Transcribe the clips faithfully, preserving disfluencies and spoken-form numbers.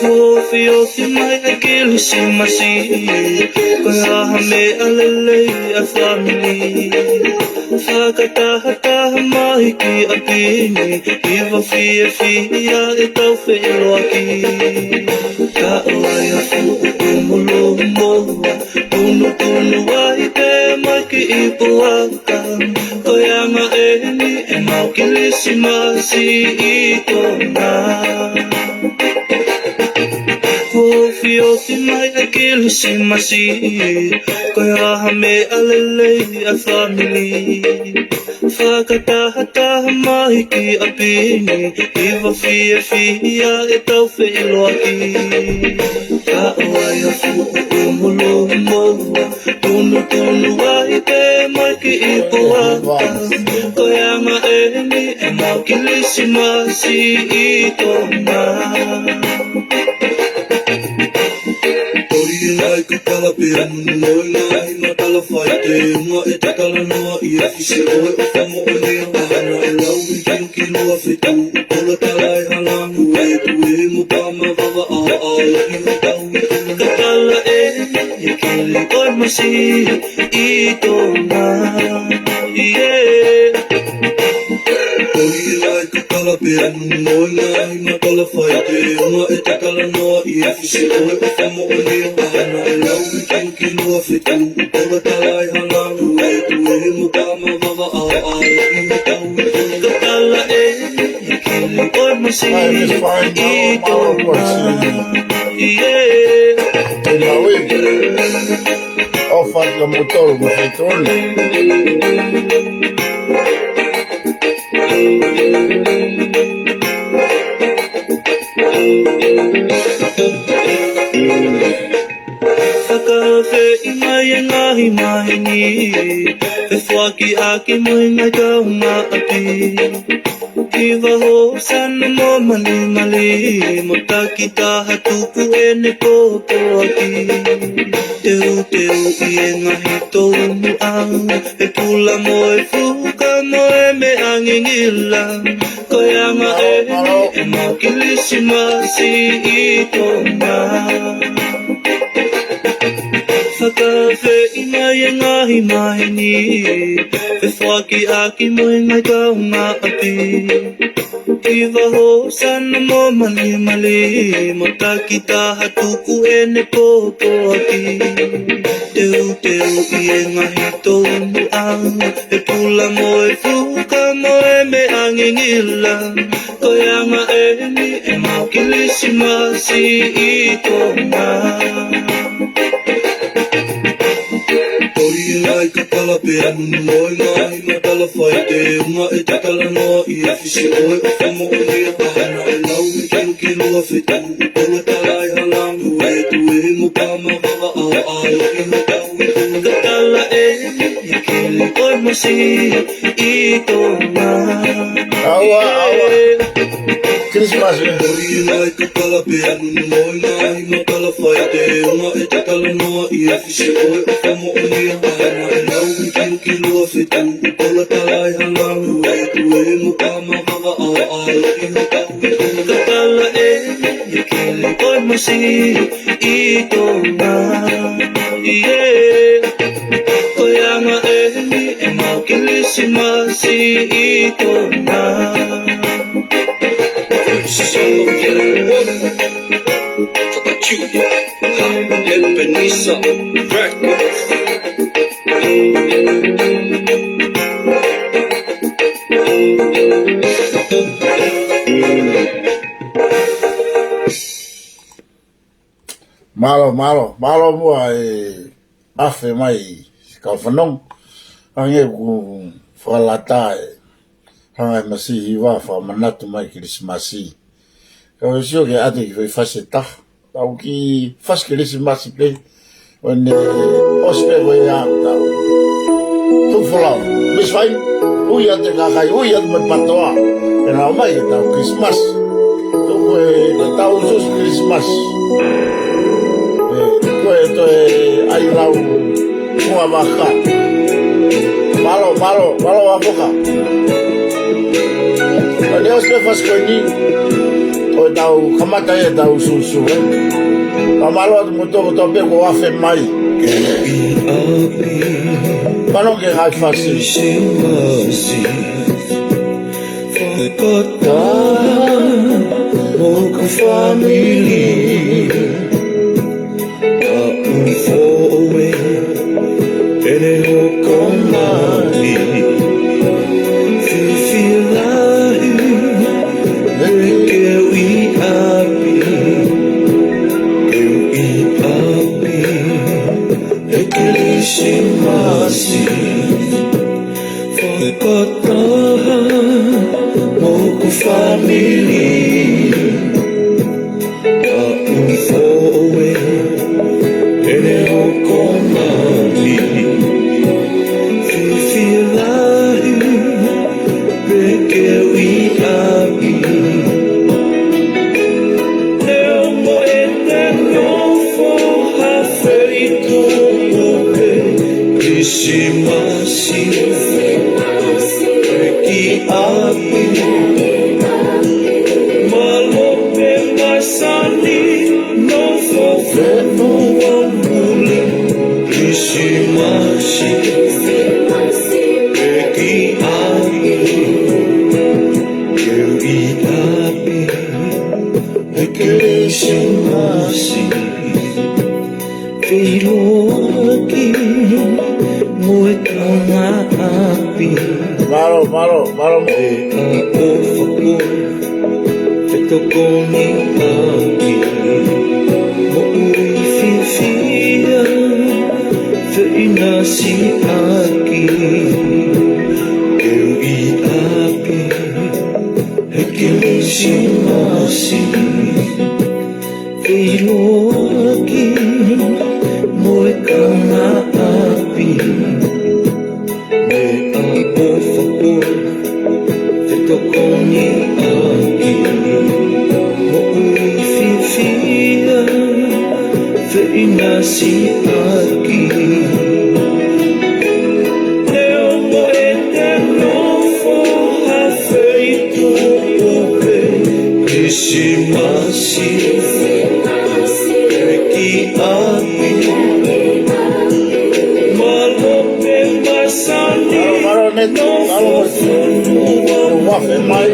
Kuo ofi ofi mai ʻa e Kilisimasi, ko e hā ha meʻa lelei ʻa e fāmili. Fakatahataha mai ki ʻapi ni, hiva fiefia ʻetau feʻiloaki. Ka ʻoua ʻe fuʻu ʻumulumua, tunutunu ai pē mai ki ʻi puaka. Ko e anga eni ʻemau Kilisimasi ʻi Tonga. Kuo ofi ofi mai ʻa e Kilisimasi, ko e hā ha meʻa lelei ʻa e fāmili. Fakatahataha mai ki ʻapi ni, hiva fiefia ʻetau feʻiloaki. Ka ʻoua ʻe fuʻu ʻumulumua, tunutunu ai pē mai ki ʻi puaka. Ko e anga eni ʻemau Kilisimasi ʻi Tonga. Tori e nai ka kala pē anu mo e nai matala fai te unga e tatala noa i a fisi o e ofa mo e lea. Ana e lau i kiu ki lua fetu, kola tala e halangu e tu e mo pa ma vava a a i o tau i tuna. Ka kala e, e kele o e masi ʻi Tonga. Yeah. Tori e nai ka kala pē anu mo e nai matala fai te unga e tatala noa i a fisi o e ofa mo e lea. Ana e lau i kiu ki lua fetu, kola tala e halangu e tu e mo pa ma vava a a i o tau i tuna. Ka kala e, e kele o e masi ʻi Tonga. Yeah. Te lau i. ʻOfa atu kiate kimoutolu mo e feituʻu ni. Fakaafeʻi mai e ngaahi maheni, fefoakiʻaki mo e ngaahi kaungāʻapi. Hiva hōsana mo malimali, mo takitaha tuku ʻene pōpoaki. Teuteuʻi e ngaahi toumuʻa, e pula mo e fuka mo e meʻa ngingila. Ko e anga eni ʻemau Kilisimasi ʻi Tonga. Fakaafeʻi mai e ngaahi maheni, fefoakiʻaki mo e ngaahi kaungāʻapi. Hiva hōsana mo malimali, mo takitaha tuku ʻene pōpoaki. Teuteuʻi e ngaahi toumuʻa, e pula mo e fuka mo e meʻa ngingila. Ko e anga eni ʻemau Kilisimasi ʻi Tonga. Tori e nai ka kala pē anu mo e nai matala fai te unga e tatala noa i a fisi o e ofa mo e lea. Ana e lau i kiu ki lua fetu, kola tala e halangu e tu e mo pa ma vava a a i o tau i tuna. Ka kala e, e kele o e masi ʻi Tonga. ʻAua, ʻaua. Kilisimasi. Tori e nai ka kala pē anu mo e nai matala fai te unga e tatala noa i a fisi o e ofa mo e lea. Ana e lau i kiu ki lua fetu, kola tala e halangu e tu e mo pa ma vava a a i o tau i tuna. Ka kala e, e kele o e masi ʻi Tonga. Yeah. Ko e anga eni ʻemau Kilisimasi ʻi Tonga. Ebenezer Records. Mālō, mālō, mālō muʻa e afe mai si kau fanongo. Hangē ʻoku fakalata e hanga e masiva fakamanatu mai Kilisimasi. Ka ʻoku ou sio ke ʻoatu e kiʻi fasi ʻe taha. Tau kiʻi fasi Kilisimasi pē. ʻO ne ʻosi pē ko ia tau. Tuku folau. Miss Fine, ui atu e kakai, ui atu mai patoa. Ke nau mai ke tau Kilisimasi. Tuku e, ke tau susu Kilisimasi. ʻE, ko e toe ʻai lau kuo vaka. Mālō, mālō, mālō ʻa Foka. Ka ne ʻosi e fasi ko eni, ʻo tau kamata ʻetau sūsū, ē. Ka mālō atu mo toko tau pē ko afe mai. Pano ke hai fasi. Fakataha mo hoku fāmili, ʻa ʻū foʻou ʻe ʻene hoko mai. Fiefia lahi, ʻe ke u ʻi ʻapi, ke u ʻi ʻapi, he Kilisimasi. Fakataha mo hoku fāmili, ʻa ʻū foʻou ʻe ʻene hoko mai. Fiefia lahi, ʻe ke u ʻi ʻapi. Neongo ʻete nofo ha feituʻu pē, Kilisimasi ʻi ʻapi. Mālō pē masani, nofo fonu ʻa muli, Kilisimasi ʻi ʻapi. Ke u ʻi ʻapi, he Kilisimasi. Feʻiloaki mo e kaungāʻapi. Mālō, mālō, mālō. ʻE ʻofa koe, fetokoniʻaki. Moʻui fiefia, feʻinasiʻaki. Ke u ʻi ʻapi, he Kilisimasi. Feʻiloaki mo e kaungāʻapi. ʻE ʻofa koe, fetokoniʻaki. Moʻui fiefia, feʻinasiʻaki. Neongo ʻete nofo ha feituʻu pē, Kilisimasi ʻi ʻapi. Mālō pē masani, mālō, mālō, nofo fonu ʻa muli mai.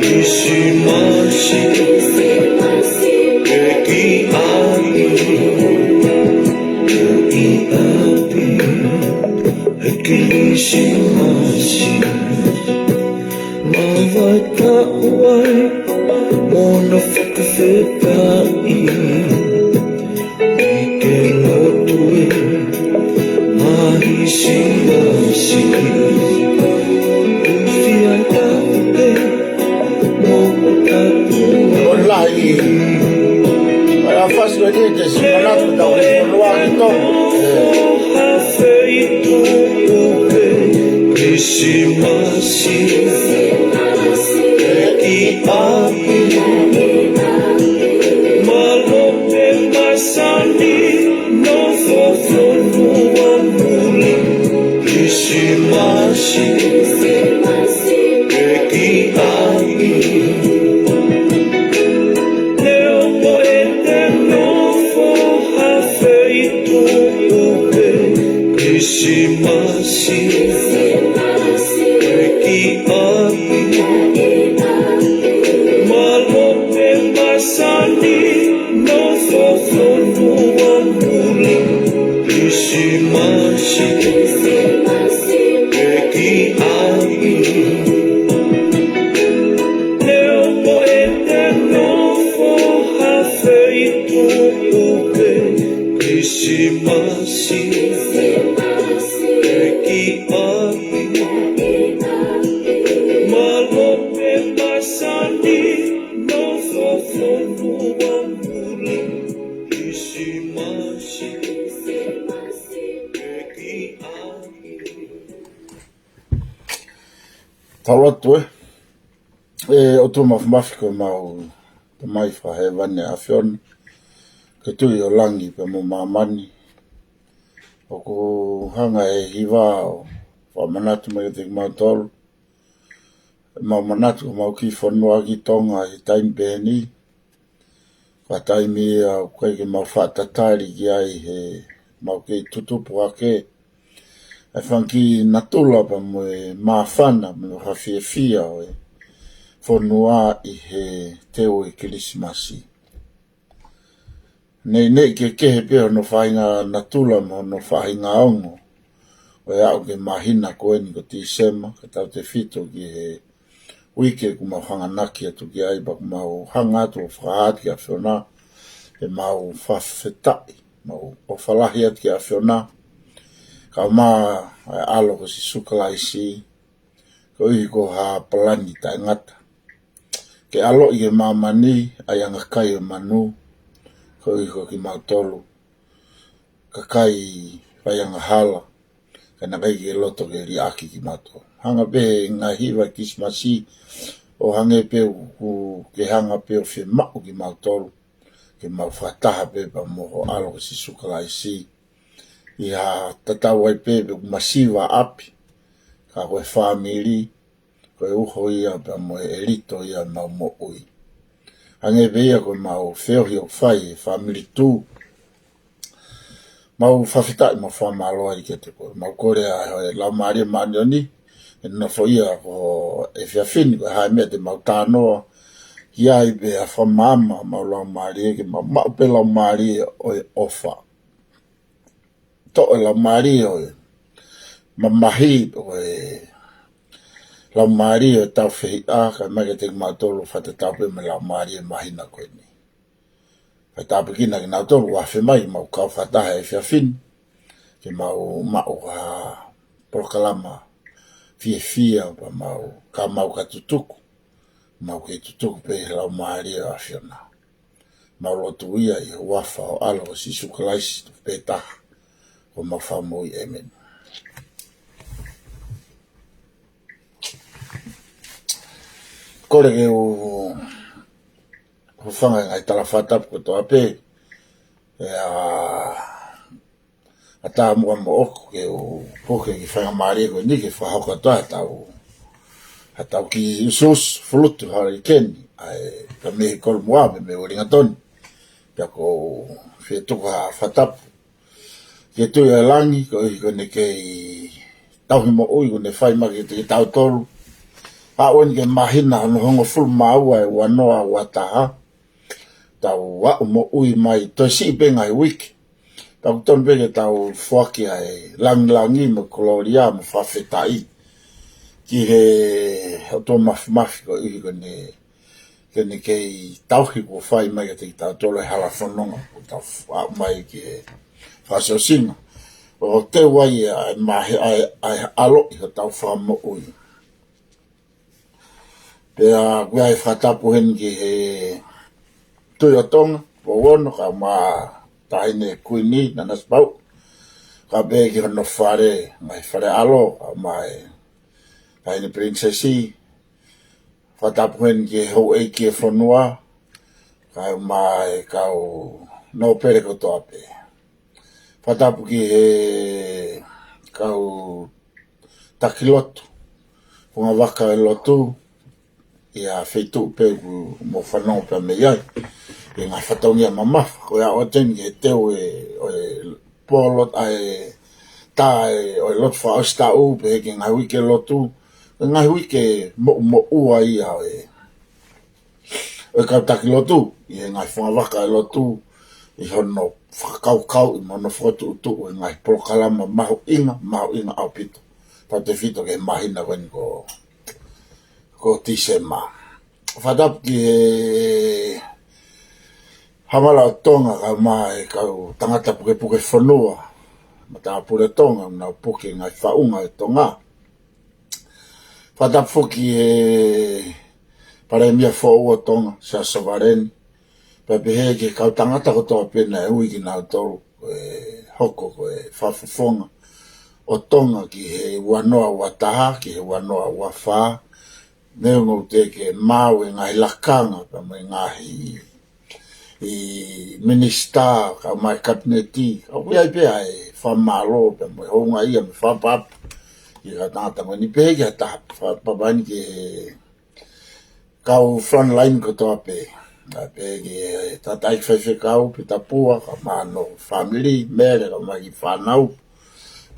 Kilisimasi ʻi ʻapi. ʻI ʻapi, he Kilisimasi. Mavae taʻu ai mo hono fakafetaʻi, ʻi he lotu ʻe Kilisimasi. Ufi ai tapu pē mo ʻotapu. ʻO lahi. ʻA e fasi ko eni te si manatu tau e fonua ki Tonga. Feituʻu pē, Kilisimasi ʻi ʻapi. Mālō pē masani, nofo fonu ʻa muli, Kilisimasi ʻi ʻapi. Neongo ʻete nofo ha feituʻu pē, Kilisimasi ʻi ʻapi. Mālō pē masani, nofo fonu ʻa muli, Kilisimasi ʻi ʻapi. Neongo ʻete nofo ha feituʻu pē, Kilisimasi ʻi ʻapi. Mālō pē masani, nofo fonu ʻa muli, Kilisimasi ʻi ʻapi. Tau lotu, ē. ʻE ʻOtua Māfimafi, ko homau Tamai Fakahēvani ʻa e ʻAfiona. ʻE Tuʻi ʻo langi pea mo māmani, ʻoku hanga ʻe he hiva ʻo fakamanatu mai kiate kimautolu ʻemau manatu ki homau kiʻi fonua ki Tonga ʻi he taimi pehē ni. Ko e taimi ia ʻoku ʻikai ke mau faʻa tatali ki ai heʻemau kei tutupu hake ʻa e fanga kiʻi natula pea mo e māfana mo e fakafiefia ʻo e fonua ʻi he teu ʻo e Kilisimasi. Neʻineʻi kehekehe pē hono faʻahinga natula mo hono faʻahinga ongo ʻo e aʻu ki he māhina ko eni ko Tīsema, ka tautefito ki he uike kuo mau hanganaki atu ki ai, pea ʻoku mau hanga atu ʻo fakahā atu ki he ʻAfiona ʻemau fakafetaʻi, mau ʻofa lahi atu ki he ʻAfiona, kae ʻumaʻā e ʻAlo ko Sīsū Kalaisi, koeʻuhi ko ha palani taʻengata ke ʻaloʻi ki māmani ʻa e anga kai ʻo e manu, koeʻuhi ko kimautolu kakai faiangahala, ka naʻe ʻikai ke loto ke liʻaki kimautolu. Hanga pē ʻe he ngaahi hiva Kilisimasi ʻo hangē pē ʻoku ke hanga pē ʻo fiemaʻu kimautolu ke mau fakataha pē pea mo ho ʻAlo ko Sīsū Kalaisi, ʻi ha tatau ai pē pe ʻoku masiva ʻapi, ka ko e fāmili, ko e uho ia pea mo e ʻelito ia ʻemau moʻui. Hangē pē ia ko ʻemau feohi ʻoku fai ʻe he fāmili Tū, mau fakafetaʻi, mau fakamālō ai kiate koe. Mau kole ʻa e Laumālie Māʻoniʻoni ke nofoʻia ʻa e efiafi ni, ko e hā e meʻa te mau talanoa ki ai, pea fakamaama homau laumālie ke mau maʻu pē laumālie ʻo e ʻofa. Toʻo e laumālie ʻo e mamahi, ʻo e laumālie ʻo e taufehiʻa, kae ʻomai kiate kimautolu fakatatau pē mo e laumālie māhina ko eni. Kae tāpuekina kinautolu ʻoku afe mai ke mau kau fakataha he efiafi ni, ke mau maʻu ha polokalama fiefia, pea mau, ka mau ka tutuku, mau kei tutuku pē he laumālie ʻo e ʻAfiona. Mau lotu ia ʻi he huafa ʻo ho ʻAlo ko Sīsū Kalaisi, pē taha ko homau Fakamoʻui, ʻēmeni. Kole ke u hūfanga he ngaahi tala fakatapu kotoa pē, ʻe, ʻa, ʻatā muʻa moʻoku ke u puke ki he faingamālie ko eni ke fakahoko atu ʻa e tau, ʻa e tau kiʻi usuusu fulutu Hurricane, ʻa e ka mei he Kolomuʻa, mei, mei Uelingatoni. Pea ʻoku ou fie tuku ha fakatapu ki he Tuʻi ʻo e langi, koeʻuhi ko ʻene kei tauhi moʻui kuo ne fai mai kiate kitautolu. Aʻu eni ki he māhina hono hongofulu mā ua ʻo e ua noa ua taha, tau aʻu moʻui mai, toe siʻi pē ngaahi uike, pea ʻoku tonu pē ke tau foaki ʻa e langilangi mo e kolōlia mo e fakafetaʻi ki he ʻOtua Māfimafi, koeʻuhi ko ʻene, ko ʻene kei tauhi kuo fai mai kiate kitautolu, e hala fononga kuo tau aʻu mai ki he fakaʻosiʻosinga ʻo teu ai ʻa e mahe, ʻa e, ʻa e ʻaloʻi hotau Fakamoʻui. Pea ʻoku ʻi ai e fakatapu heni ki he Tuʻi ʻo Tonga, Foʻou Ono, kae ʻumaʻā Taʻahine Kuini Nanasipauʻu, kae pehē ki hono fale, ngaahi fale ʻalo, kae ʻumaʻā e Taʻahine Pilinisesi. Fakatapu heni ki he houʻeiki ʻo e fonua, kae ʻumaʻā e kau nōpele kotoa pē. Fakatapu ki he kau taki lotu, fungavaka ʻo e lotu, ʻi ha feituʻu pē ʻoku mou fanongo pē mei ai, ʻi he ngaahi fatongia mamafa, ko ia ʻoku tau ʻi he teu ʻo e, ʻo e polo, ʻa e tā ʻo e lotu fakaʻosi taʻu, pehē ki he ngaahi uike lotu, ko e ngaahi uike moʻumoʻua ia ʻo e ʻo e kau taki lotu, ʻi he ngaahi fungavaka ʻo e lotu, ʻi hono fakakaukauʻi mo hono fokotuʻutuʻu e ngaahi polokalama mahuʻinga, mahuʻinga ʻaupito, tautefito ki he māhina ko eni ko, ko Tīsema. Fakatapu ki he Hamala ʻo Tonga, kae ʻumaʻā e kau tangata pukepuke fonua, matāpule Tonga, nau puke ngaahi faʻunga ʻo Tonga. Fakatapu foki ki he Palēmia foʻou ʻo Tonga, Siaosi Sovaleni, pea pehē ki he kau tangata kotoa pē naʻe ui kinautolu, ʻe hoko ko e fakafofonga ʻo Tonga ki he ua noa ua taha, ki he ua noa ua fā, neongo ʻoku teʻeki ke maʻu e ngaahi lakanga, pea mo e ngaahi ʻi minisitā, kau mai kapineti, ʻoku ʻi ai pē ʻa e fakamālō pea mo e houngaʻia mo e fakaʻapaʻapa ʻi he tangata ko eni. Pehē ki ha taha, fakaʻapaʻapa ni ki he kau frontline kotoa pē. Pea pehē ki he tangataʻeiki faifekau, Pita Pua, kau mai hono fāmili, Mele, kau mai ki he fānau.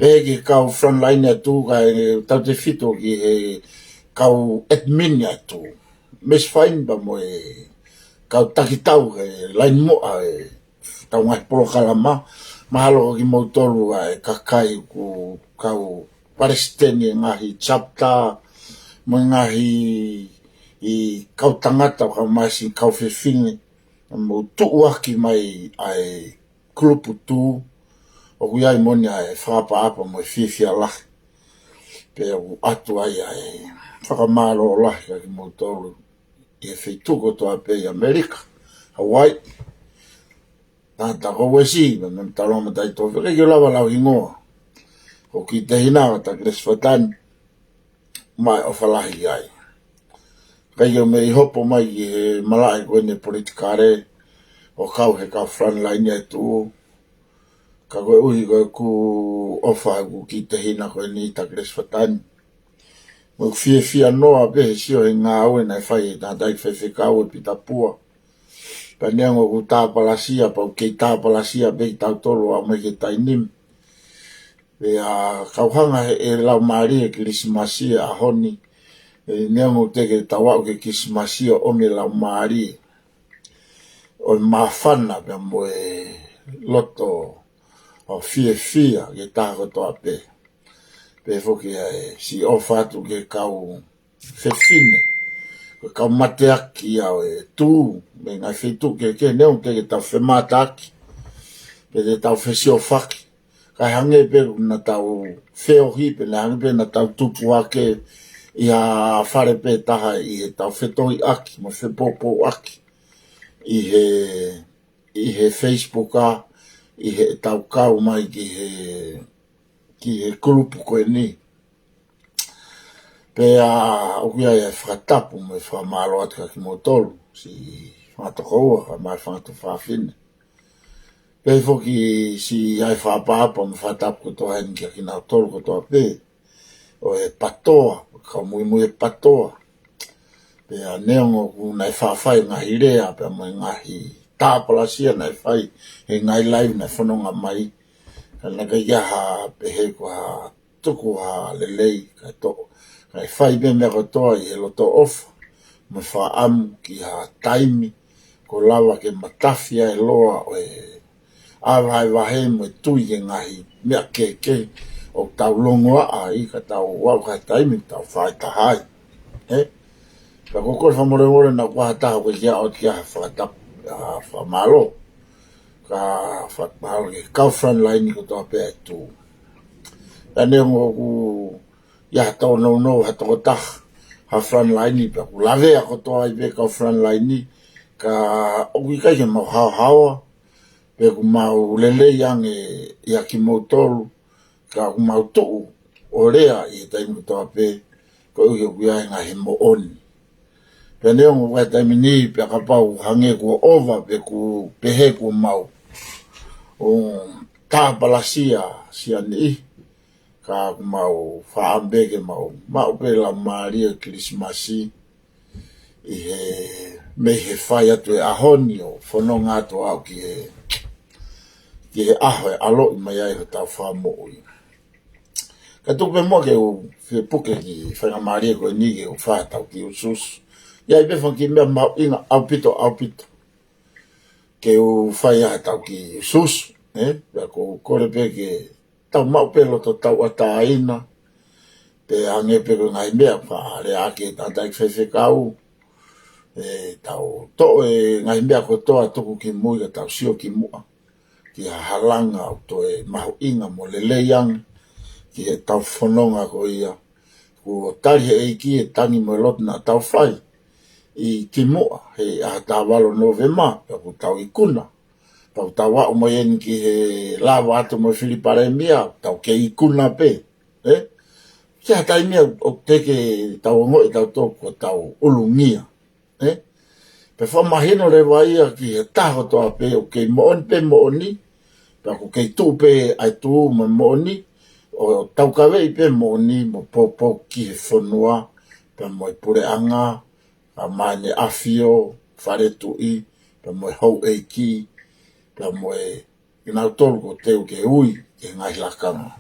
Pehē ki he kau frontline ʻa e Tuʻu, kae tautefito ki he kau admin ʻa e Tuʻu. Mesi Faini pea mo e kau takitau he laine muʻa ʻetau ngaahi polokalama, mahalo ko kimoutolu ʻa e kakai ʻoku kau palesiteni ʻi he ngaahi chapter, mo e ngaahi ʻi kau tangata ʻo kau mai siʻi kau fefine, mo tuʻuaki mai ʻa e kulupu Tuʻu, ʻoku ʻi ai moʻoni ʻa e fakaʻapaʻapa mo e fiefia lahi. Pea ʻoku ʻoatu ai ʻa e fakamālō lahi kiate kimoutolu ʻi he feituʻu kotoa pē ʻi ʻAmelika, Hawaii, tangata ko Uesi, mo e Meʻa Mātalanoa Mataʻitofe, ʻikai ke u lava lau hingoa. Ko Kitehina, ʻa Takilesi Fatani, mai ʻofa lahi ai. ʻIkai ke u mei hopo mai ki he malaʻe ko eni politikale, ʻo kau he kau frontline ʻa e Tuʻu. Ka koeʻuhi ko ʻeku ʻofa ʻeku Kitehina ko eni, Takilesi Fatani, mo ʻeku fiefia noa pē he sio he ngāue naʻe fai ʻe he tangataʻeiki faifekau, ʻe Pita Pua. Pea neongo ʻoku tāpalasia, pea ʻoku kei tāpalasia pē kitautolu ʻo aʻu mai ki he taimi ni. Pea kau hanga he ʻe laumālie Kilisimasi ʻa e ʻaho ni. ʻE neongo teʻeki ke tau aʻu ki he Kilisimasi ʻo ʻomi e laumālie ʻo e māfana pea mo e loto ʻo fiefia ki he taha kotoa pē. Pea foki ʻa e siʻi ʻofa atu ki he kau fefine, ko e kau mateaki ia ʻo e Tuʻu, mei he ngaahi feituʻu kehekehe, neongo teʻeki ke tau femātaaki, pe te tau fesiofaki, kae hangē pē naʻa tau feohi, pe naʻe hangē pē naʻa tau tupu hake ʻi ha fale pē taha ʻi heʻetau fetohiʻaki mo fepōpōʻaki ʻi he, ʻi he Facebook ʻa, ʻi heʻetau kau mai ki he, ki he kulupu ko eni. Pea ʻoku ʻi ai ʻa e fakatapu mo e fakamālō atu kiate kimoutolu, siʻi fanga tokoua, kau mai fanga tuofāfine. Pea foki siʻi ʻai fakaʻapaʻapa mo e fakatapu kotoa heni kiate kinautolu kotoa pē ʻo e PATOA, kau muimui he PATOA. Pea neongo ʻoku nau faʻa fai ngaahi lea, pea mo e ngaahi tāpalasia naʻe fai he ngaahi live naʻe fononga mai, ka naʻe ʻikai ke ʻi ai ha pehē ko ha tuku ha lelei, kae toʻo, kae fai pē meʻa kotoa ʻi he loto ʻofa mo e fakaʻamu ki ha taimi kuo lava ke matafi ai e loa ʻo e ʻā vahevahe mo e tui ki he ngaahi meʻa kehekehe ʻoku tau longoaʻa ai, ka tau aʻu ki ha taimi tau faʻa taha ai. Ē? Ka ko e kole fakamolemole naʻa ʻoku ʻi ai ha taha ʻoku ʻikai ke ʻoatu ki ai ha fakatapu, ha fakamālō. Ka fakamālō ki he kau frontline kotoa pē ʻa e Tuʻu. Pea neongo ʻoku ʻi ai ha tōnounou, ha tokotaha, ha frontline, pea ʻoku lavea kotoa ai pē kau frontline, ka ʻoku ʻikai ke mau haohaoa, pe ʻoku mau lelei ange ʻia kimoutolu, ka ʻoku mau tuʻu ʻo lea ʻi he taimi kotoa pē, koeʻuhi ʻoku ʻi ai e ngaahi moʻoni. Pea neongo ʻoku ʻi ai e taimi ni, pea kapau hangē kuo ʻova, pe ʻoku pehē kuo mau ʻo tāpalasia siʻa niʻihi, ka ʻoku mau fakaʻamu pē ke mau maʻu pē laumālie Kilisimasi ʻi he, mei he fai atu e ʻaho ni ʻo fononga atu ʻo aʻu ki he, ki he ʻaho ʻe ʻaloʻi mai ai hotau Fakamoʻui. Ka tuku pē muʻa ke u fie puke ki he faingamālie ko eni ke u fai haʻatau kiʻi usuusu. ʻI ai pē fanga kiʻi meʻa mahuʻinga ʻaupito, ʻaupito ke u fai ai haʻatau kiʻi usuusu, ē? Pea ʻoku ou kole pē ke tau maʻu pē loto tauʻatāina, pea hangē pē ko e ngaahi meʻa naʻe lea ʻaki ʻe he tangataʻeiki faifekau, ē, tau toʻo e ngaahi meʻa kotoa tuku ki mui ka tau sio ki muʻa ki ha halanga ʻoku toe mahuʻinga mo lelei ange ki heʻetau fononga ko ia. Kuo tali ʻe he ʻEiki e tangi mo e lotu naʻa tau fai ʻi kimuʻa he ʻaho taha valu Nōvema, pea kuo tau ikuna. Pea kuo tau aʻu mai eni ki he lava atu mo e fili palēmia, tau kei ikuna pē, ē? Ki ha taimi ʻoku teʻeki ke tau ongoʻi ʻe tautolu ko hotau ʻulungia, ē? Pea fakamahino leva ia ki he taha kotoa pē ʻoku kei moʻoni pē moʻoni, pea ʻoku kei tuʻu pē ʻa e tuʻu mo e moʻoni, ʻo taukaveʻi pē moʻoni mo poupou ki he fonua, pea mo e puleʻanga, ʻa Maine ʻAfio, Fale Tuʻi, pea mo e houʻeiki, pea mo e kinautolu ʻoku teu ke ui ki he ngaahi lakanga.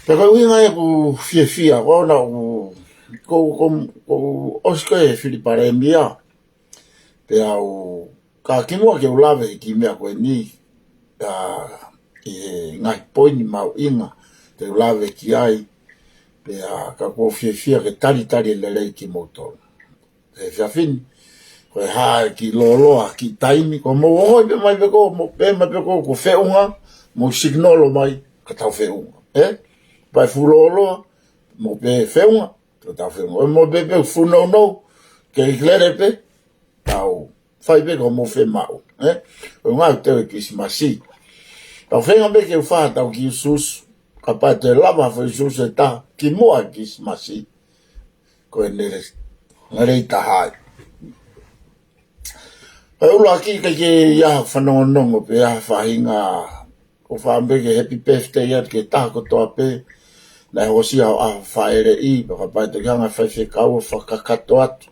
Pea ko e ʻuhinga ia ʻeku fiefia, ko ʻena ʻoku, ko, ko, ko ʻosi ko e fili palēmia, pea u, ka kimuʻa ke u lave ki he meʻa ko eni, ʻa, ʻi he ngaahi poini mahuʻinga te u lave ki ai, pea ka ʻoku ou fiefia ke talitali lelei kimoutolu. ʻE fiafini, ko e hā e kiʻi lōloa, kiʻi taimi, ko mou ʻohoi pē mai pē ko, mou pē mai pē ko, ko feʻunga, mou signal mai, ka tau feʻunga, ē? Pea fuʻu lōloa, mou pē feʻunga, ka tau feʻunga. ʻOi mou pē pē fuʻu nounou, ke lelei pē, tau fai pē ko mou femaʻu, ē? ʻOi ngaahi teu e Kilisimasi. Tau feinga pē ke u fai tau kiʻi usuusu, kapau te lava fai usuusu ʻe taha, kimuʻa Kilisimasi. Ko e nele, nele ʻi taha ai. Ko e ʻuluaki ka ke ia fanongonongo pē ʻa e faʻahinga ʻoku ou fakaʻamu pē ke happy birthday atu ki he taha kotoa pē naʻe hoko ʻi he ʻaho Falaite, pea kapau te ke hanga faifekau ʻo fakakakato atu.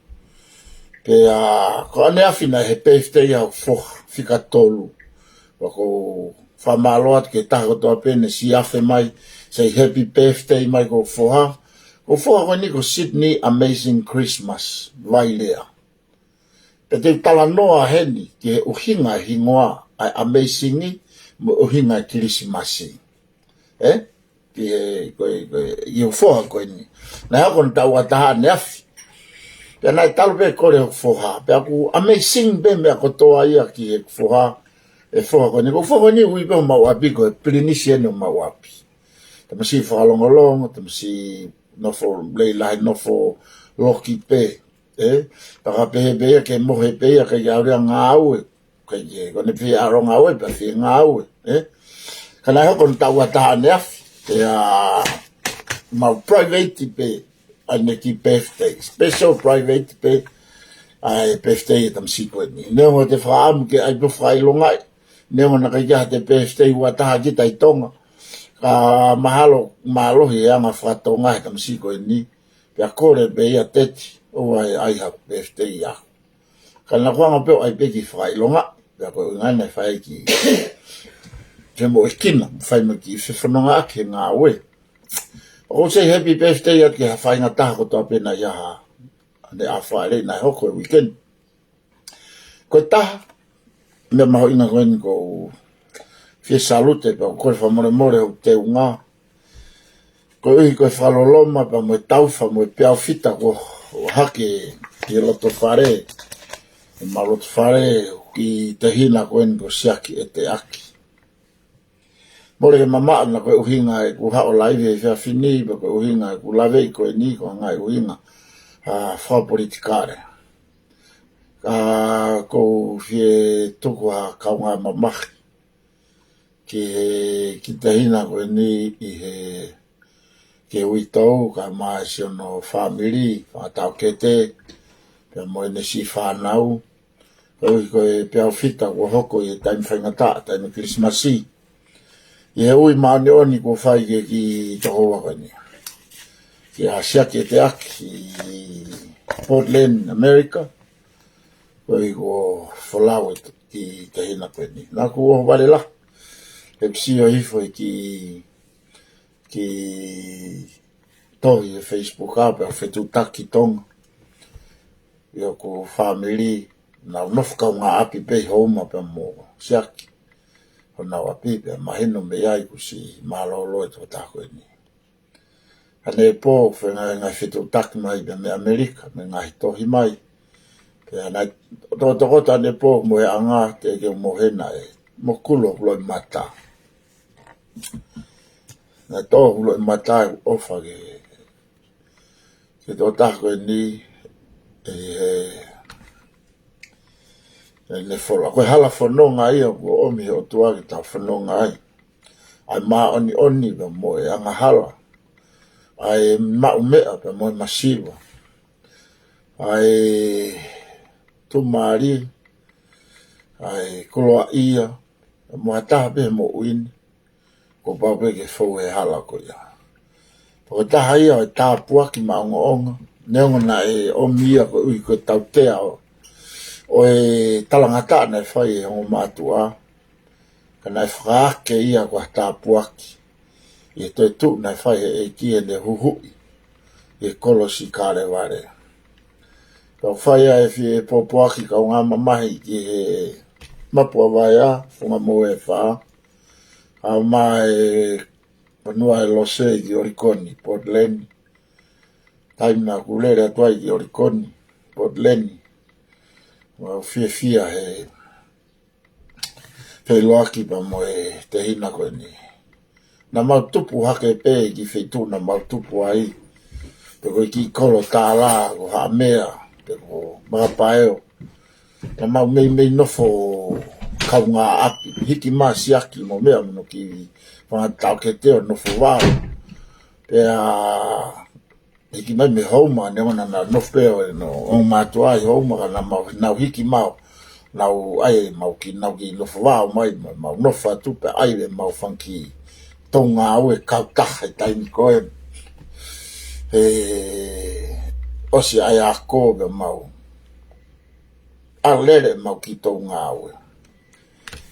Pea ko ʻaneafi naʻe he birthday ʻa hoku foha fika tolu. Pea ʻoku ou fakamālō atu ki he taha kotoa pē naʻe siʻi afe mai, say happy birthday mai ki hoku foha. Ko hoku foha ko eni ko Sydney Amazing Christmas, Vailea. Pea te u talanoa heni ki he ʻuhinga e hingoa ʻa e Amazing mo e ʻuhinga e Kilisimasi. Ē? Ki he, ko e, ko e, ʻi hoku foha ko eni. Naʻe hoko ʻena taʻu ua taha ʻaneafi. Pea naʻe talu pē kole hoku foha. Pea ʻoku amazing pē meʻa kotoa ia ki he foha, e foha ko eni. Ko e foha ko eni ui pē homau ʻapi ko e Pilinisi eni homau ʻapi. Tamasiʻi fakalongolongo, tamasiʻi nofo, lelei lahi nofo loki pē, ē? Pea ka pehē pē ia ke mohe pē ia, ʻikai ke ʻalu ia ʻo ngāue, ʻikai ke, ko ʻene pehē ʻalu ʻo ngāue, pea fie ngāue, ē? Ka naʻe hoko ʻena taʻu ua taha ʻaneafi, pea mau private pē ʻa ʻene kiʻi birthday, special private pē ʻa e birthday ʻa e tamasiʻi ko eni. Neongo ʻete fakaʻamu ke ʻai pē ʻo fakaʻilongaʻi, neongo naʻe ʻikai ke ʻi ai haʻate birthday ua taha kita ʻi Tonga. Ka mahalo, mālohi e anga faka-Tonga ʻa e tamasiʻi ko eni, pea kole pē ia Teti, ʻoua ʻe ʻai ha birthday ʻaʻaku. Ka naʻá ku hanga pē ʻo ʻai pē ke fakaʻilongaʻi, pea ko e ʻuhinga ia naʻe fai ki he moʻuekina, fai mai ki he fefonongaʻaki he ngāue. ʻOku ou say happy birthday atu ki he faʻahinga taha kotoa pē naʻe ʻi ai haʻane ʻaho Falaite naʻe hoko he weekend. Ko e taha, meʻa mahuʻinga ko eni ʻoku ou fie salute, pea ʻoku ou kole fakamolemole hoku teunga. Koeʻuhi ko e fakaloloma, pea mo e taufa, mo e peau fita kuo hake ki he loto fale, ʻemau loto fale, ki he tehina ko eni ko Siaki ʻEteʻaki. Mole ke mamaʻo naʻa ko e ʻuhinga ʻeku haʻu ʻo laivi he efiafi ni, pea ko e ʻuhinga ʻeku laveʻi ko eni, ko e ngaahi ʻuhinga, ʻa, fakapolitikale. Ka ʻoku ou fie tuku ha kaungā mamahi ki he, ki he tehina ko eni ʻi he, ki he uitou, kae ʻumaʻā siʻono fāmili, fakataukete, pea mo ʻene siʻi fānau, koeʻuhi ko e peau fita kuo hoko ʻi he taimi faingataʻa, taimi Kilisimasi. ʻI he ui māʻoniʻoni kuo fai ki he kiʻi tokoua ko eni, kia Siaki ʻEteʻaki ʻi Portland, Amerika, koeʻuhi kuo folau e kiʻi tehina ko eni. Naʻá ku ʻohovale lahi, he ʻeku sio hifo he kiʻi, kiʻi tohi he Facebook ʻa e pea fetuʻutaki Tonga. ʻI hoku fāmili, naʻa nau nofo kaungāʻapi pē ʻi Houma pea mo Siaki. Honau ʻapi pea mahino mei ai kuo siʻi mālōlō e tokotaha ko eni. Hangē pē ʻoku fengāueʻaki e ngaahi fetuʻutaki mai pea mei ʻAmelika, mo e ngaahi tohi mai. Pea naʻe tokoto atu hangē pē ʻoku mohenga, teʻeki ke u mohe naʻe mokulu hoku loʻimata. Naʻe tō hoku loʻimata ʻeku ʻofa ki he, ki he tokotaha ko eni, ʻi he, ʻene folau. Ko e hala fononga ia kuo ʻomi he ʻOtua ke tau fononga ai. ʻA e māʻoniʻoni pea mo e angahala. ʻA e maʻumeʻa pea mo e masiva. ʻA e mālie, ʻa e koloaʻia, mo ha taha pē he moʻui ni, kuo pau pē ke fou he hala ko ia. Ko e taha ia ʻo e tāpuaki maʻongoʻonga, neongo naʻe ʻomi ia koeʻuhi ko e tautea ʻo, ʻo e talangataʻa naʻe fai ʻe he ongo mātuʻa, ka naʻe fakaake ia ko ha tāpuaki ʻi he toetuʻu naʻe fai ʻe he ʻEiki ʻene huhuʻi ʻi he kolosi Kalevale. Kau fai ʻa e fie pōpoaki kaungā mamahi ki he Mapu ʻa Vaea, Funga Moʻui ʻe Fā, ʻa mai e vanua ʻe Lose ki ʻOlikoni, Portland. Taimi naʻa ku lele atu ai ki ʻOlikoni, Portland, mau fiefia he feʻiloaki pea mo e tehina ko eni. Naʻa mau tupu hake pē ki he feituʻu naʻa mau tupu ai, pe ko e kiʻi kolo Tala, ko Haʻamea, pe ko Makapaeo. Naʻa mau meimei nofo kaungāʻapi, hiki mai ʻa Siaki mo meʻa mo hono kiʻi fanga taʻokete ʻo nofo vao. Pea hiki mai mei Houma, neongo naʻa nau nofo pē ʻa e ongo mātuʻa ʻi Houma, ka naʻa mau, nau hiki mai ʻo nau ʻai ʻemau kiʻi, nau kiʻi nofo vao mai, mau, mau nofo atu pē ʻai ʻemau fanga kiʻi toʻu ngāue kautaha he taimi ko ē. He ʻosi ʻa e ako pea mau ʻalu lele ʻemau kiʻi toʻu ngāue.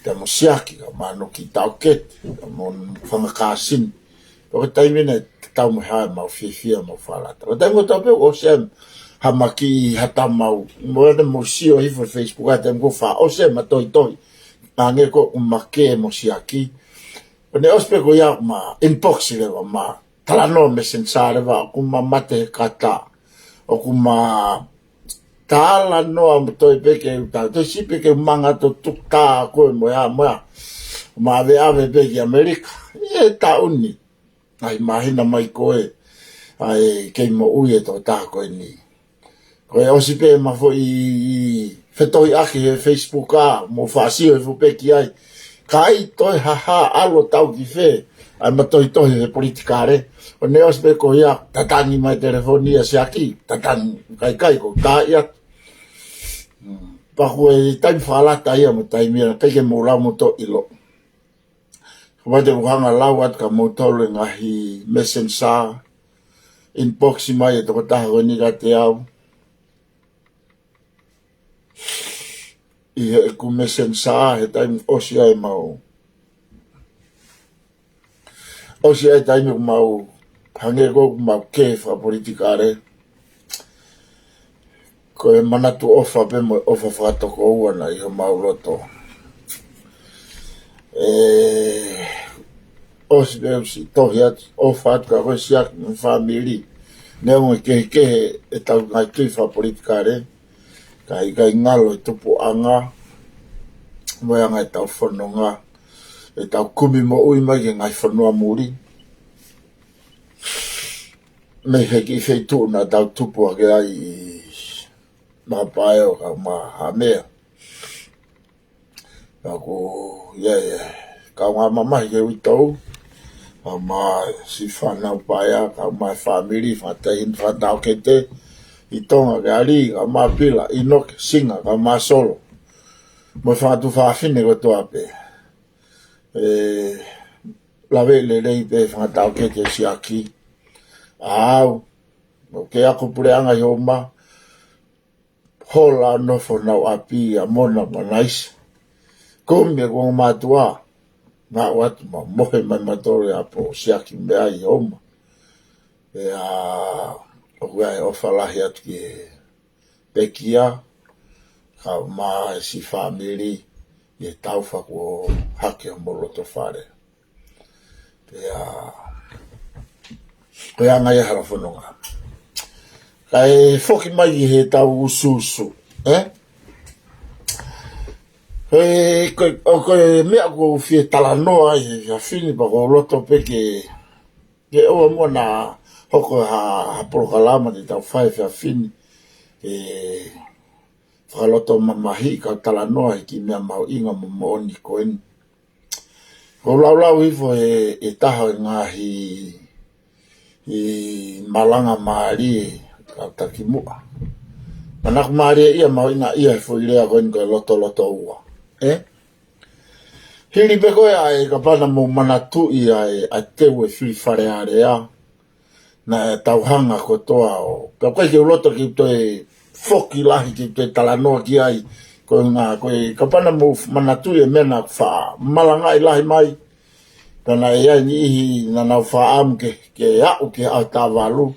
Pea mo Siaki, kae ʻumaʻā hono kiʻi taʻokete, pea mo e fanga kāsini. Pea ko e taimi naʻe tatau mo e hā ʻemau fiefia, mau fakalata. Ko e taimi ko ē tau pē ʻosi ʻa e hā ʻemau kiʻi hā ʻemau, mo ʻene mau sio hifo he Facebook ʻa e taimi ko ē fakaʻosi ʻemau tohitohi. Hangē ko ʻeku make mo Siaki. ʻO ne ʻosi pē ko ia ma inbox leva ma talanoa Messenger leva, ʻoku ma mate he kata, ʻoku ma talanoa mo toe pē ke u tau, toe siʻi pē ke u manga atu ʻo tuku tā koe mo ia, mo ia. Ma ʻave ʻave pē ki ʻAmelika. ʻI he taʻu ni, ʻai māhina mai ko ē ʻa e kei moʻui e tokotaha ko eni. Ko e ʻosi pē ʻema foʻi fetohiʻaki he Facebook ʻa, mo fāsio e fupe ki ai. Ka ʻi toe hahā ʻalu ʻo tau ki fē ʻa ʻema tohitohi he politikale. ʻO ne ʻosi pē ko ia, tatangi mai telefoni ʻa Siaki, tatangi, kaikai ko tā ia. Hmm. Pea ko e taimi fakalata ia mo e taimi ia, ʻikai ke mou lau mo toe ʻilo. Ko e vate ʻoku hanga lau atu kia moutolu e ngaahi Messenger, inbox mai e tokotaha ko eni kiate au. ʻI heʻeku Messenger he taimi ʻosi ai mau. ʻOsi ai taimi ʻoku mau, hangē ko ʻeku mau kē fakapolitikale. Ko e manatu ʻofa pē mo e ʻofa fakatokoua naʻe ʻi homau loto. ʻE, ʻosi pē ʻosi tohi atu, ʻofa atu kia koe Siaki mo e fāmili. Neongo e kehekehe ʻetau ngaahi tui fakapolitikale, ka ʻikai ngalo e tupuʻanga, mo e anga ʻetau fononga, ʻetau kumi moʻui mai ki he ngaahi fonua muli. Mei he kiʻi feituʻu naʻa tau tupu hake ai ʻi Makapaeo kae ʻumaʻā Haʻamea. Ka ko ia, ia, kaungā mamahi ke uitou, kae ʻumaʻā siʻi fānau paea, kae ʻumaʻā e fāmili, fanga taʻahine, fanga taʻokete, ʻi Tonga ki ʻAli, kae ʻumaʻā Pila, ʻInoke, Singa, kae ʻumaʻā Solo. Mo e fanga tuofāfine kotoa pē. ʻE, lave lelei pē fanga taʻokete ʻo Siaki. ʻA au, ʻoku ou ako puleʻanga ʻi Houma, hola nofo honau ʻapi ʻa Mona mo ʻAnaisa. Kumi ʻeku ongo mātuʻa, naʻa ʻoatu ma mohe mai mautolu ʻi ʻapi ʻo Siaki meʻa ʻi Houma. ʻIa, ʻoku ʻi ai e ʻofa lahi atu ki he pekia, kae ʻumaʻā e siʻi fāmili, ʻi he taufa kuo hake homou loto fale. Pea, ko e anga ia hala fononga. Kae foki mai ki heʻetau usuusu, ē? He, ko, ʻo ko e meʻa ʻoku ou fie talanoa ai he efiafi ni pea ʻoku ou loto pē ke, ke ʻoua muʻa naʻa hoko ha, ha polokalama te tau fai he efiafi ni. ʻE, fakaloto mamahiʻi kau talanoa he kiʻi meʻa mahuʻinga mo moʻoni ko eni. ʻOku ou laulau hifo he, he taha ʻo e ngaahi, ʻi malanga mālie, kau takimuʻa. Manako mālie ia mahuʻinga ia he foʻi lea ko eni ko e lotolotoua. Ē? Hili pē ko ē ʻa e kapau naʻa mou manatuʻi ʻa e, ʻa e teu e fili Fale Alea. Naʻa tau hanga kotoa ʻo. Ka ʻoku ʻikai ke u loto ke u toe foki lahi ke u toe talanoa ki ai. Ko e ngā, ko e kapau naʻa mou manatuʻi e meʻa naʻa ku faʻa malangaʻi lahi mai. Pea naʻe ʻi ai e niʻihi naʻa nau faʻa ʻamu ke, ke aʻu ki he ʻaho taha valu.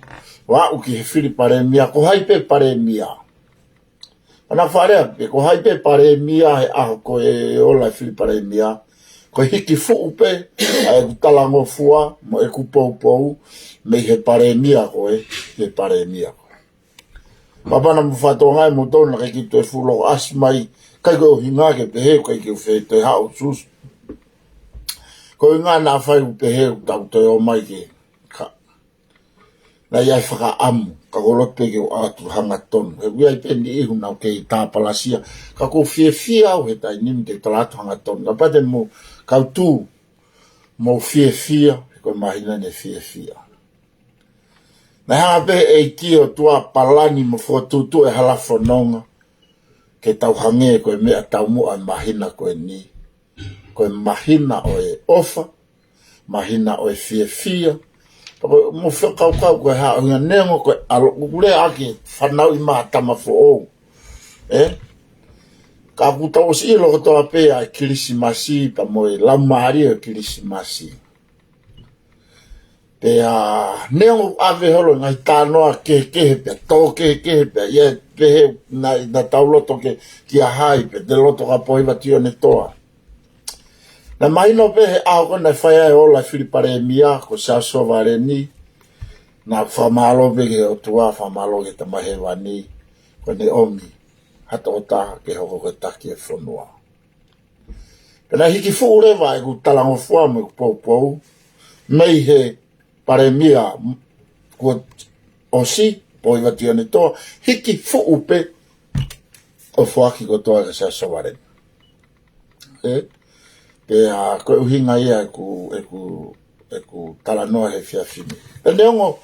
ʻO aʻu ki he fili palēmia, ko hai pē palēmia. Ana faʻa lea pē, ko hai pē palēmia he ʻaho ko ē ʻe ola e fili palēmia. Ko e hiki fuʻu pē, ʻa ʻeku talangofua, mo ʻeku poupou, mei he palēmia ko ē, he palēmia ko ē. Pea kapau naʻa mou fakatokangaʻi moutolu naʻe ʻikai ke toe fuʻu loko ʻasi mai, ʻikai ke u hinga ke pehē, ʻikai ke u fie toe haʻu susu. Ko e ngā naʻa fai u pehē, u tau toe ō mai ke, ka. Naʻe ʻi ai e fakaʻamu, ka ko e loto pē ke u ʻatu hangatonu. He ʻoku ʻi ai pē niʻihi naʻa nau kei tāpalasia. Ka ʻoku ou fiefia au he taimi ni ke tala atu hangatonu. Kapau te mou kautū, mou fiefia, he ko e māhina ni e fiefia. Naʻe hanga pē ʻe he ʻEiki ʻOtua ʻo palani mo fokotuʻutuʻu e hala fononga. Ke tau hangē ko e meʻa taumuʻa e māhina ko eni. Ko e māhina ʻo e ʻofa, māhina ʻo e fiefia. Pea ko e mou fakakaukau ko e hā ʻuhinga neongo ko e ʻalu ʻoku lea ʻaki e fanauʻi mai ha tama foʻou. Ē? Ka ʻoku tau ʻosi ʻilo kotoa pē ʻa e Kilisimasi, pea mo e laumālie ʻo e Kilisimasi. Pea neongo ʻave holo e ngaahi talanoa kehekehe pea tō kehekehe pea ʻi ai pē he naʻa, naʻa tau loto ke kia hai pea te loto kia Pohiva Tionetoa. Naʻe mahino pē he ʻaho ko ē naʻe fai ai e ola e fili palēmia ko Siaosi Sovaleni. Naʻa ku fakamālō pē ki he ʻOtua, fakamālō ki he Tamai Hēvani. Ko ʻene ʻomi ha tokotaha ke hoko ko e taki e fonua. Pea naʻe hiki fuʻu leva ʻeku talangofua mo ʻeku poupou. Mei he palēmia kuo ʻosi, Pohiva Tionetoa, hiki fuʻu pē ʻo foaki kotoa kia Siaosi Sovaleni. Ē? Pea ko e ʻuhinga ia ʻeku, ʻeku, ʻeku talanoa he efiafi ni. Pea neongo,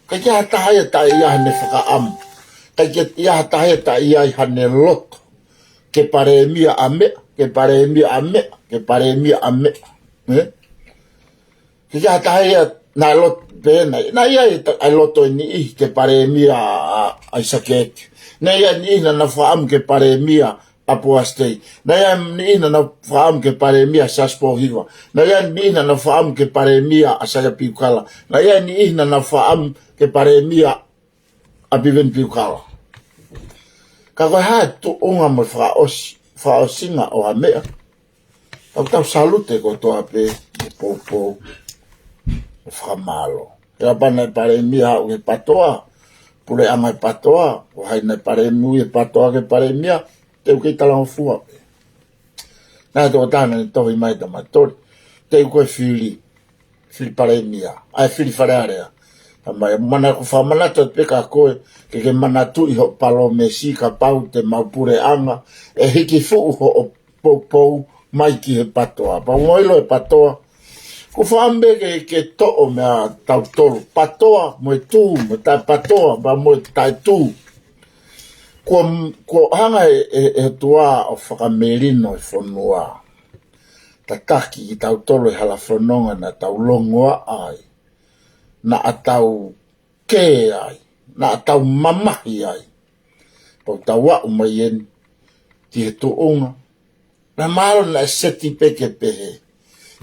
ʻikai ke ʻi ai ha taha ia taʻe ʻi ai haʻane fakaʻamu. ʻIkai ke ʻi ai ha taha ia taʻe ʻi ai haʻane loto. Ke palēmia ʻa meʻa, ke palēmia ʻa meʻa, ke palēmia ʻa meʻa. Ē? ʻIkai ke ʻi ai ha taha ia naʻe loto pē naʻe, naʻe ʻi ai e ta-, ʻa e loto e niʻihi ke palēmia ʻa, ʻa ʻAisake ʻEke. Naʻe ʻi ai e niʻihi naʻa nau fakaʻamu ke palēmia ʻa Poasi Tei. Naʻe ʻi ai e niʻihi naʻa nau fakaʻamu ke palēmia ʻa Siaosi Pōhiva. Naʻe ʻi ai e niʻihi naʻa nau fakaʻamu ke palēmia ʻa Saia Piukala. Naʻe ʻi ai e niʻihi naʻa nau fakaʻamu ke palēmia ʻa Piveni Piukala. Ka ko e hā e tuʻunga mo e fakaʻosi, fakaʻosinga ʻo ha meʻa. Tau, tau salute kotoa pē, mo poupou, mo fakamālō. He kapau naʻe palēmia haʻu he PATOA, puleʻanga he PATOA, ko hai naʻe palēmia he PATOA ke palēmia, te u kei talangofua pē. Naʻe tokotaha naʻe tohi mai Tamatori. Te u ko e fili, fili palēmia, ʻa e fili Fale Alea. Tamai, mana ko fakamanatu pē kia koe, ke ke manatuʻi hoʻo palōmesi kapau te mau puleʻanga, ʻe hiki fuʻu hoʻo poupou mai ki he PATOA. Pea ʻoku ou ʻilo e PATOA. Ko e fakaʻamu pē ke, ke toʻo meia tautolu. PATOA, mo e tū, mo e taʻe PATOA, pea mo e taʻe tū. Kuo, kuo hanga ʻe, ʻe, ʻe he ʻOtua ʻo fakamelino e fonua. Tataki kitautolu he hala fononga naʻa tau longoaʻa ai. Naʻa tau kē ai. Naʻa tau mamahi ai. Pea tau aʻu mai eni ki he tuʻunga. Naʻe mahalo naʻe seti pē ke pehē.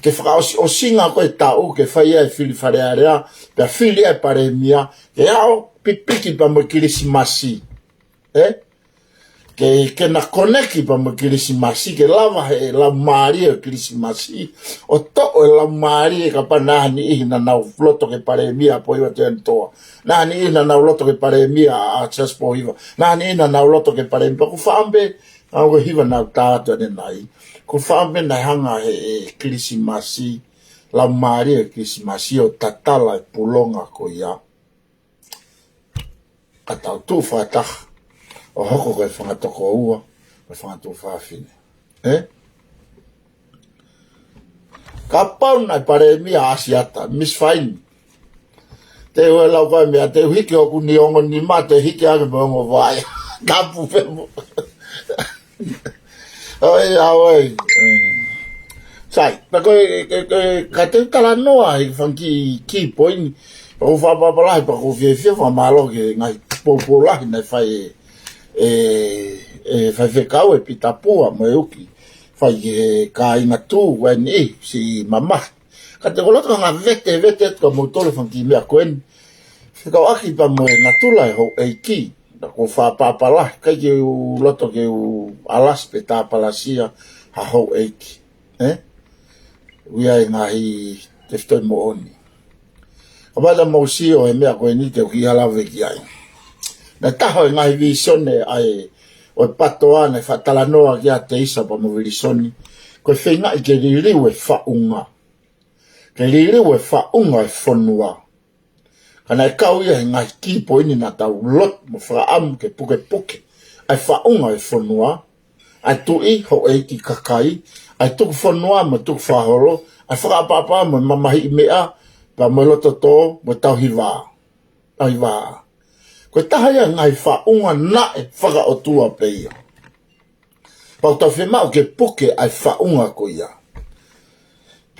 Ke fakaʻosiʻosinga ko e taʻu ke fai ai e fili Fale Alea, pea fili ai e palēmia, ke aʻu pipiki pea mo e Kilisimasi. Ē? Ke, ke na koneki pea mo e Kilisimasi, ke lava he laumālie ʻo e Kilisimasi, ʻo toʻo e laumālie kapau naʻe ʻi ai ha niʻihi naʻa nau loto ke palēmia ʻa Pohiva Tionetoa. Naʻe ʻi ai ha niʻihi naʻa nau loto ke palēmia ʻa, ʻa Siaosi Pōhiva. Naʻe ʻi ai ha niʻihi naʻa nau loto ke palēmia. Ko e fakaʻamu pē, ʻa ko e hiva naʻa ku tā atu ʻanenai. Ko e fakaʻamu pē naʻe hanga he, he Kilisimasi, laumālie e Kilisimasi ʻo tatala e pulonga ko ia. Ka tau tuʻu fakataha, ʻo hoko ko e fanga tokoua, ko e fanga tuofāfine. Ē? Kapau naʻe palēmia ʻa ʻAsiata, Miss Fine. Te u ʻai lau ko e meʻa, te u hiki hoku ni ongo nima, te hiki ange mo e ongo vaʻe. Tapu pē mo. ʻOi, ʻa ʻoi. Mm. Sai, pea ko e, ko e, ko e, ka te u talanoa he fanga kiʻi, kiʻi poini. Pea ʻoku ou fakamālō lahi, pea ʻoku ou fiefia fakamālō ki he ngaahi poupou lahi naʻe fai ʻe, ʻe, ʻe Faifekau ʻe Pita Pua mo e uki. Fai ki he kāinga tuʻu eni, siʻi mamahi. Ka te u loto ke ngata vete, vete atu kia moutolu e fanga kiʻi meʻa ko eni. Fekauʻaki pea mo e natula ʻo e houʻeiki. Naʻa ku fakamālō lahi, ʻikai ke u loto ke u alasi pe tāpalasia ha houʻeiki. ʻE? ʻOku ʻi ai e ngaahi tefitoʻi moʻoni. Kapau te mou sio he meʻa ko eni te u kiʻi ʻalu atu ki ai. Naʻe taha e ngaahi vīsone ʻa e, ʻo e PTOA naʻe fakatalanoa ki ai ʻa Teisa pea mo Vilisoni. Ko e feingaʻi ke liliu e faʻunga. Ke liliu e faʻunga e fonua. Ka naʻe kau ia he ngaahi kiʻi poini naʻa tau lotu mo fakaʻamu ke pukepuke. ʻA e faʻunga e fonua, ʻa e tuʻi, houʻeiki, kakai, ʻa e tuku fonua mo e tuku fakaholo, ʻa e fakaʻapaʻapa mo e mamahiʻi meʻa, pea mo e loto tō, mo e tauhi vā. ʻAi vā. Ko e taha ia e ngaahi faʻunga naʻe fakaʻotua pē ia. Pea ʻoku tau fiemaʻu ke puke ʻa e faʻunga ko ia.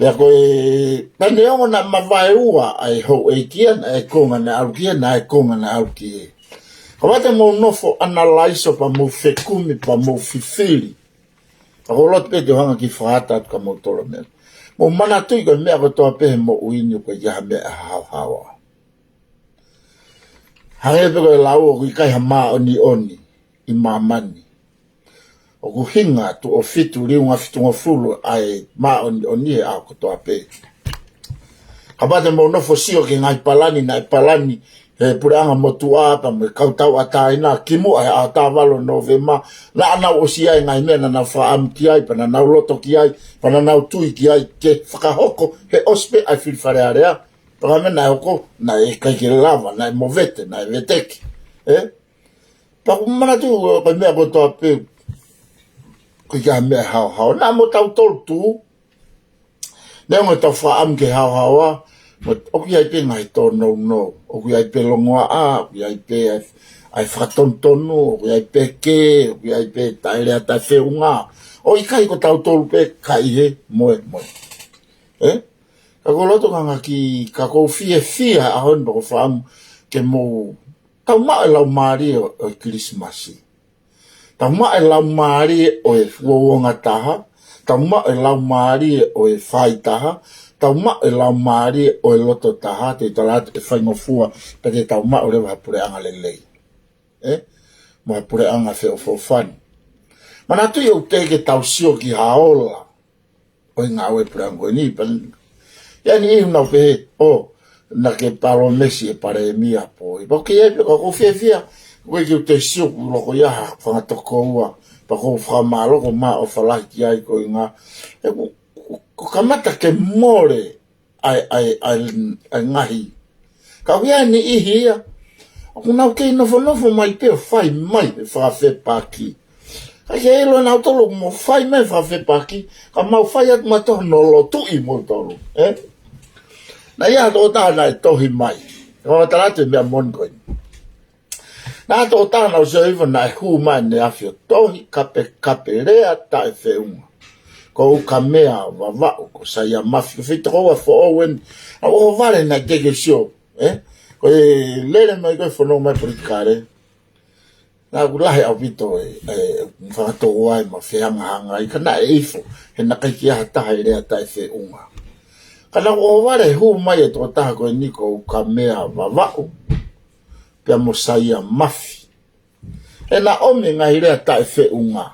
Pea ko e, pea neongo naʻe mavaeua ʻa e houʻeiki ia, naʻe konga naʻe ʻalu ki ai, naʻe konga naʻe ʻalu ki ai. Kapau te mou nofo ʻanalaiso pea mou fekumi pea mou fifili. Ka ʻoku ou loto pē te u hanga ʻo kiʻi fakaʻatā atu kia moutolu e meʻa. Mou manatuʻi ko e meʻa kotoa pē he moʻui ni ʻoku ʻikai ha meʻa haohaoa. Hangē pē ko e lau ʻoku ʻikai ha māʻoniʻoni ʻi māmani. ʻOku hinga tuʻo fitu liunga fitungofulu ʻa e māʻoniʻoni he ʻaho kotoa pē. Kapau te mou nofo ʻo sio ki he ngaahi palani naʻe palani he puleʻanga motuʻa pea mo e kau tauʻatāina kimuʻa he ʻaho taha valu Nōvema, naʻa nau ʻosi ʻi ai e ngaahi meʻa naʻa nau fakaʻamu ki ai, pea naʻa nau loto ki ai, pea naʻa nau tui ki ai ke fakahoko he ʻosi pē ʻa e fili Fale Alea. Pea ko e meʻa naʻe hoko, naʻe ʻikai ke lava, naʻe movete, naʻe veteki. ʻE? Pea ʻoku ou manatuʻi ko e meʻa kotoa pē, ʻoku ʻikai ha meʻa haohaoa. Naʻa mo tautolu tuʻu, neongo ʻetau fakaʻamu ke haohaoa, mo ʻoku ʻi ai pē ngaahi tōnounou, ʻoku ʻi ai pē longoaʻa, ʻoku ʻi ai pē ʻa e, ʻa e fakatonutonu, ʻoku ʻi ai pē kē, ʻoku ʻi ai pē taʻelea taʻefeʻunga. ʻOku ʻikai ko tautolu pē ka ʻi he moemoe. ʻE? Ka ʻoku ou loto ke ngata ki, ka ʻoku ou fiefia he ʻaho ni pea ʻoku ou fakaʻamu ke mou tau maʻu e laumālie ʻo, ʻo e Kilisimasi. Tau maʻu e laumālie ʻo e uouongataha. Tau maʻu e laumālie ʻo e faitaha. Tau maʻu e laumālie ʻo e loto taha. Te u tala atu ʻe faingofua pea te tau maʻu leva ha puleʻanga lelei. ʻE? Mo ha puleʻanga feʻofoʻofani. Manatuʻi ʻoku teʻeki ke tau sio ki ha ola ʻo e ngāue puleʻanga ko eni, pea ʻi ai e niʻihi ʻoku nau pehē, ʻo, naʻa ke palōmesi e palēmia pō. Pea ʻoku ʻi ai pē ka ʻoku ou fiefia, ʻoku ʻikai ke u toe sio ʻoku loko ia ha fanga tokoua, pea ʻoku ou fakamālō ʻoku ou maʻu ʻofa lahi ki ai ko e ngā. ʻE ʻoku, ʻoku, ʻoku kamata ke mole, ʻa e, ʻa e, ʻa e, ʻa e ngaahi. Ka ʻoku ʻi ai e niʻihi ia. ʻOku nau kei nofonofo mai pē ʻo fai mai e fakafepaki. Ka ke ʻilo nautolu mo fai mai e fakafepaki. Ka mau fai atu mautolu hono lotuʻi moutolu. ʻE? Naʻe ʻi ai ha tokotaha naʻe tohi mai. Ka ʻoku ou tala atu e meʻa moʻoni ko eni. Naʻe ʻi ai ha tokotaha naʻa ku sio hifo naʻe hū mai ʻene afi ʻo tohi kapekape lea taʻefeʻunga. Ko Ukamea Vavaʻu, ko Saia Mafi, ko e foʻi tokoua foʻou eni. Naʻa ku ʻohovale naʻe teʻeki ke u sio, ʻe? Ko e lele mai ko e fononga mai politikale. Naʻa ku lahi ʻaupito ʻe, ʻe, fakatokoua mo fehangahangai, ka naʻe ifo, he naʻe ʻikai ke ʻi ai ha taha ʻi he lea taʻefeʻunga. Ka naʻa ku ʻohovale hū mai e tokotaha ko eni ko Ukamea Vavaʻu. Pea mo Saia Mafi. ʻE naʻa ʻomi e ngaahi lea taʻefeʻunga.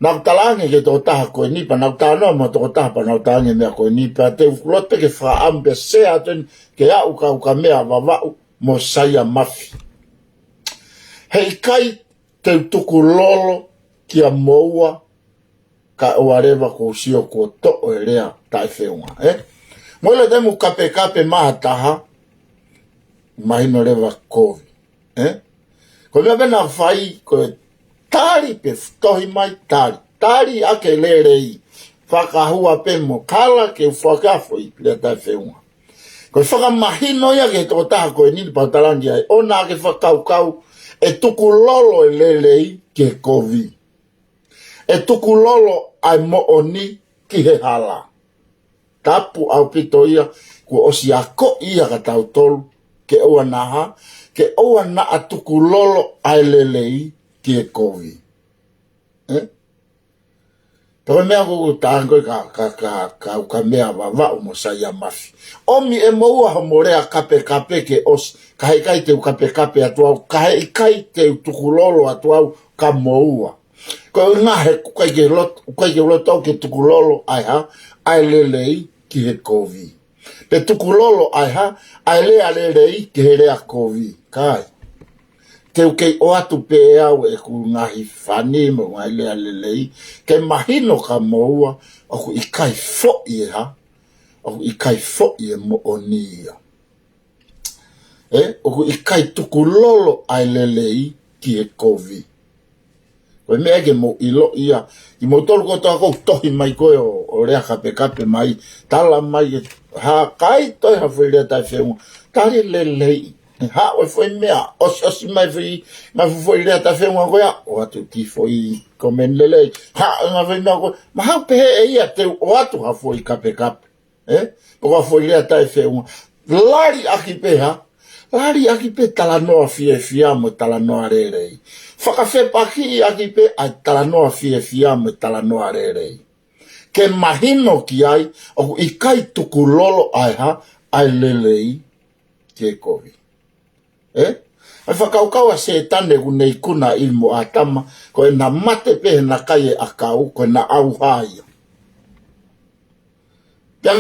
Naʻa ku talaange ki he tokotaha ko eni, pea naʻa ku talanoa mo e tokotaha, pea naʻa ku talaange e meʻa ko eni, pea te u loto ke fakaʻamu pea share atu eni, ke aʻu kia Ukamea Vavaʻu, mo Saia Mafi. Heʻikai te u tukulolo kia moua, ka ʻoua leva kuo u sio kuo toʻo e lea taʻefeʻunga, ʻe? Mo e lea te mou kapekape mai ha taha, mahino leva kovi, ʻe? Ko e meʻa pē naʻa ku fai, ko e tali pē, tohi mai tali. Tali ʻaki e lelei, fakahua pē mo kala ke u fakafoi lea taʻefeʻunga. Ko e fakamahino ia ki he tokotaha ko eni pea u talaange ai, ʻoua naʻa ke fakakaukau, ʻE tukulolo e lelei ki he kovi. ʻE tukulolo ʻa e moʻoni ki he hala. Tapu ʻaupito ia, kuo ʻosi akoʻi ia kia tautolu, ke ʻoua naʻa, ke ʻoua naʻa tukulolo ʻa e lelei ki he kovi. ʻE? Pea ko e meʻa ko ē ʻoku ou tango ka, ka, ka, ka, ka meʻa Vavaʻu mo Saiamafi. ʻOmi ʻe moua homo lea kapekape ke ʻosi, ka heʻikai te u kapekape atu au, ka heʻikai te u tukulolo atu au kia moua. Ko e ʻuhinga he ʻoku ʻikai ke loto, ʻoku ʻikai ke loto au ke tukulolo ʻa e hā, ʻa e lelei ki he kovi. Pe tukulolo ʻa e hā, ʻa e lea lelei ki he lea kovi. ʻIkai. Te u kei ʻoatu pē au ʻeku ngaahi fani mo e ngaahi lea lelei, ke mahino kia moua, ʻoku ʻikai foʻi e hā, ʻoku ʻikai foʻi e moʻoni ia. ʻE, ʻoku ʻikai tukulolo ʻa e lelei ki he kovi. Ko e meʻa ke mou ʻilo ia, kimoutolu kotoa ʻoku tohi mai ko ē ʻo, ʻo lea kapekape mai, tala mai ke hā, kai toe ha foʻi lea taʻefeʻunga. Tali lelei, haʻu e foʻi meʻa, ʻosiʻosi mai foʻi, ngaahi foʻi lea taʻefeʻunga ko ia, ʻoatu ki he foʻi comment lelei. Haʻu e ngaahi foʻi meʻa ko ē, mahalo pehē ʻe ia te u ʻoatu ha foʻi kapekape. ʻE? Pe ko ha foʻi lea taʻefeʻunga. Lali ʻaki pē hā? Lali ʻaki pē talanoa fiefia mo e talanoa lelei. Fakafepakiʻi ʻaki pē ʻa e talanoa fiefia mo e talanoa lelei. Ke mahino ki ai, ʻoku ʻikai tukulolo ʻa e hā, ʻa e lelei ki he kovi. ʻE? ʻA e fakakaukau ʻa Sētane ʻoku ne ikuna ʻa ʻIvi mo ʻĀtama, ko ʻena mate pē heʻena kai e ʻakau, ko ʻena ʻauha ia. Pea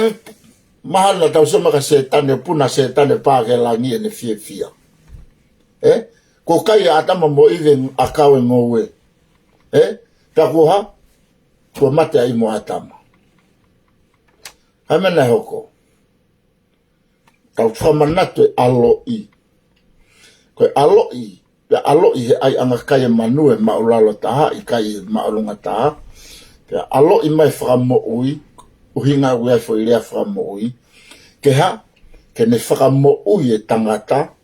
mahalo naʻa tau sio mai kia Sētane, puna Sētane pā ki langi ʻene fiefia. ʻE? Kuo kai ʻe ʻĀtama mo ʻIvi e ʻakau e ngoue. ʻE? Pea kuo hā? Kuo mate ʻa ʻIvi mo ʻĀtama. Hā e meʻa naʻe hoko? Tau fakamanatu e ʻaloʻi. Ko e ʻaloʻi, pea ʻaloʻi he ʻaiʻanga kai e manu e māʻulalo taha, ʻikai e māʻolunga taha. Pea ʻaloʻi mai e Fakamoʻui, ʻuhinga ʻoku ʻi ai e foʻi lea fakamoʻui. Ke hā, ke ne fakamoʻui e tangata,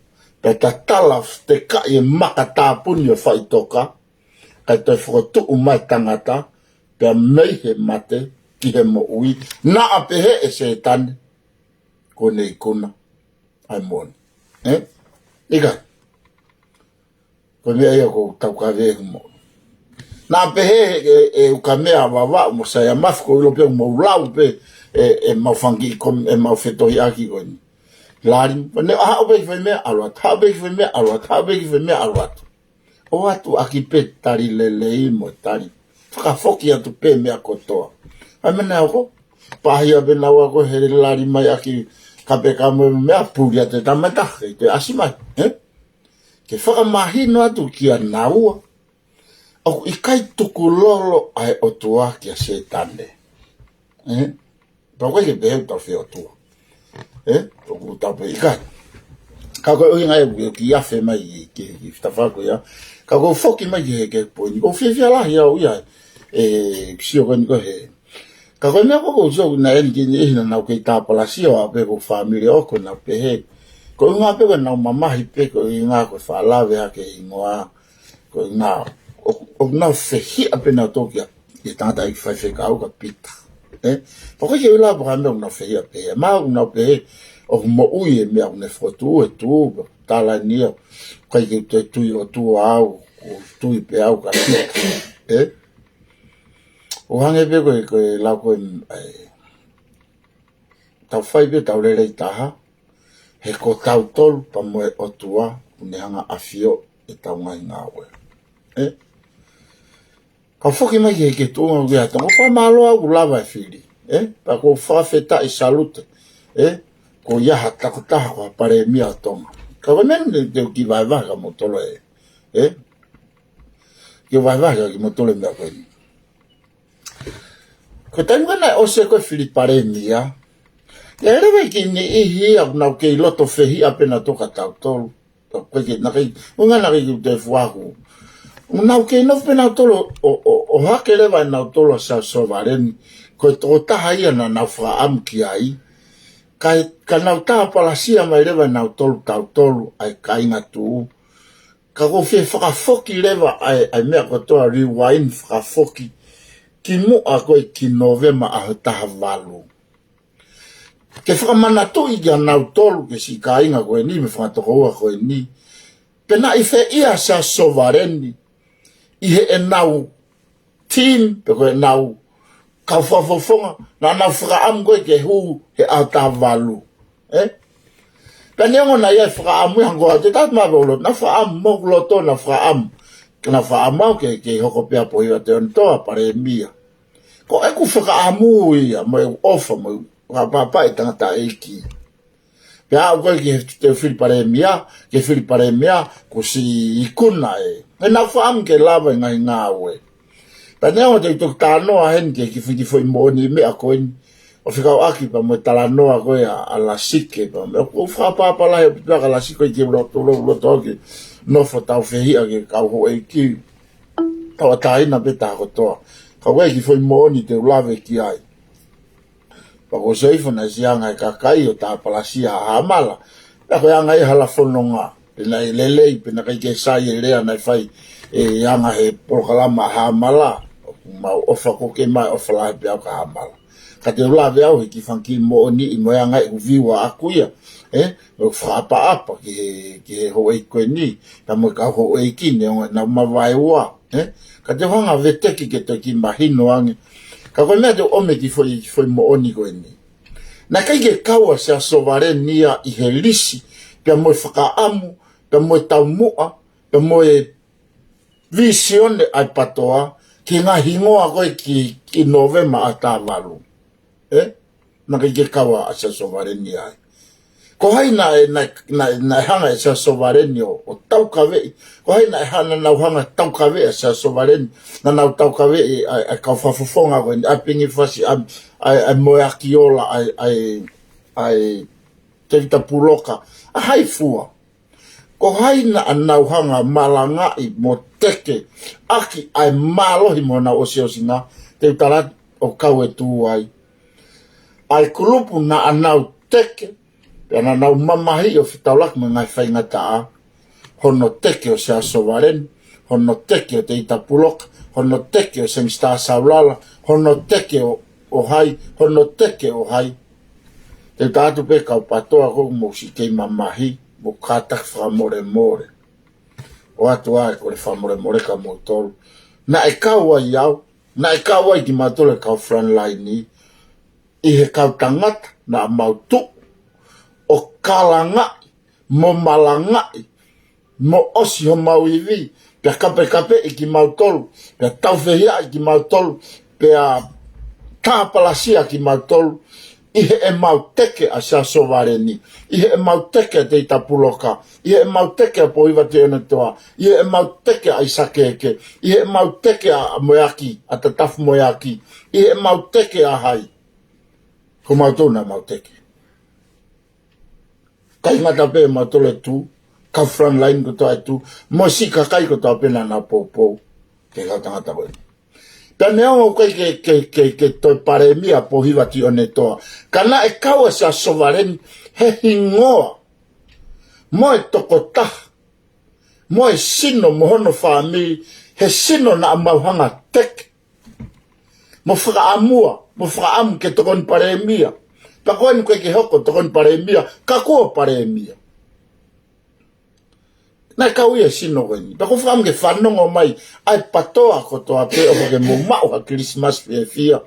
pea tatala ʻo tekaʻi e maka tāpuni ʻo faʻitoka, kae toe fokotuʻu mai e tangata, pea mei he mate ki he moʻui, naʻa pehē ʻe Sētane, kuo ne ikuna ʻa e moʻoni. ʻE? ʻIkai. Ko e meʻa ia ʻoku ou taukaveʻi mo. Naʻa pehē ʻe, ʻe, ʻe ukamea Vavaʻu mo Saiamafi, ʻoku ou ʻilo pē ʻoku mou lau pē ʻe, ʻemau fanga kiʻi ko, ʻemau fetohiʻaki ko eni. Lali, ne haʻu pē ki he foʻi meʻa, ʻalu atu, haʻu pē ki he foʻi meʻa, ʻalu atu, haʻu pē ki he foʻi meʻa, ʻalu atu. ʻOatu ʻaki pē tali lelei mo tali. Fakafoki atu pē meʻa kotoa. ʻA e meʻa naʻe hoko, pāhia pē naua ko ē he lali mai ʻaki kapekape mo e meʻa, puli atu e tama taha, ke ʻasi mai, ʻe? Ke fakamahino atu kia naua, ʻoku ʻikai tukulolo ʻa e ʻOtua kia Sētane. ʻE? Pea ʻoku ʻikai ke pehē ʻoku tau fie ʻOtua. ʻE? ʻOku tau pehē ʻikai. Ka ko e ʻuhinga ia ʻoku ou kiʻi afe mai ki, ki, ki he tafaʻaki ko ia. Ka ʻoku ou foki mai ki he, ki he poini. ʻOku ou fiefia lahi au ia. ʻE, sio ko eni ko ē he. Ka ko e meʻa ko ē ʻoku ou sio naʻe ʻi ai e niʻihi naʻa nau kei tāpalasia ʻo aʻu pē ki hoku fāmili ʻoku nau pehē. Ko e ʻuhinga pē ko ʻenau mamahi pē ko e ʻuhinga ko e faʻa lave hake hingoa. Ko e ʻuhinga, ʻo, ʻoku nau fehiʻa pē nautolu kia, kia tangataʻeiki faifekau kia Pita. ʻE? Pea ʻoku ʻikai ke u ʻilo pe ko e hā e meʻa ʻoku nau fehiʻa pehē. Mahalo ʻoku nau pehē, ʻoku moʻui e meʻa ʻoku ne fokotuʻu, ʻe tuʻu, pea tala eni ia, ʻoku ʻikai ke u toe tui ʻOtua au, ʻoku ou tui pē au kia Pita. ʻE? ʻO hangē pē ko e, ko e lau ko ē, ʻe, tau fai pē, tau lelei taha, he ko tautolu pea mo e ʻOtua, ʻoku ne hanga ʻo ʻafioʻi ʻetau ngaahi ngāue. ʻE? Ka foki mai ki he, ki he tuʻunga ʻoku ʻi ai Tonga. ʻOku fakamālō au ʻoku lava e fili. ʻE? Pea ʻoku ou fakafetaʻi, salute. ʻE? Ko ia ha takotaha ko ha palēmia ʻo Tonga. Ka ko e meʻa ni te u kiʻi vahevahe kia moutolu ē. ʻE? Kiʻi vahevahe kia moutolu e meʻa ko eni. Ko e taimi ko ē naʻe ʻosi ko ē fili palēmia, ʻi ai leva e kiʻi niʻihi ia ʻoku nau kei loto fehiʻa pē nautolu kia tautolu. Ko e ke, naʻe ʻikai, ʻuhinga naʻe ʻikai ke u toe fua hū. ʻOku nau kei nofo pē nautolu ʻo, ʻo, ʻo hake leva ʻe nautolu ʻa Sa, Sovaleni. Ko e tokotaha ia naʻa nau fakaʻamu ki ai. Kae, ka nau tāpalasia mai leva ʻe nautolu tautolu ʻa e kāinga tuʻu. Ka ʻoku ou fie fakafoki leva ʻa e, ʻa e meʻa kotoa, rewind, fakafoki ki muʻa ko ē ki Nōvema ʻaho taha valu. Ke fakamanatuʻi kia nautolu, ki he siʻi kāinga ko eni mo e fanga tokoua ko eni, pe naʻe ʻi fē ia Siaosi Sovaleni ʻi heʻenau team, pe ko ʻenau kau fakafofonga, naʻa nau fakaʻamu ko ē ke hū he ʻaho taha valu. Ē? Pea neongo naʻe ʻi ai e fakaʻamu ia, hangē ko e ʻoatu ʻe tautolu maʻu pē ʻo loto, naʻa nau fakaʻamu, moʻoku loto naʻa nau fakaʻamu. Ke nau fakaʻamu au ke, ke hoko pē ʻa Pōhiva Tuʻiʻonetoa Palēmia. Ko ʻeku fakaʻamu ia, mo ʻeku ʻofa, mo ʻeku fakapapauʻi tangataʻeiki. Pea aʻu ko ē ki he teu fili Palēmia, ke fili Palēmia, kuo ʻosi ikuna ē. He naʻa nau fakaʻamu ke lava e ngaahi ngāue. Pea neongo te u toki talanoa heni ki he kiʻi foʻi, kiʻi foʻi moʻoni meʻa ko eni, ʻo fekauʻaki pea mo e talanoa ko ē ʻa, ʻa Lasike pea mo e, ʻoku ou fakapapau lahi ʻaupito kia Lasike ko ē ke loto, loto, loto ke nofo taufehiʻa ki he kau houʻeiki. Tauʻatāina pē taha kotoa. Ka ko e kiʻi foʻi moʻoni te u lave ki ai. Pea ko e seifa naʻe siʻi anga e kakai ʻo tāpalasia ʻa Haʻamala. Pea ko e anga ia hala fononga. Pe naʻe lelei, pe naʻe ʻikai ke sai e lea naʻe fai ʻe he anga he polokalama ʻa Haʻamala. ʻOku mau ʻofa koke mai, ʻofa lahi pē au kia Haʻamala. Ka te u lave au he kiʻi fanga kiʻi moʻoni ʻi mo e anga ʻeku view ʻaʻaku ia. Ē? Mo e fakaʻapaʻapa ki he, ki he houʻeiki ko eni. Pea mo e kau houʻeiki neongo ʻenau mavaeua. Ē? Ka te u hanga ʻo veteki ke toki mahino ange. Ka ko e meʻa te u ʻomai e kiʻi foʻi, foʻi moʻoni ko eni. Naʻe ʻikai ke kau ʻa Siaosi Sovaleni ia ʻi he lisi, pea mo e fakaʻamu, pea mo e taumuʻa, pea mo e vīsone ʻa e PATOA, ki he ngaahi hingoa ko ē ki, ki Nōvema ʻaho taha valu. Ē? Naʻe ʻikai ke kau ʻa Siaosi Sovaleni ia ai. Ko hai naʻe, naʻe, naʻe, naʻe hanga ʻe Siaosi Sovaleni ʻo, ʻo taukaveʻi. Ko hai naʻe ha-, naʻa nau hanga ʻo taukaveʻi ʻa Siaosi Sovaleni. Naʻa nau taukaveʻi ʻa e, ʻa e kau fakafofonga ko eni, ʻa Pingifasi, ʻa e, ʻa e, ʻa e Moeaki Ola, ʻa e, ʻa e, ʻa e Tevita Puloka. ʻA hai fua. Ko hai naʻa nau hanga ʻo malangaʻi mo teke ʻaki ʻa e mālohi mo ʻenau ʻosiʻosinga, te u tala atu ʻoku kau e tū ai. ʻA e kulupu naʻa nau teke, pea naʻa nau mamahiʻi ʻo fetaulaki mo e ngaahi faingataʻa, hono teke ʻo Siaosi Sovaleni, hono teke ʻo Tevita Puloka, hono teke ʻo Sangster Saulala, hono teke ʻo, ʻo hai, hono teke ʻo hai. Te u tala atu pē kau PATOA ʻoku mou siʻi kei mamahi, mou kātaki fakamolemole. ʻOatu ʻa e kole fakamolemole kia moutolu. Naʻe kau ai au, naʻe kau ai kimautolu e kau frontline, ʻi he kau tangata naʻa mau tuʻu ʻo kalangaʻi, mo malangaʻi, mo ʻosi homau ivi, pea kapekapeʻi kimautolu, pea taufehiʻaʻi kimautolu, pea tāpalasia kimautolu, ʻi heʻemau teke ʻa Siaosi Sovaleni, ʻi heʻemau teke ʻa Tevita Puloka, ʻi heʻemau teke ʻa Pōhiva Tuʻiʻonetoa, ʻi heʻemau teke ʻa ʻAisake Eke, ʻi heʻemau teke ʻa Moeaki, ʻa Tatafu Moeaki, ʻi heʻemau teke ʻa hai. Ko mautolu naʻa mau teke. ʻIkai ngata pē mautolu e tū, kau frontline kotoa e tū, mo e siʻi kakai kotoa pē naʻa nau poupou ki he kau tangata ko ē. Pea neongo ʻoku ʻikai ke, ke, ke, ke toe Palēmia ʻa Pōhiva Tuʻiʻonetoa, ka naʻe kau ʻa Siaosi Sovaleni he hingoa, mo e tokotaha, mo e sino, mo hono fāmili, he sino naʻa mau hanga ʻo teke, mo fakaʻamua, mo fakaʻamu ke tokoni Palēmia. Pea ko eni ʻoku ʻikai ke hoko tokoni Palēmia, ka kuo Palēmia. Naʻe kau ia he sino ko eni. Pea ʻoku ou fakaʻamu ke fanongo mai ʻa e PATOA kotoa pē, ʻofa ke mou maʻu ha Kilisimasi fiefia.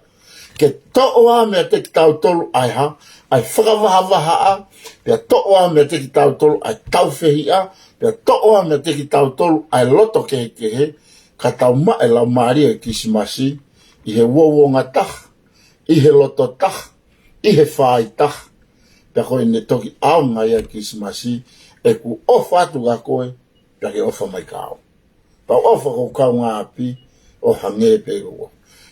Ke toʻo ʻa meʻa kiate kitautolu ʻa e hā, ʻa e fakavahavahaʻa, pea toʻo ʻa meʻa kiate kitautolu ʻa e taufehiʻa, pea toʻo ʻa meʻa kiate kitautolu ʻa e loto kehekehe, ka tau maʻu e laumālie ʻo e Kilisimasi, ʻi he uouongataha, ʻi he lototaha, ʻi he fāitaha. Pea ko ʻene toki ʻaonga ia e Kilisimasi, ʻeku ʻofa atu kia koe, pea ke ʻofa mai kia au. Pea ʻofa ki hoku kaungāʻapi, ʻo hangē pē ko au.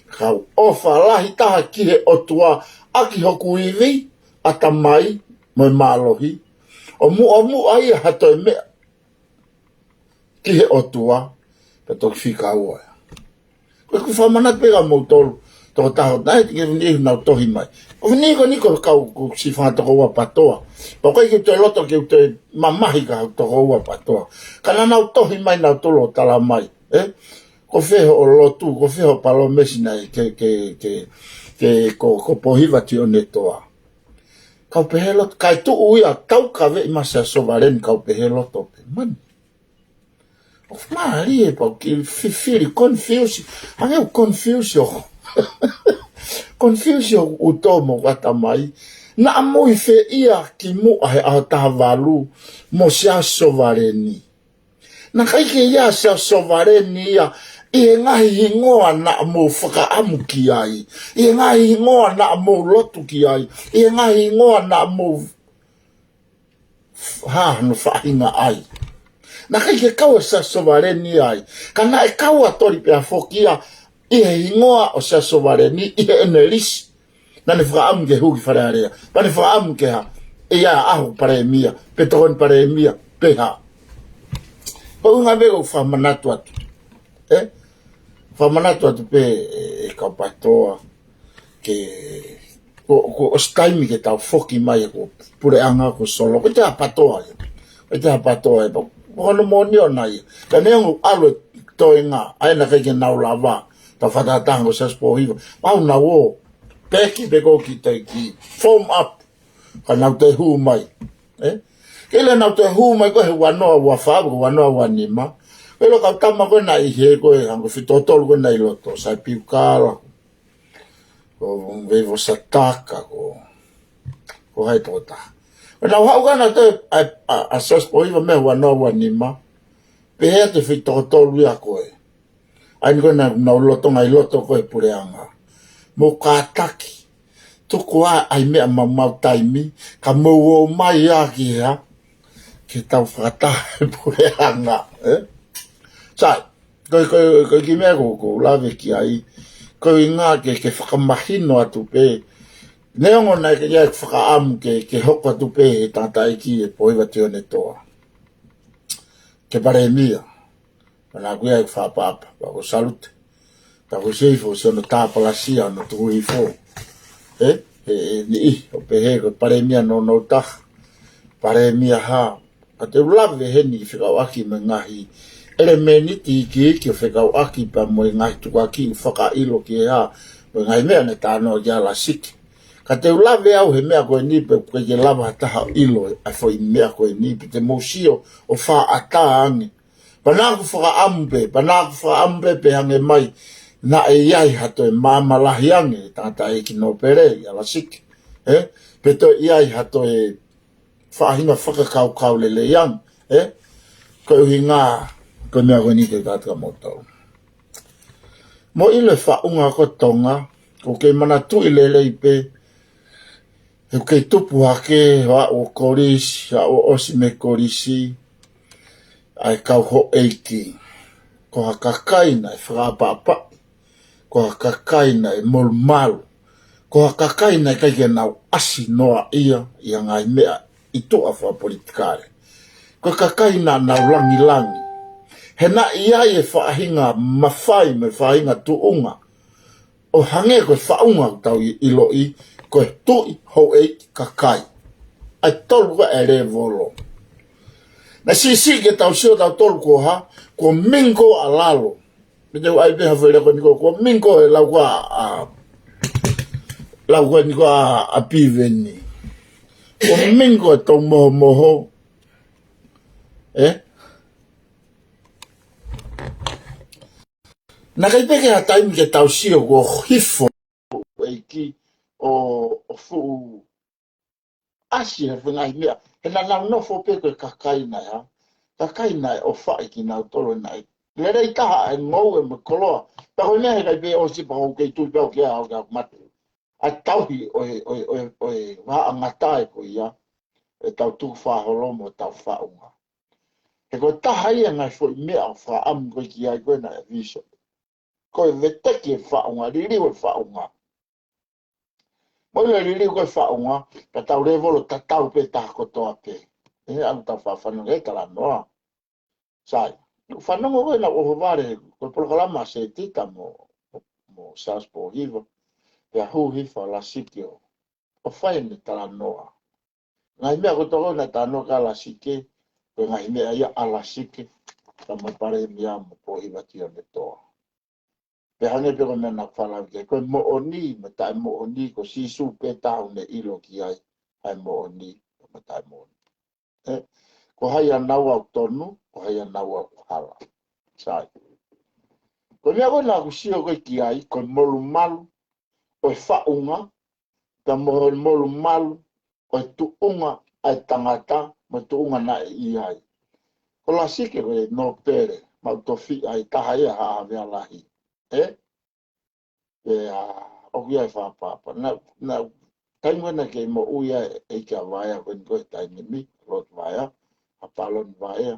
Kau ʻofa lahi taha ki he ʻOtua, ʻaki hoku ivi, ʻatamai, mo e mālohi. ʻO muʻomuʻa ia ha toe meʻa ki he ʻOtua, pea toki fika ua ia. Ko ʻeku fakamanatu pē kia moutolu, Tokotaha, naʻe ʻikai ke niʻihi nau tohi mai. Ko niʻihi ko eni ko e kau ko si fanga tokoua PATOA. Pea ʻoku ʻikai ke u toe loto ke u toe mamahi ki he tokoua PATOA. Ka naʻa nau tohi mai nautolu ʻo tala mai, ē? Ko fē hoʻo lotu, ko fē hoʻo palōmesi naʻe ke, ke, ke, ke, ko, ko Pōhiva Tionetoa. Kau pehē loto, kae tuʻu ia, tau kaveʻi mai Siaosi Sovaleni, kau pehē loto pē. Man. ʻOku mālie pē au ke fifili, confuse. Hangē ʻoku confuse ʻoku. Confuse ʻoku tō mo ʻatamai. Naʻa mou ʻi fē ia kimuʻa he ʻaho taha valu mo Siaosi Sovaleni? Naʻe ʻikai ke ʻi ai Siaosi Sovaleni ia ʻi he ngaahi hingoa naʻa mou fakaʻamu ki ai, ʻi he ngaahi hingoa naʻa mou lotu ki ai, ʻi he ngaahi hingoa naʻa mou f-, ha, no faʻahinga ai. Naʻe ʻikai ke kau ʻa Siaosi Sovaleni ai, ka naʻe kau ʻa Toli pea foki ia ʻi he hingoa ʻo Siaosi Sovaleni ʻi heʻene lisi. Naʻa ne fakaʻamu ke hū ki Fale Alea. Pea ne fakaʻamu ke hā? ʻE ʻi ai ʻaho palēmia, pe tokoni palēmia, pe hā. Ko e ʻuhinga pē ʻoku ou fakamanatu atu. Ē? Fakamanatu atu pē ē, ē kau PATOA. Ke, ko, ko ʻosi taimi ke tau foki mai ko Puleʻanga ko Solo. Ko e taha PATOA ia. Ko e taha PATOA ia. Pea, ko hono moʻoni ʻona ia. Ka neongo ʻalu e toenga, ʻa ē naʻe ʻikai ke nau lava. Tau fakataha ko Siaosi Pōhiva. Mau nau ō. Peki pe ko ki te ki form up. Ka nau toe hū mai. Ē? Ke ʻilo naʻa nau toe hū mai ko e ua noa ua fā, ko e ua noa ua nima. Ko e ʻilo kau tama ko ē naʻe ʻi hē ko e hangē ko e fitotolu ko ē naʻe ʻi loto. Sai Piukala. Ko Veivo Sataka, ko, ko hai tokotaha. Ko e nau haʻu ka nau toe, ʻa, ʻa, ʻa Siaosi Pōhiva mei he ua noa ua nima. Pehē atu e fitotolu ia ko ē. ʻA eni ko ē naʻa nau loto ngai loto ko e Puleʻanga. Mou kātaki. Tuku ā ʻa e meʻa maumau taimi, ka mou ō mai ā ki hā, ke tau fakataha e Puleʻanga, ē? Sai, ko e, ko e, ko e kiʻi meʻa ko, ko u lave ki ai, ko e ʻuhinga ke, ke fakamahino atu pē, neongo naʻe ʻikai ke ʻi ai e fakaʻamu ke, ke hoko atu pē he tangataʻeiki ʻe Pōhiva Tionetoa. Ke palēmia. Mana kuia e fakaʻapaʻapa, pea ko Salute. Pea ko Seifo, Siaosi Tāpalasia, ʻo tuku hifo. Ē? Ē, ē, niʻihi, ʻo pehē ko e palēmia nounou taha. Palēmia hā. Ka te u lave heni fekauʻaki mo e ngaahi ʻelemēniti iiki ʻo fekauʻaki pea mo e ngaahi tukuakiʻi fakaʻilo ki he hā. Mo e ngaahi meʻa naʻe talanoa ki ai ʻa Lasiki. Ka te u lave au he meʻa ko eni pe ʻoku ʻikai ke lava ha taha ʻo ʻilo ʻa e foʻi meʻa ko eni pe te mou sio ʻo fakaʻatā ange. Pea naʻa ku fakaʻamu pē, pea naʻa ku fakaʻamu pē pe hangē mai, naʻe ʻi ai ha toe maama lahi ange, tangataʻeiki nōpele, ʻia Lasiki, ē? Pe toe ʻi ai ha toe faʻahinga fakakaukau lelei ange, ē? Ko e ʻuhinga, ko e meʻa ko eni ke kātaka moutolu. Mou ʻilo e faʻunga ko Tonga, ʻoku kei manatuʻi lelei pē, he ʻoku kei tupu hake, ʻo aʻu ʻo kolisi, ʻo aʻu ʻo ʻosi mei kolisi, ʻa e kau houʻeiki. Ko ha kakai naʻe fakaʻapaʻapaʻi, ko ha kakai naʻe molumalu, ko ha kakai naʻe ʻikai ke nau ʻasi noaʻia ʻi ha ngaahi meʻa ʻi tuʻa fakapolitikale. Ko e kakai naʻa nau langilangi. He naʻe ʻi ai e faʻahinga mafai mo e faʻahinga tuʻunga. ʻO hangē ko e faʻunga ʻoku tau ʻi-, ʻiloʻi, ko e tuʻi houʻeiki kakai. ʻA e tolu ko ē e lēvolo. Naʻe siʻisiʻi ke tau sio tautolu ko hā, ko Mingo ʻa Lalo. Mete ʻai pē ha fele ko eni ko, ko Mingo e lau ko ē ʻa, lau ko eni ko ē ʻa Piveni. Ko Mingo e tau mohomoho. Ē? Naʻe ʻikai pē ke ʻi ai ha taimi ke tau sio kuo hifo ʻeiki ʻo, ʻo fuʻu ʻasi he ngaahi meʻa. He naʻa nau nofo pē ko e kakai naʻe hā. Kakai naʻe ʻofaʻi kinautolu naʻe. Lelei taha e ngoue mo e koloa. Pea ko e meʻa he ʻikai pē ʻosi pea ʻoku kei tui pē au ke au, ke au mate. ʻA e tauhi ʻo e, ʻo e, ʻo e, ʻo e vahaʻa ngatae ko ia. ʻEtau tukufakaholo mo ʻetau faʻunga. He ko e taha ia ngaahi foʻi meʻa ʻoku fakaʻamu ko ē ki ai ko ē naʻe vīsone. Ko e veteki e faʻunga, liliu e faʻunga. Mou ʻilo e liliu ko ē faʻunga, ka tau lēvolo tatau pē taha kotoa pē. ʻE, ʻalu tau fakafanongo e talanoa. Sai, fanongo ko ē naʻa ku ʻohovale, ko e polokalama ʻa Setita mo, mo, mo Siaosi Pōhiva. Pea hū hifo ʻa Lasike ʻo, ʻo fai ʻene talanoa. Ngaahi meʻa ko ē ʻoku talanoa ki ai ʻa Lasike, ko e ngaahi meʻa ia ʻa Lasike, ka mo e palēmia mo Pōhiva Tionetoa. Pea hangē pē ko e meʻa naʻa ku fālaki ki ai, ko e moʻoni mo e taʻemoʻoni, ko Sīsū pē taha ʻoku ne ʻilo ki ai ʻa e moʻoni mo e taʻemoʻoni. ʻE, ko hai ʻa naua ʻoku tonu, ko hai ʻa naua ʻoku hala. Sai. Ko e meʻa ko ē naʻa ku sio ko ē ki ai, ko e molumalu ʻo e faʻunga, pea mo e molumalu ʻo e tuʻunga ʻa e tangata, mo e tuʻunga naʻe ʻi ai. Ko Lasike ko e nōpele, maʻu tofiʻa ʻi taha ia ha ʻave ʻa lahi. ʻE? Pea, ʻoku ʻi ai e fakaʻapaʻapa. Naʻa, naʻa, taimi ko ē naʻe kei moʻui ai ʻa e ʻEiki ʻa Vaea ko eni ko e taimi ni, Lord Vaea, ʻa Paloni Vaea.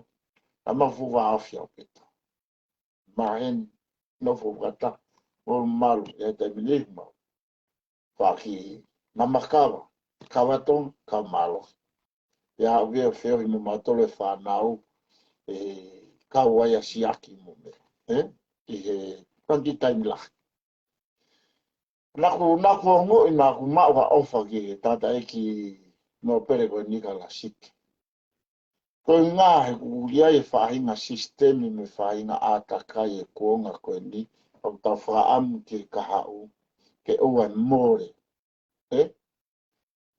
Naʻa mau fuʻu vāofi ʻaupito. Maheni, nofo fakataha, molumalu, ʻi he taimi ni mau. Faki, naʻa mau kava, kava Tonga, kava mālohi. Pea aʻu ki he feohi mo mautolu e fānau, ʻe kau ai ʻa Siaki mo meʻa. ʻE? ʻI he, ko e kiʻi taimi lahi. Naʻa ku, naʻa ku ongoʻi naʻa ku maʻu ha ʻofa ki he tangataʻeiki nōpele ko eni kia Lasike. Ko e ngaahi kulia e faʻahinga sisitemi mo e faʻahinga ʻātakai e kuonga ko eni, ʻoku tau fakaʻamu ke kahaʻu, ke ʻoua ʻe mole. ʻE?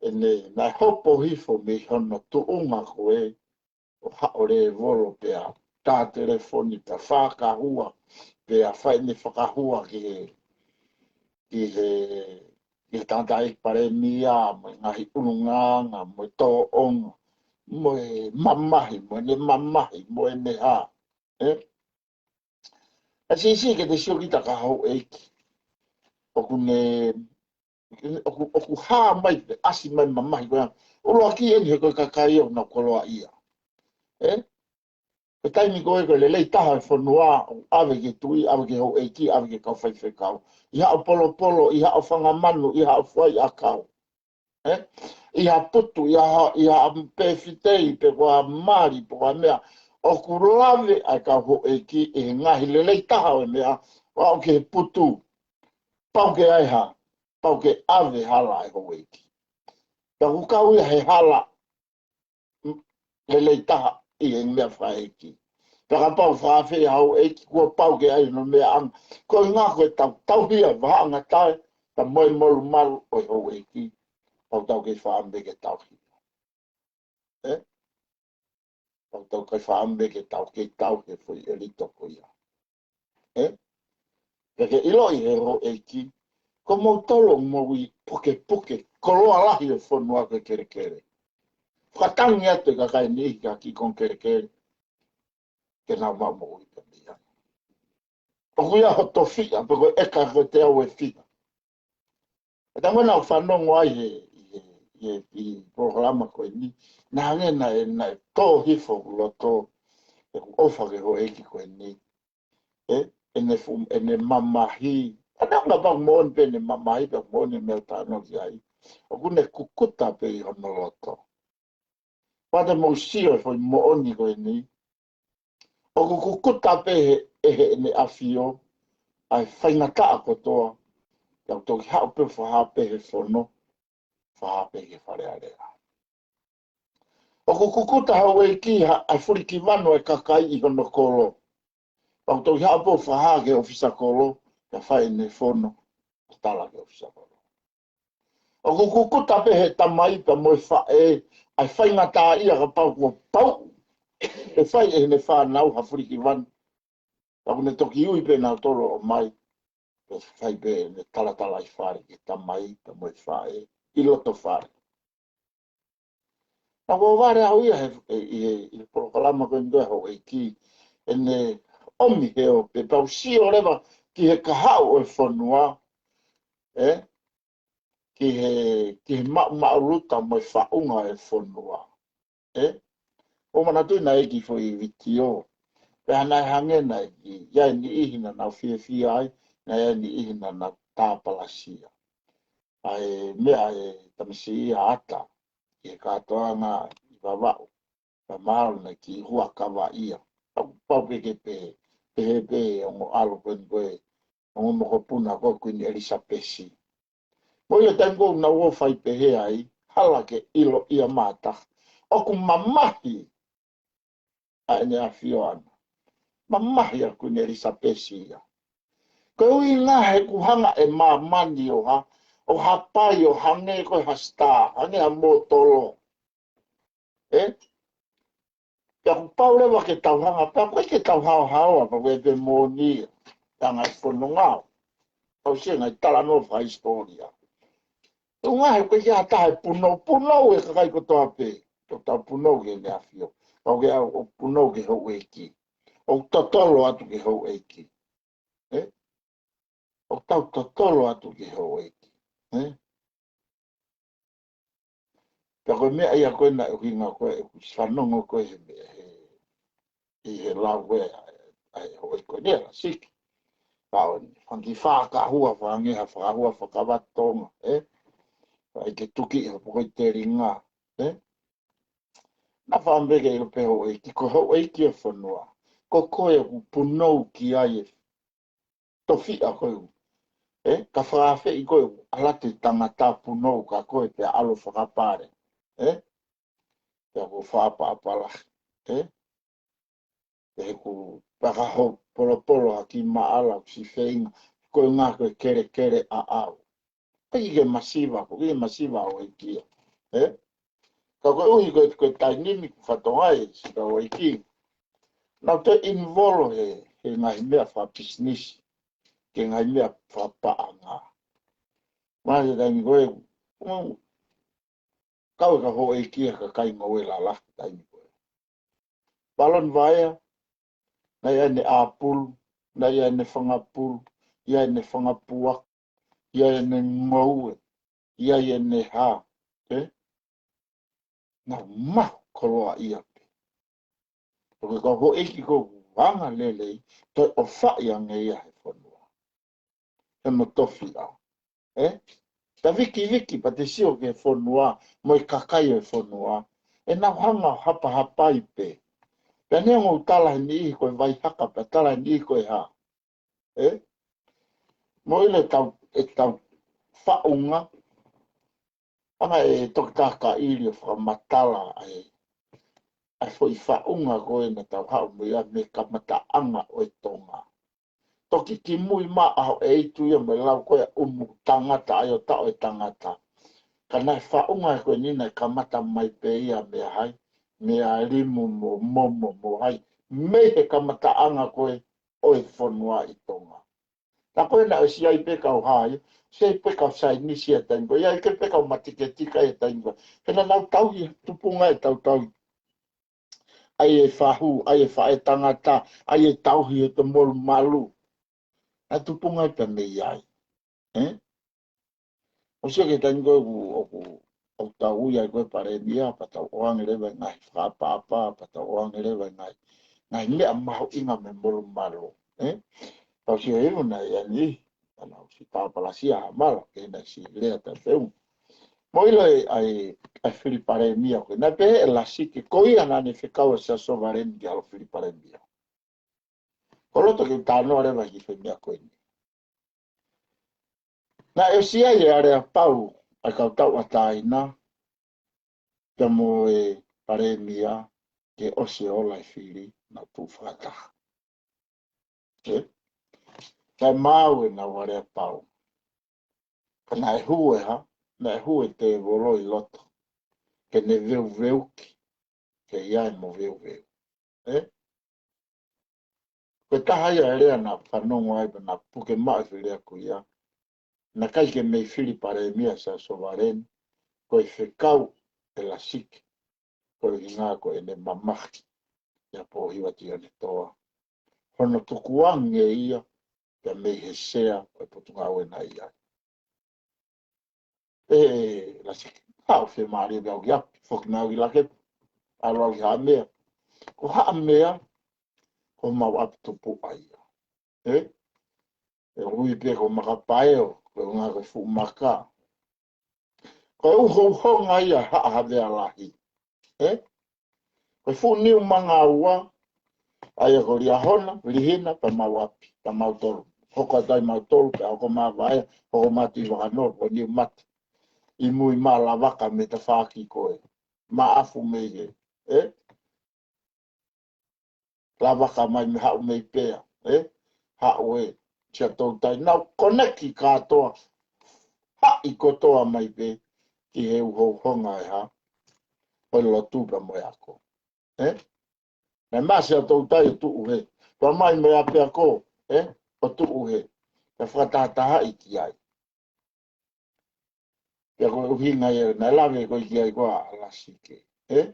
ʻEne, naʻe hopo hifo mei hono tuʻunga ko ē, ʻo haʻo lēvolo pea tā telefoni pea fakahua, pea fai ʻene fakahua ki he, ki he, ki he tangataʻeiki palēmia, mo e ngaahi ʻulungaanga, mo e tōʻonga, mo e mamahi, mo ʻene mamahi, mo ʻene hā. ʻE? ʻE siʻisiʻi ke te sio ki he kakai houʻeiki. ʻOku ne, ʻoku, ʻoku hā mai pe ʻasi mai mamahi ko ia. ʻUluaki eni he ko e kakai ʻoku nau koloaʻia. ʻE? Ko e taimi ko ē ko e lelei taha e fonua, ʻave ki he tuʻi, ʻave ki he houʻeiki, ʻave ki he kau faifekau. ʻI haʻo polopolo, ʻi haʻo fanga manu, ʻi haʻo fai ʻakau. ʻE? ʻI ha putu, ʻi ha, ʻi ha pefitei, pe ko ha mali, pe ko ha meʻa. ʻOku lave ʻa e kau houʻeiki ʻi he ngaahi lelei taha ʻo e meʻa, ʻo aʻu ki he putu. Pau ke ʻi ai ha, pau ke ʻave hala ʻa e houʻeiki. Pea ʻoku kau ia he hala, mm, lelei taha ʻi he meʻa fakaʻeiki. Pea kapau fakaafeʻi ha houʻeiki, kuo pau ke ʻi ai hono meʻaʻanga. Ko e ngaahi ko e tau, tauhi ʻa e vahaʻangatae, pea mo e molumalu ʻo e houʻeiki. Pau tau kei fakaʻamu ke tauhi. ʻE? Pau tau kei fakaʻamu ke tau, kei tauhi e foʻi ʻelito ko ia. ʻE? Pea ke ʻiloʻi he houʻeiki, ko moutolu ʻoku mou ʻi pukepuke, koloa lahi e fonua ko e kelekele. Fakatangi atu e kakai niʻihi ki ha kiʻi konga kelekele. Ke nau maʻu moʻui pē mei ai. ʻOku ʻi ai ho tofiʻa, pe ko e ʻeka ko e teau ʻe fiha. ʻE tangata naʻa ku fanongo ai he, he, he, he polokalama ko eni. Naʻa hangē naʻe, naʻe tō hifo hoku loto, ʻeku ʻofa ki he houʻeiki ko eni. ʻE, ʻene fu-, ʻene mamahi. ʻA ia naʻa pau moʻoni pē ʻene mamahi, pea moʻoni e meʻa ʻoku talanoa ki ai. ʻOku ne kukuta pē ʻi hono loto. Pea te mou sio he foʻi moʻoni ko eni. ʻOku kukuta pē he, ʻe heʻene ʻafio, ʻa e faingataʻa kotoa, pea ʻoku toki haʻu pē fakahā pē he fono, fakahā pē ki he Fale Alea. ʻOku kukuta houʻeiki ha, ʻa e fulikivanu ʻa e kakai ʻi hono kolo. Pea ʻoku toki haʻu pē fakahā ki he ʻōfisa kolo, pea fai ʻene fono, ʻo tala ki he ʻōfisa kolo. ʻOku kukuta pē he tamai pea mo e faʻē, ʻa e faingataʻaʻia kapau kuo pau ʻe fai ʻe heʻene fānau ha fulikivanu. Pea ʻoku ne toki ui pē nautolu ʻo ʻomai, pea fai pē ʻene talatalaifale ki he tamai pea mo e faʻē, ʻi loto fale. Naʻa ku vale au ia he, he, he, he polokalama ko eni ko e houʻeiki, ʻene ʻomi he ʻo pē pau sio leva ki he kahaʻu ʻo e fonua, ʻe? Ki he, ki he maʻu, maʻuluta mo e faʻunga e fonua, ʻe? ʻO manatuʻi naʻe ʻi ai e kiʻi foʻi vitiō. Pea naʻe hangē naʻe ʻi ai e niʻihi naʻa nau fiefia ai, naʻe ʻi ai e niʻihi naʻa nau tāpalasia. ʻA e meʻa ʻa e tamasiʻi ʻa Ata, ʻi he kātoanga ʻi Vavaʻu, pea mahalo naʻe kiʻi huʻakavaʻia. Pau, pau pē ke pehē, pehē pē ongo ʻalo ko eni ko e, ongo mokopuna ko Kuini ʻElisapesi. Mo ia taimi ko ē naʻa nau ō fai pehē ai, hala ke ʻilo ia mata. ʻOku mamahi ʻa ʻEne ʻAfio ʻana. Mamahi ʻa Kuini ʻElisapesi ia. Ko e ʻuhinga he ʻoku hanga ʻe māmani ʻo ha, ʻo hapai ʻo hangē ko e ha star, hangē ha mōtolo. ʻE? Pea kuo pau leva ke tau hanga, pea ʻoku ʻikai ke tau haohaoa, pea ʻoku ʻi ai pē moʻoni ia. Hanga ʻe he fononga ʻo tausia e ngaahi talanoa fakahisitōlia. ʻUhinga he ʻoku ʻikai ke ʻi ai ha taha ʻe punou, punou e kakai kotoa pē. Tau punou ki Heʻene ʻAfio. Pea ʻoku ʻikai ke punou ki he houʻeiki. ʻOku totolo atu ki he houʻeiki. ʻE? ʻOku tau totolo atu ki he houʻeiki. ʻE? Pea ko e meʻa ia ko ē naʻe ʻuhinga ko ē, ʻeku fanongo ko ē he meʻa he, ʻi he lau ko ē ʻa e, ʻa e houʻeiki ko eni ʻa Lasiki. Ka ʻoku ne fanga kiʻi fakahua, fanga kiʻi fakahua fakavatonga, ʻe? Fai ke tuki ʻi hopo ko ē telinga, ʻe? Naʻa faʻa meke ʻilo pē houʻeiki, ko houʻeiki e fonua. Ko koe ʻoku punou ki ai e tofiʻa ko ē. ʻE, ka fakaafeʻi koe, ʻalu atu e tangata punou kia koe pea ʻalu fakapale. ʻE, pea ko e fakaʻapaʻapa lahi. ʻE, pea ʻoku pakaho polopolo ha kiʻi maʻala ʻoku siʻi feinga, ko e ngaahi ko e kelekele ʻaʻau. Pea ʻikai ke masiva, ko e masiva ʻa e houʻeiki ia. ʻE? Ka koeʻuhi ko e, ko e taimi ni ʻoku fatongia e siʻi kau houʻeiki. Nau toe involve he, he ngaahi meʻa fakapisinisi, ki he ngaahi meʻa fakapaʻanga. Mahalo he taimi ko ē, ʻoku kau e kau houʻeiki he kakai ngoue lalahi he taimi ko ē. Paloni Vaea, naʻe ʻi ai ʻene ʻāpulu, naʻe ʻi ai ʻene fanga pulu, ʻi ai ʻene fanga puaka, ʻi ai ʻene ngoue, ʻi ai ʻene hā, ʻe? Naʻa nau mahu koloaʻia pē. Ko e kau houʻeiki ko ē ʻoku anga lelei, toe ʻofaʻi ange ia he fonua. He mo tofiʻa. ʻE? Pea vikiviki pea te sio ki he fonua, mo e kakai ʻo e fonua. ʻE nau hanga ʻo hapahapai pē. Pea neongo ʻoku tala he niʻihi ko e vaihaka, pea tala he niʻihi ko e hā. ʻE? Mo ʻilo ʻetau, ʻetau faʻunga. Hanga ʻe Toketā Kaʻili ʻo fakamatala ʻa e, ʻa e foʻi faʻunga ko ē naʻa tau haʻu mo ia mei he kamataʻanga ʻo e Tonga. Toki kimui mai ʻa e ʻEiki ia mo e lau ko ē ʻumu tangata ʻa e ʻo taʻo e tangata. Ka naʻe faʻunga ko eni naʻe kamata mai pē ia mei he hā, mei he limu mo momo mo hā, mei he kamataʻanga ko ē ʻo e fonua ʻi Tonga. Naʻe ko ē naʻe ʻosi ʻi ai pē kau hā ia, ʻosi ʻi ai pē kau saienisi he taimi ko ē, ʻi ai pē kau matematika he taimi ko ē. He naʻa nau tauhi tupunga ʻetau tauhi. ʻAi e fahu, ʻai e faʻē tangata, ʻai e tauhi ʻo e molumalu. Naʻe tupunga ia pē mei ai. ʻE? ʻOsi ia ki he taimi ko ē ʻoku, ʻoku, ʻoku tau ui ai ko ē palēmia, pea tau ʻoange leva e ngaahi fakaʻapaʻapa, pea tau ʻoange leva e ngaahi, ngaahi meʻa mahuʻinga mei he molumalu. ʻE? Tau sio hifo naʻe ʻi ai ni, ʻa naʻa ku siʻi pāpalasia ha mala, ke naʻe siʻi lea taʻefeʻunga. Mo ʻilo e, ʻa e, ʻa e fili palēmia ko ē. Naʻe pehē ʻe Lasike, ko ia naʻa ne fekau ʻa Siaosi Sovaleni ke ʻalu fili palēmia. Ko e loto ke u talanoa leva ki he foʻi meʻa ko eni. Naʻe ʻosi ʻi ai e aleapau ʻa e kau tauʻatāina, pea mo e palēmia ke ʻosi e ola e fili, nau tuʻu fakataha. ʻE? Naʻe maau ʻenau aleapau. Ka naʻe hū e hā, naʻe hū e tēvolo ʻi loto. Ke ne veuveuki, ke ʻi ai e moveuveu. ʻE? Ko e taha ia e lea naʻa ku fanongo ai pea naʻa ku puke maʻu e foʻi lea ko ia. Naʻe ʻikai ke mei fili palēmia Siaosi Sovaleni, ko e fekau ʻe Lasike. Ko e ʻuhinga ko ʻene mamahi ʻia Pōhiva Tionetoa. Hono tukuange ia, pea mei he sea ʻo e Potungāue naʻe ʻi ai. ʻE Lasike, haʻu fiemālie pē au ki ʻapi, foki mai au ki Lakepa, ʻalu au ki Haʻamea. Ko Haʻamea, ko homau ʻapi tupuʻa ia. ʻE? ʻE ui pē ko Makapaeo, ko e ʻuhinga ko e fuʻu maka. Ko e uhouhonga ia Haʻa Havea Lahi. ʻE? Ko e fuʻu niu manga ua, ʻa ia ko Liahona, Vilihina, pea mau ʻapi, pea mautolu. Hoko atu ai mautolu, pea hoko mai Vaea, hoko mai atu ʻi Vakanolo, ko Niumate. ʻI mui mai Lavaka mei tafaʻaki ko ē. Maʻafu mei he, ē? Lavaka mai mei haʻu mei pea, ē? Haʻu ē, Siaʻatoutai. Nau koneki kātoa, haʻi kotoa mai pē, ki he uhouhonga ʻe hā, ʻo e lotu pea mo e ako. Ē? Naʻe maʻa Siaʻatoutai ʻo tuʻu hē. Pea mai mei ʻapiako, ē? ʻO tuʻu hē. Pea fakatahatahaʻi ki ai. Pea ko e ʻuhinga ia, naʻe lave ko ē ki ai ko ē ʻa Lasike. Ē?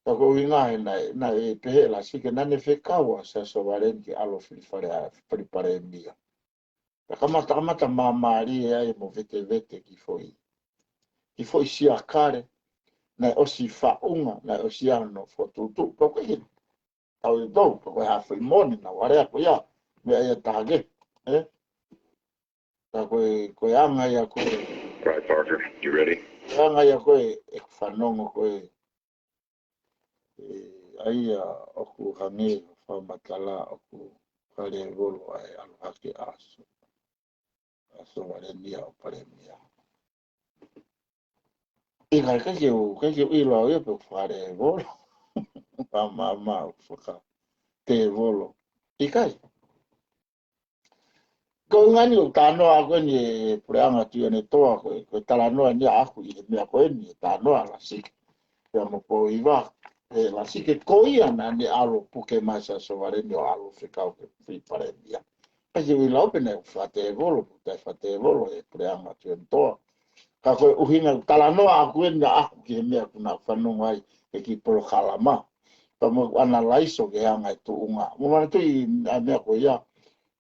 Pea ko e ʻuhinga he naʻe, naʻe pehē ʻe Lasike, naʻa ne fekau ʻa Siaʻa Sovaleni ke ʻalu ʻo fili fale, fili palēmia. Pea kamata, kamata māmālie ai mo vetevete ki he foʻi, ki he foʻi siakale, naʻe ʻosi faʻunga, naʻe ʻosi ʻi ai hono fokotuʻutuʻu, pea ko e hā, tau ʻi tau, pea ko e hā foʻi moʻoni naʻa nau lea ko ia, meʻa ia ʻe taha kehe, ē? Ka ko e, ko e anga ia ko ē. Right, Parker, you ready? Ko e anga ia ko ē, ʻeku fanongo ko ē, ē, ʻa ia ʻoku hangē ʻoku fakamatala ʻoku fakalēvolo ʻa e ʻalu hake ʻa Siaʻa Sovaleni ia ʻo palēmia. ʻIkai, ʻikai ke u, ʻikai ke u ʻilo au ia pe ʻoku fakalēvolo. Pea ma, ma, ʻoku fakatēvolo. ʻIkai. Ko e ʻuhinga eni ʻoku talanoa ʻaku eni ʻe Puleʻanga Tuʻiʻonetoa ko e, ko e talanoa eni ʻaku ʻi he meʻa ko eni ʻe talanoa Lasike. Pea mo Pōhiva, ʻe Lasike ko ia naʻa ne ʻalu ʻo puke mai Siaʻa Sovaleni ʻo ʻalu ʻo fekau ke fili palēmia. ʻIkai ke u ʻilo au pe naʻe fakatēvolo, pe ʻoku taʻe fakatēvolo ʻe Puleʻanga Tuʻiʻonetoa. Ka ko e ʻuhinga ʻoku talanoa ʻaku eni ʻaku ki he meʻa ʻoku nau fanongo ai he kiʻi polokalama. Pea mo ʻeku ʻanalaiso ki he anga e tuʻunga. Mou manatuʻi ʻa e meʻa ko ia.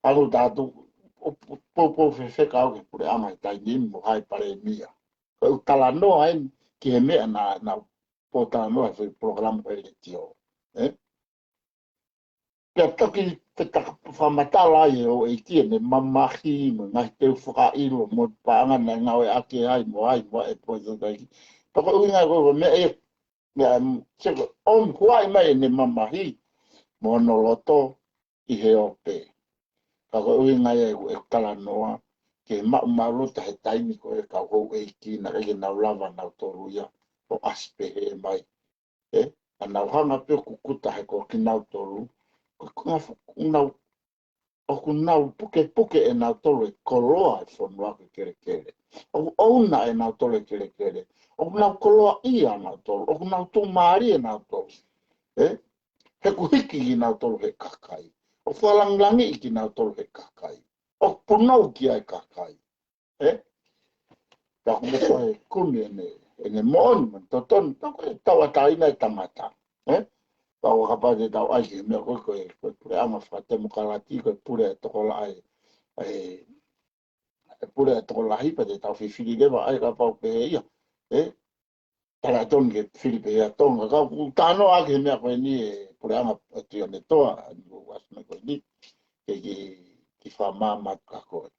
ʻAlu atu ʻo, ʻo, ʻo, ʻo fefeka au ki he Puleʻanga he taimi ni mo hai palēmia. Ko e ʻū talanoa eni ki he meʻa naʻa, naʻa nau pōtalanoa he foʻi polokalama ko e letiō. Ē? Pea toki fetaka fakamatala ai ʻe houʻeiki ʻene mamahi mo e ngaahi teu fakaʻilo mo e paʻanga naʻe ngāueʻaki ai mo ai mo ai e poisotaiki. Pea ko e ʻuhinga ko e meʻa ē, meʻa, mm, seko, ʻomi huaʻi mai ʻene mamahi mo hono loto ʻi he ope. Ka ko e ʻuhinga ia ʻeku, ʻeku talanoa, ke maʻu maʻulota he taimi ko ē kau houʻeiki naʻe ʻikai ke nau lava nautolu ia ʻo ʻasi pehē mai. Ē, ʻa nau hanga pē ʻo kukuta he ko kinautolu, ko, ko ngā fu-, nau, ʻoku nau pukepuke ʻe nautolu e koloa e fonua ko e kelekele. ʻOku ʻouna ʻe nautolu e kelekele. ʻOku nau koloaʻia nautolu. ʻOku nau tuʻumālie nautolu. Ē? He ʻoku hiki kinautolu he kakai. ʻOku fakalāngilangiʻi kinautolu he kakai. ʻOku punou ki ai e kakai. Ē? Pea ʻoku mo ko e kumi ʻene, ʻene moʻoni, mo e totonu, pea ko e tauʻatāina e tangata. Ē? Pea ʻoua kapau te tau ʻai ki he meʻa ko e, ko e, ko e puleʻanga fakatemokalati, ko e pule ʻa e tokolahi, ʻa e, ʻa e pule ʻa e tokolahi, pea te tau fifili leva ai kapau pehē ia. Ē? Talatonu ke fili pehē ʻa Tonga. Ka ʻoku talanoa ʻaki he meʻa ko eni ʻe Puleʻanga ʻa Tuʻiʻonetoa, ʻa ni ʻoku ʻasi mai ko eni, ke, ke, ke fakamāmā atu kia koe.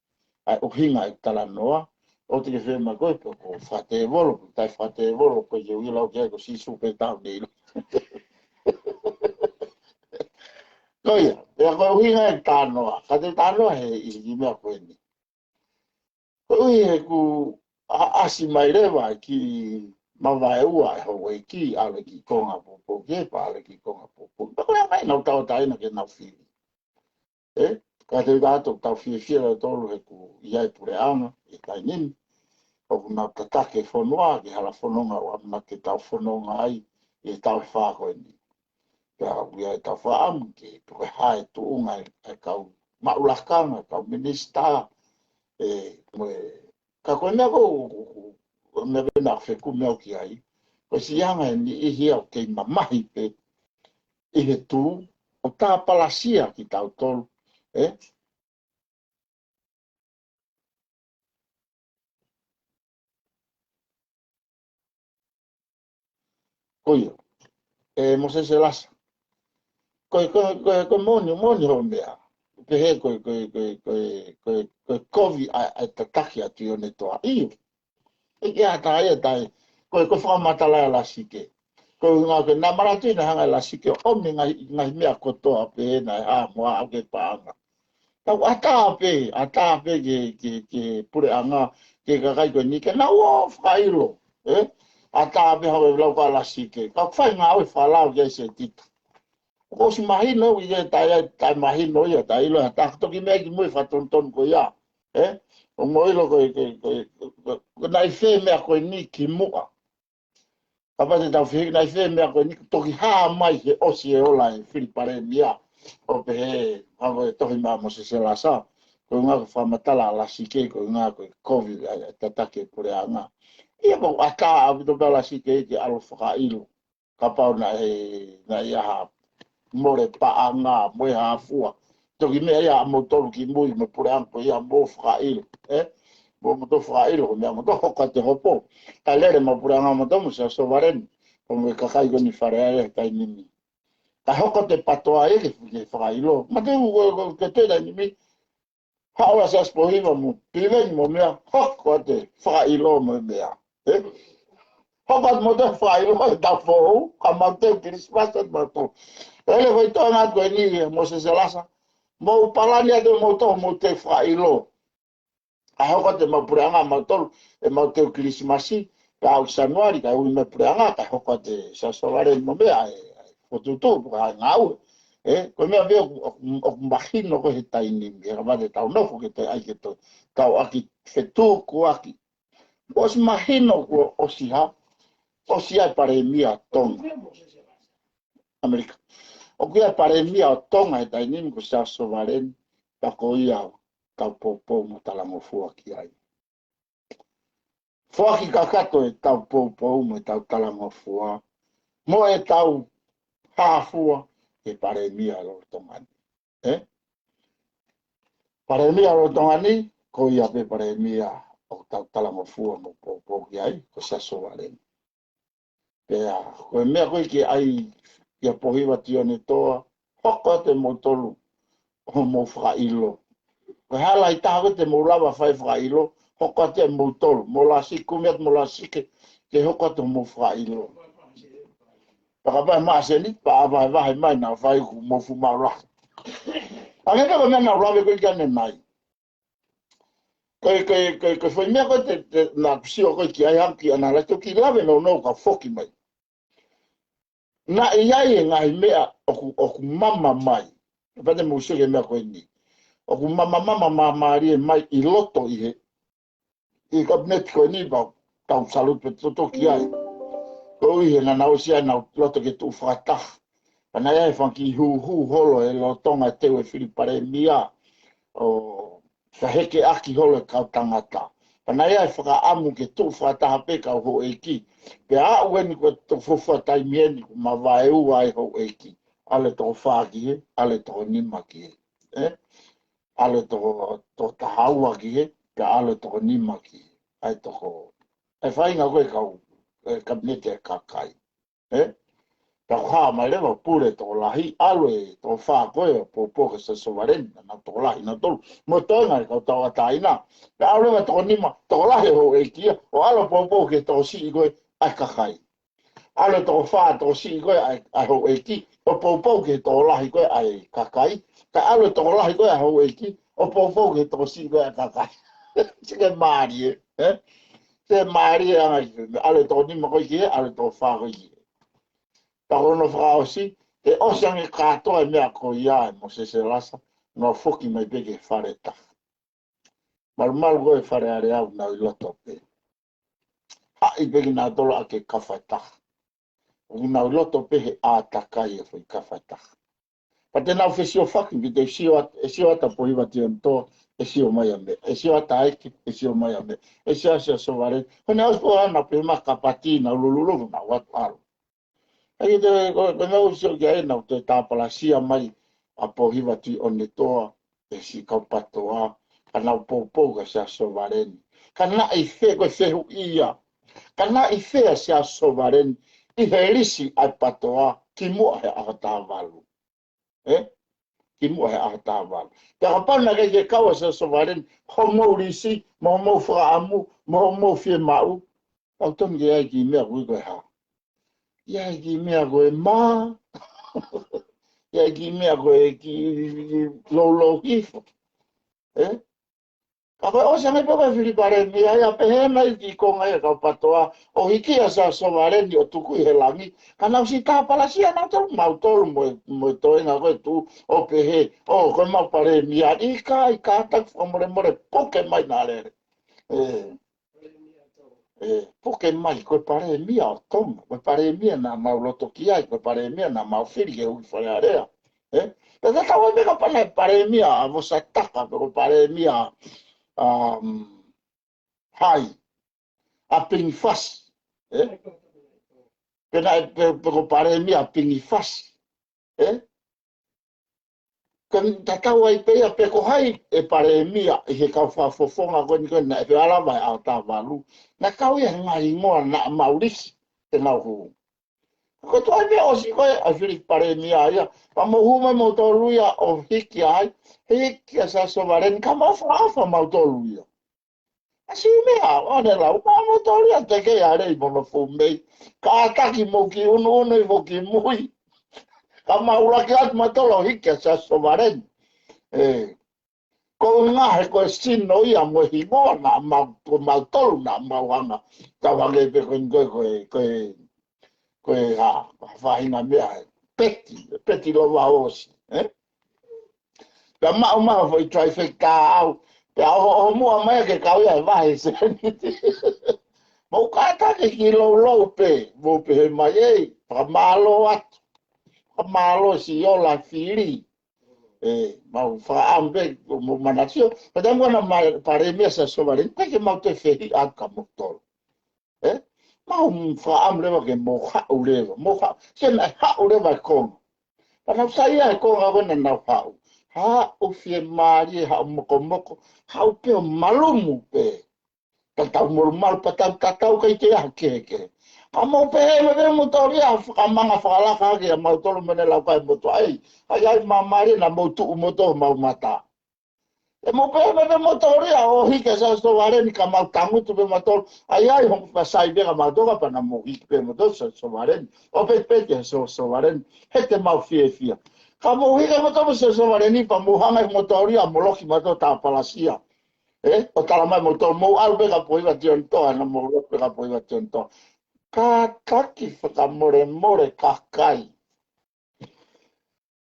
ʻA e ʻuhinga e talanoa, ʻoua te ke fiemaʻu ko e, pe ko e fakatēvolo, pe taʻe fakatēvolo, ko e ʻuhinga lau ki ai ko Sīsū pē taʻu nei. Ko ia, ia ko e ʻuhinga e talanoa, ka te talanoa he ʻi, ʻi meʻa ko eni. Koeʻuhi he ʻoku ʻa-, ʻasi mai leva e kiʻi mavaeua ʻe houʻeiki, ʻalu ki he konga poupou ke, pea ʻalu ki he konga poupou. Pea ko e anga ʻenau tauʻatāina ke nau fili. Ē? Ka te u ʻai atu ʻoku tau fiefia ʻa tautolu he ʻoku ʻi ai e puleʻanga, ʻi he taimi ni. ʻOku nau tataki e fonua, ki he hala fononga ʻoku ʻamanaki ke tau fononga ai, ʻi he taʻu ʻe fā ko eni. Pea ʻoku ʻi ai ʻetau fakaʻamu ke, pe ko e hā e tuʻunga e, e kau maʻu lakanga, kau minisitā, ē, mo e, ka ko e meʻa ko, ko, ko, ko e meʻa pē naʻa ku fekumi au ki ai, ko e siʻi anga e niʻihi ia ʻoku kei mamahi pē ʻi he tuʻu, ʻo tāpalasia kitautolu, ē? Ko ia. ʻE Mōsese Lasa. Ko e, ko e, ko e, ko e moʻoni, moʻoni hoʻo meʻa. Pehē ko e, ko e, ko e, ko e, ko e, ko e kovi ʻa, ʻa e tataki ʻa Tuʻiʻonetoa. ʻIo. ʻIkai ha taha ia taʻe. Ko e, ko e fakamatala ʻa Lasike. Ko e ʻuhinga ko e naʻe manatuʻi naʻe hanga ʻe Lasike ʻo ʻomi ngaahi, ngaahi meʻa kotoa pehē naʻe hā mo hā ʻoku ke paʻanga. Tau ʻatā pē, ʻatā pē ke, ke, ke puleʻanga, ke kakai ko eni, ke nau ō fakaʻilo, ē? ʻAtā pē hau e lau ka lasi ke. Ka fai ngāue fakalao ki ai Setita. ʻOku ʻosi mahino, ʻi he taʻe, taʻe mahino ia, taʻe ʻilo, ʻatā toki meʻa ki mui fakatonutonu ko ia, ē? ʻO mo ʻilo ko, ko, ko, ko, ko naʻe fē meʻa ko eni ki muʻa. Kapau te tau fē, naʻe fē meʻa ko eni toki hā mai he ʻosi e ola e fili palēmia. ʻO pehē, hangē ko e tohi mai ʻa Mosese Lasa, ko e ʻuhinga ko e fakamatala ʻa Lasi ke, ko e ʻuhinga ko e kovi ʻa e tataki e puleʻanga. ʻIa, ʻoku ʻatā ʻaupito pē ʻa Lasi ke ke ʻalu fakaʻilo. Kapau naʻe, naʻe ʻi ai ha mole paʻanga, mo e hā fua. Toki meʻa ia ʻa moutolu ki mui, mo e puleʻanga ko ia mo fakaʻilo, ē? Mo, moutolu fakaʻilo, ko e meʻa moutolu hoko atu e hopo. Kae lele mai e puleʻanga mo moutolu mo Siaosi Sovaleni, ko e kakai ko eni Fale Alea he taimi ni. Kae hoko atu e PATOA ia ke, ke fakaʻilo. Mate u, ko, ko, ke te taimi ni, haʻu ʻa Siaosi Pōhiva mo Piveni mo meʻa, hoko atu e fakaʻilo mo e meʻa. Ē? Hoko atu moutolu fakaʻilo mo e taʻu foʻou, ka mau teu Kilisimasi atu moutolu. Ē, lele ko e toʻonga atu ko eni ʻa Mosese Lasa. Mou palani atu moutolu, mou teu fakaʻilo. ʻA e hoko atu ʻemau puleʻanga mautolu, ʻemau teu Kilisimasi, ka ʻalu Sānuali, kae ui mai e puleʻanga, kae hoko atu e Siaosi Sovaleni mo meʻa, ʻa e, ʻa e fokotuʻutuʻu, pe ko e ngāue. Ē, ko e meʻa pē ʻoku, ʻoku, ʻoku mahino ko ē he taimi ni, ē, kapau te tau nofo ke te ʻai ke tau, tau ʻaki fetukuaki. ʻOsi mahino kuo ʻosi hā, ʻosi ʻi ai e palēmia Tonga. ʻAmelika. ʻOku ʻi ai e palēmia ʻo Tonga he taimi ni ko Siaosi Sovaleni, pea ko ia ʻoku tau poupou mo talangofua ki ai. Foaki kakato ʻetau poupou mo ʻetau talangofua, mo ʻetau hā fua ki he palēmia lolotonga ni. Ē? Palēmia lolotonga ni, ko ia pē palēmia ʻoku tau talangofua mo poupou ki ai, ko Siaosi Sovaleni. Pea, ko e meʻa ko ē ke ʻai kia Pōhiva Tionetoa, hoko atu ʻe moutolu hoʻomou fakaʻilo. Ko e hala ʻe taha ko ē te mou lava fai fakaʻilo, hoko atu ʻe moutolu, mo Lasi, kumi atu mo Lasi ke, ke hoko atu hoʻomou fakaʻilo. Pea kapau ʻe maʻa Seniti, pea vahevahe mai naʻa fai ʻoku mou fuʻu maʻu lahi. ʻA ia ko e meʻa naʻa ku lave ko ē ki ai ʻanenai. Ko e, ko e, ko e, ko e foʻi meʻa ko ē te, te, naʻa ku sio ko ē ki ai hangē ko ʻanenai, toki lave nounou ka foki mai. Naʻe ʻi ai e ngaahi meʻa ʻoku, ʻoku mama mai. Pea te mou sio ki he meʻa ko eni. ʻOku mama, mama, mama mālie mai ʻi loto ʻi he, ʻi he kapineti ko eni pea tau salute pē toto ki ai. Koeʻuhi he naʻa nau ʻosi ʻai ʻenau loto ke tuʻu fakataha. Pea naʻe ʻi ai e fanga kiʻi hūhū holo he lolotonga e teu e fili palēmia ʻo fehēkeʻaki holo e kau tangata. Pea naʻe ʻi ai e fakaʻamu ke tuʻu fakataha pē kau houʻeiki. Pea aʻu eni ko e toki fuofua taimi eni kuo mavaeua ai e houʻeiki. ʻAlu e toko fā ki hē, ʻalu e toko nima ki hē. Ē? ʻAlu e toko, toko taha ua ki hē, pea ʻalu e toko nima ki hē. ʻAi toko. ʻAi faʻahinga ko ē kau, e, kapineti e kakai. Ē? Pea ko e hā mai leva pule tokolahi, ʻalu e toko fā ko ē ʻo poupou kia Siaosi Sovaleni, naʻa nau tokolahi nautolu. Mo e toenga e kau tauʻatāina. Pea ʻalu leva toko nima, tokolahi e houʻeiki ia, ʻo ʻalu ʻo poupou ki he tokosiʻi ko ē ʻa e kakai. ʻAlu e toko fā, tokosiʻi ko ē ʻa e, ʻa e houʻeiki, ʻo poupou ki he tokolahi ko ē ʻa e kakai. Kae ʻalu e tokolahi ko ē ʻa e houʻeiki, ʻo poupou ki he tokosiʻi ko ē ʻa e kakai. Sike mālie, ē? Sike mālie ʻa e ngaahi, ʻalu e toko nima ko ē ki hē, ʻalu e toko fā ko ē ki hē. Pea ko hono fakaʻosi, ʻe ʻosi ange kātoa e meʻa ko ia ʻe Mosese Lasa, nau foki mai pē ki he fale taha. Malumalu ko ē Fale Alea ʻoku nau ʻi loto pē. Haʻi pē kinautolu ʻa e kafa taha. ʻOku nau ʻi loto pē he ʻātakai e foʻi kafa taha. Pea te nau fesiofaki, pea te sio atu, ʻe sio atu ʻa Pōhiva Tionetoa, ʻe sio mai ʻa meʻa, ʻe sio atu ʻa ʻEiki, ʻe sio mai ʻa meʻa, ʻe sio atu ʻa Siaosi Sovaleni, ko ʻenau ʻosi ko ē ʻenau pehē mai kapati, nau lulululu, nau atu ʻalu. ʻAi te, ko, ko ʻenau sio ki ai, nau toe tāpalasia mai ʻa Pōhiva Tionetoa, ʻe siʻi kau PATOA, ka nau poupou kia Siaosi Sovaleni. Ka naʻe ʻi fē, ko e fehuʻi ia. Ka naʻe ʻi fē ʻa Siaosi Sovaleni, ʻi he lisi ʻa e PATOA, kimuʻa he ʻaho taha valu. Ē? Kimuʻa he ʻaho taha valu. Pea kapau naʻe ʻikai ke kau ʻa Siaosi Sovaleni, hoʻomou lisi, mo hoʻomou fakaʻamu, mo hoʻomou fiemaʻu. Pau tonu ke ʻi ai e kiʻi meʻa ko ē ko e hā. ʻI ai e kiʻi meʻa ko e mā. ʻI ai e kiʻi meʻa ko e kiʻi loulouhifo. ʻE? Ka ko e ʻosi ange pē ko e fili palēmia ia, pehē mai ki he konga ia kau PATOA, ʻo hiki ʻa Siaosi Sovaleni ʻo tuku ʻi he langi, ka nau siʻi tāpalasia nautolu mautolu mo e, mo e toenga ko e tuʻu ʻo pehē, ʻo, ko e mau palēmia, ʻikai, kātaki fakamolemole, puke mai naʻa lele. ʻE. ʻE, puke mai, ko e palēmia ʻo Tonga, ko e palēmia naʻa mau loto ki ai, ko e palēmia naʻa mau fili ke ui Fale Alea. ʻE? Pea tatau ai pē kapau naʻe palēmia ʻa Vosataka, pe ko e palēmia, um, hai, ʻa Pingi Fasi. ʻE? Pe naʻe, pe, pe ko e palēmia ʻa Pingi Fasi. ʻE? Ka tatau ai pē ia pe ko hai ʻe palēmia ʻi he kau fakafofonga ko eni ko eni naʻe feala mai ʻa ʻo tā valu. Naʻe kau ia he ngaahi hingoa naʻa mau lisi te nau hū. Ko e tuʻu ai pē ʻosi ko e ʻa e fili palēmia ia. Pea mou hū mai moutolu ia ʻo hiki ai. Hiki ʻa Siaosi Sovaleni ka mau fakaʻofa mautolu ia. ʻA siʻi meʻa, ʻo ne lau, ma mo toli a te ke a lei mono fou mei. Kātaki mo ki unu unu i mo ki mui. Ka mau laki atu ma tolo hiki ʻa Siaosi Sovaleni. ʻE, ko unga he ko e sino ia mo e hingoa naʻa mau, ko mau tolu naʻa mau hanga. Tau hake pe ko e, ko e, ko e, ko e, ko e ha, ha faʻahinga meʻa, peti, peti lova ʻosi, ʻe? Pea maʻu maʻu foʻi trifecta au, pea ʻoho, ʻoho muʻa mai ke kau ia he vahe sēniti. Mou kātaki ki loulou pē, mou pehē mai, ei, fakamālō atu. Fakamālō siʻi ola fili. ʻE, mau fakaʻamu pē, mou manatu sio. Pea tamu ana mai, palēmia Siaosi Sovaleni, pea ke mau te fehi atu ka mou tolo. ʻE? Mau fakaʻamu leva ke mou haʻu leva. Mou haʻu, ke nau haʻu leva e konga. Pea nau sai ia e konga ko ena nau haʻu. Haʻu fiemālie, haʻu mokomoko, haʻu pē ʻo malumu pē. Tatau molumalu pea tau tatau kai te aha kehekehe. Ka mou pehē mai pē mou toli a fakamanga fakalaka hake ia mau tolo mene lau kai moto ai. Ai ai māmālie naʻa mou tuʻu moto mau mata. ʻE mou pehē mai pē mou toli a ʻo hiki ʻa Siaosi Sovaleni ka mau tangutu pē mau tolo. Ai ai hong pasai pē ka mau toka pea naʻa mou hiki pē mou tolo Siaosi Sovaleni. ʻO peti peti ʻa Siaosi Sovaleni. He te mau fiefia. Ka mou hiki mou tolo Siaosi Sovaleni pea mou hanga ʻi mou toli a moloki mau tolo tāpalasia. ʻE, ʻo tala mai mou tolo mou ʻalu pē ka Pohiva Tionitoa, naʻa mou ʻalu pē ka Pohiva Tionitoa. Kātaki fakamolemole kakai.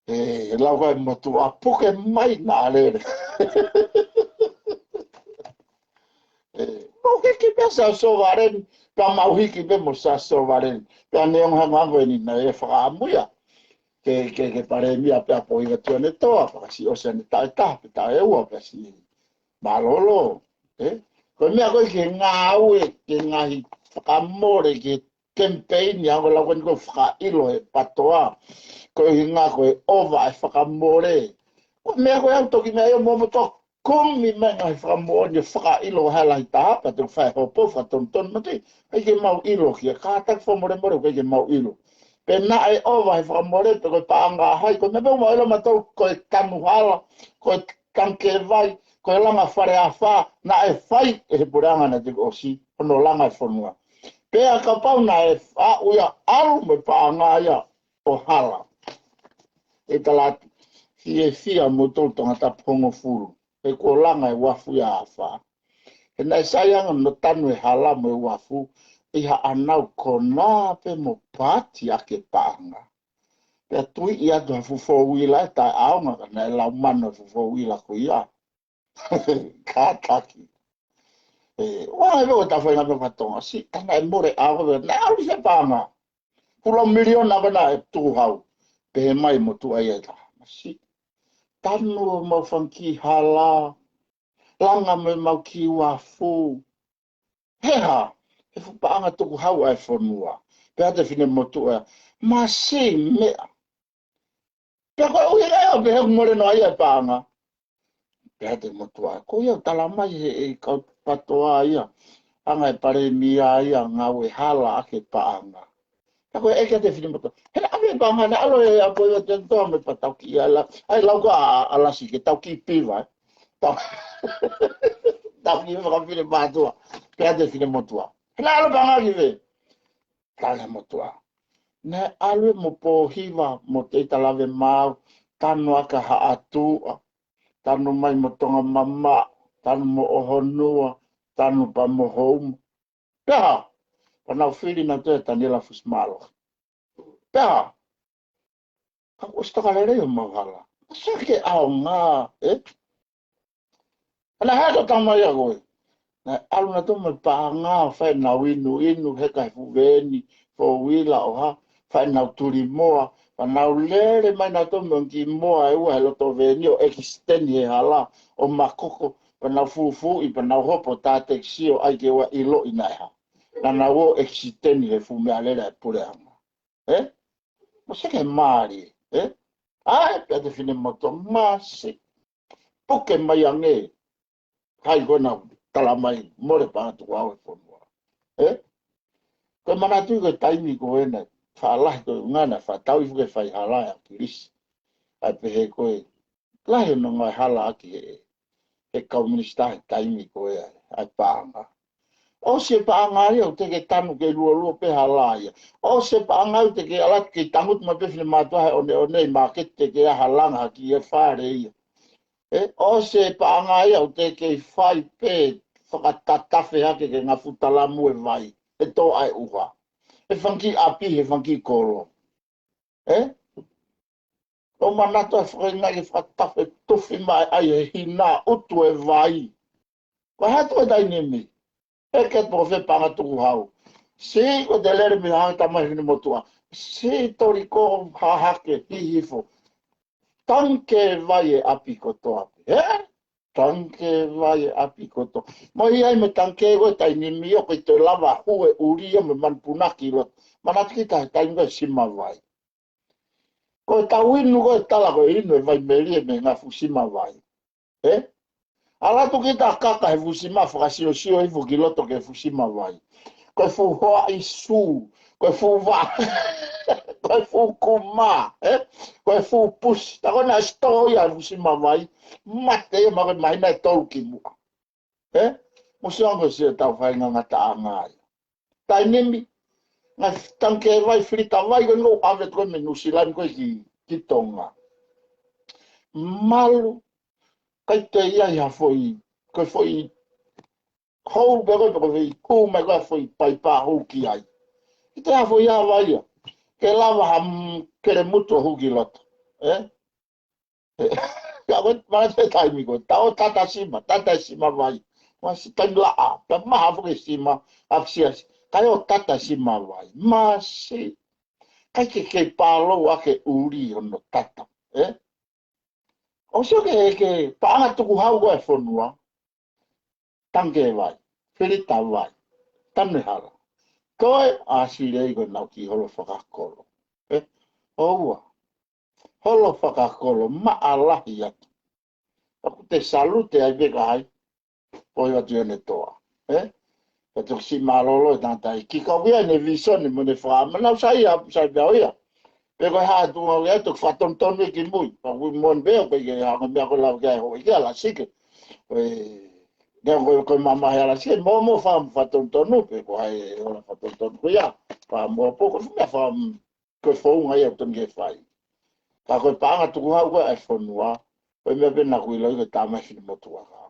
ʻE, lau kai motuʻa puke mai naʻa lele. ʻE, mau hiki pē Siaosi Sovaleni, pea mau hiki pē mo Siaosi Sovaleni. Pea neongo hangohango eni naʻe fakaʻamu ia. Ke, ke, ke palēmia pea Pohiva Tionitoa, pea siʻi ʻosi ʻene taʻu ʻe taha, pe taʻu ʻe ua, pea siʻi mālōlō, ʻe? Ko e meʻa ko ē ke ngāue, ke ngaahi fakamole, ke kemipeini, ʻa ko e lau ko eni ko e fakaʻilo he PATOA. Ko e ʻuhinga ko e ʻova e fakamole. Ko e meʻa ko ē au toki meʻa ia mo mo to kumi mai ngaahi fakamoʻoni ʻo fakaʻilo he lahi taha, pea te u fai hopo fakatonutonu mate, ʻikai ke mau ʻilo kia, kātaki fakamolemole, ʻikai ke mau ʻilo. Pe naʻe ʻova he fakamole, pe ko e paʻanga ʻa hai, ko e meʻa pē ʻoku mau ʻilo mautolu, ko e tanu hala, ko e tangikē vai, ko e langa fale afā, naʻe fai ʻe he puleʻanga naʻe toki ʻosi, hono langa e fonua. Pea kapau naʻe aʻu ia ʻalu mo e paʻanga ia ʻo hala. ʻE tala atu, fiefia moutolu Tongatapu hongofulu, he kuo langa e uafu ia ʻa afā. He naʻe sai ange hono tanu e hala mo e uafu, ʻi haʻanau konā pē mo paati ʻaki e paʻanga. Pea tuiʻi atu ha fuʻu fouila ʻe taʻeʻaonga ka naʻe lau mano e fuʻu fouila ko ia. Kātaki. ʻE, ʻoua ʻe veo ta fai ngā mea fakatonga, siʻi tana e mole ʻa ko e veo, naʻe ʻalu se paʻanga. Pula miliona ko ena ʻe tukuhau. Pehē mai motuʻa ia ʻe taha. Masiʻi. Tanu ʻo mau fanga kiʻi hala. Langa mo e mau kiʻi uafu. He hā, he fuʻu paʻanga tukuhau ʻa e fonua. Pea te fine motuʻa, masiʻi meʻa. Pea ko e ʻuhinga ia, pehē ʻoku mole noa ia e paʻanga. Pea te motuʻa, ko ia ʻoku tala mai he ʻe kau PATOA ia. Hanga e palēmia ia, ngāue hala ʻaki e paʻanga. Pea ko e ʻeke atu e fine motuʻa. He naʻe ʻave e paʻanga, naʻe ʻalu ʻe Pohiva Tionitoa mo e patauki ia la. ʻAi lau ka a, a lasi ke tauki piva, ʻe. Tau, tauki fakafine mātuʻa. Pea te fine motuʻa. He naʻe ʻalu e paʻanga ki fē? Tala e motuʻa. Naʻe ʻalu ʻe mo Pohiva, mo Teita Lavemaau, tanu ʻaki Haʻatuʻa. tanu mai mo Tongamamaʻo, tanu mo ʻOhonua, tanu pea mo Houma. Pea hā, pea nau fili nautolu ʻe Taniela Fusimālohi. Pea hā, ka kuo ʻosi toka lelei homau hala. Masake ʻaonga, ē? Ana hea ka tama ia koe. Naʻe ʻalu nautolu mo e paʻanga ʻo fai ʻenau inu, inu, heka he fuʻu veeni, four wheeler ʻo hā, fai ʻenau tuli moa, pea nau lele mai nautolu mo e kiʻi moa ʻe ua he loto veeni ʻo ʻekisiteni he hala, ʻo makoko, pea nau fufuuʻi, pea nau hopo tā tekisi ʻo ʻai ke ua ʻiloʻi naʻe hā. Naʻa nau ō ʻekisiteni he fuʻu meʻalele ʻa e puleʻanga. Ē? Masake mālie, ē? ʻAi, pea te finemotuʻa masi. Puke mai ange. Hai ko ena tala mai, mole paʻanga tukuhau e fonua. Ē? Ko e manatuʻi ko e taimi ko ena, faʻa lahi ko e ʻuhinga naʻe faʻa tau ʻi fuke fai hala ʻa ʻAkilisi. ʻAi pehē ko e, lahi hono ngaahi hala ʻaki he, he kau minisitā he taimi ko ē, ʻa e paʻanga. ʻOsi e paʻanga ia, ʻoku teʻeki ke tanu ke luolua pē hala ia. ʻOsi e paʻanga ʻoku teʻeki ke ʻalu atu ke tangutu mai pē finematuʻa he ʻoneʻone ʻi māketi teʻeki ke ʻi ai ha langa ha kiʻi fale ia. Ē, ʻosi e paʻanga ia ʻoku teʻeki ke fai pē fakatatafe hake ke ngafutalamu e vai. He tō ʻa e ʻuha. He fanga kiʻi ʻapi, he fanga kiʻi kolo. Ē? ʻO manatu ʻa e fakaʻinga ke fakatafe tufi mai ai he hina utu e vai. Ko e hā atu e taimi ni. ʻEke atu pē ko fē paʻanga tukuhau. Sī ko e te lele mei hanga tamai finemotuʻa. Sī toli ko hahake hihifo. Tangikē vai e ʻapi kotoa pē. Ē? Tangikē vai e ʻapi kotoa. Mo ʻi ai mo e tangikē ko e taimi ni ʻoku ʻikai toe lava hū e ʻuli ia mo e manupunaki ʻi loto. Manatu kita he taimi ko e sima vai. Ko e tau inu ko e tala ko e inu e vai melie mei he ngaahi fuʻu sima vai. Ē? ʻAlu atu kita kaka he fuʻu sima fakasiosio hifo ki loto ki he fuʻu sima vai. Ko e fuʻu hoa ʻi sū, ko e fuʻu va, ko e fuʻu kuma, ē? Ko e fuʻu pusi. Tā ko ena e sitoa ia he fuʻu sima vai. Mate ia ma ko e māhina ʻe tolu ki muʻa. Ē? Mo sio ange sio tau faingataʻaʻanga ia. Taimi ni, ngaahi tangikē vai, filita vai, ko e ngaahi ʻave ko ē mei Nuʻusila ni ko ē ki, ki Tonga. Malu, ʻikai toe ʻi ai ha foʻi, ko e foʻi hou pē ko ē, pe ko e foʻi kū mai ko ē foʻi paipa hou ki ai. ʻIkai toe ha foʻi ʻave ia. Ke lava ha, mm, kelemutu ʻo hū ki loto. Ē? Ka ko e, mana te taimi ko ē, tau tata sima, tata e sima vai. Ma si taimi laʻā, pea maha foki e sima, ʻakisiasi. Ka ʻo tata e sima vai. Ma si, ʻikai ke kei pālou ʻa e ʻuli hono tata. Ē? ʻOsi ʻoku ke, ke paʻanga tukuhau ko e fonua. Tangikē vai, filita vai, tanu e hala. Ko e ʻasi lelei ko ʻenau kiʻi holo fakakolo. Ē? ʻOua. Holo fakakolo, maʻa lahi atu. ʻOku te salute ai pē ka hai. Poi atu ʻene toa. Ē? Ka toki siʻi mālōlō e tangataʻeiki. Ka ʻoku ʻi ai ʻene visone mo ʻene fakamanau sai a, sai pē au ia. Pe ko e hā atu ngau ia toki fakatonutonu ki mui. Pea ʻoku ʻi moni pē ʻoku ʻikai ke hanga meʻa ko e lau ke ai ho ʻikai ala sike. Ko e, nea ko e, ko e mamahi ala sike, mo, mo fa, fakatonutonu pe ko hai e ola fakatonutonu ko ia. Fa mo po, ko e fuʻu meʻa fa, ko e founga ia ʻoku tonu ke fai. Ka ko e paʻanga tukuhau ko e ʻa e fonua, ko e meʻa pē naʻa ku ʻilo ʻi ko e tamai finemotuʻa ka.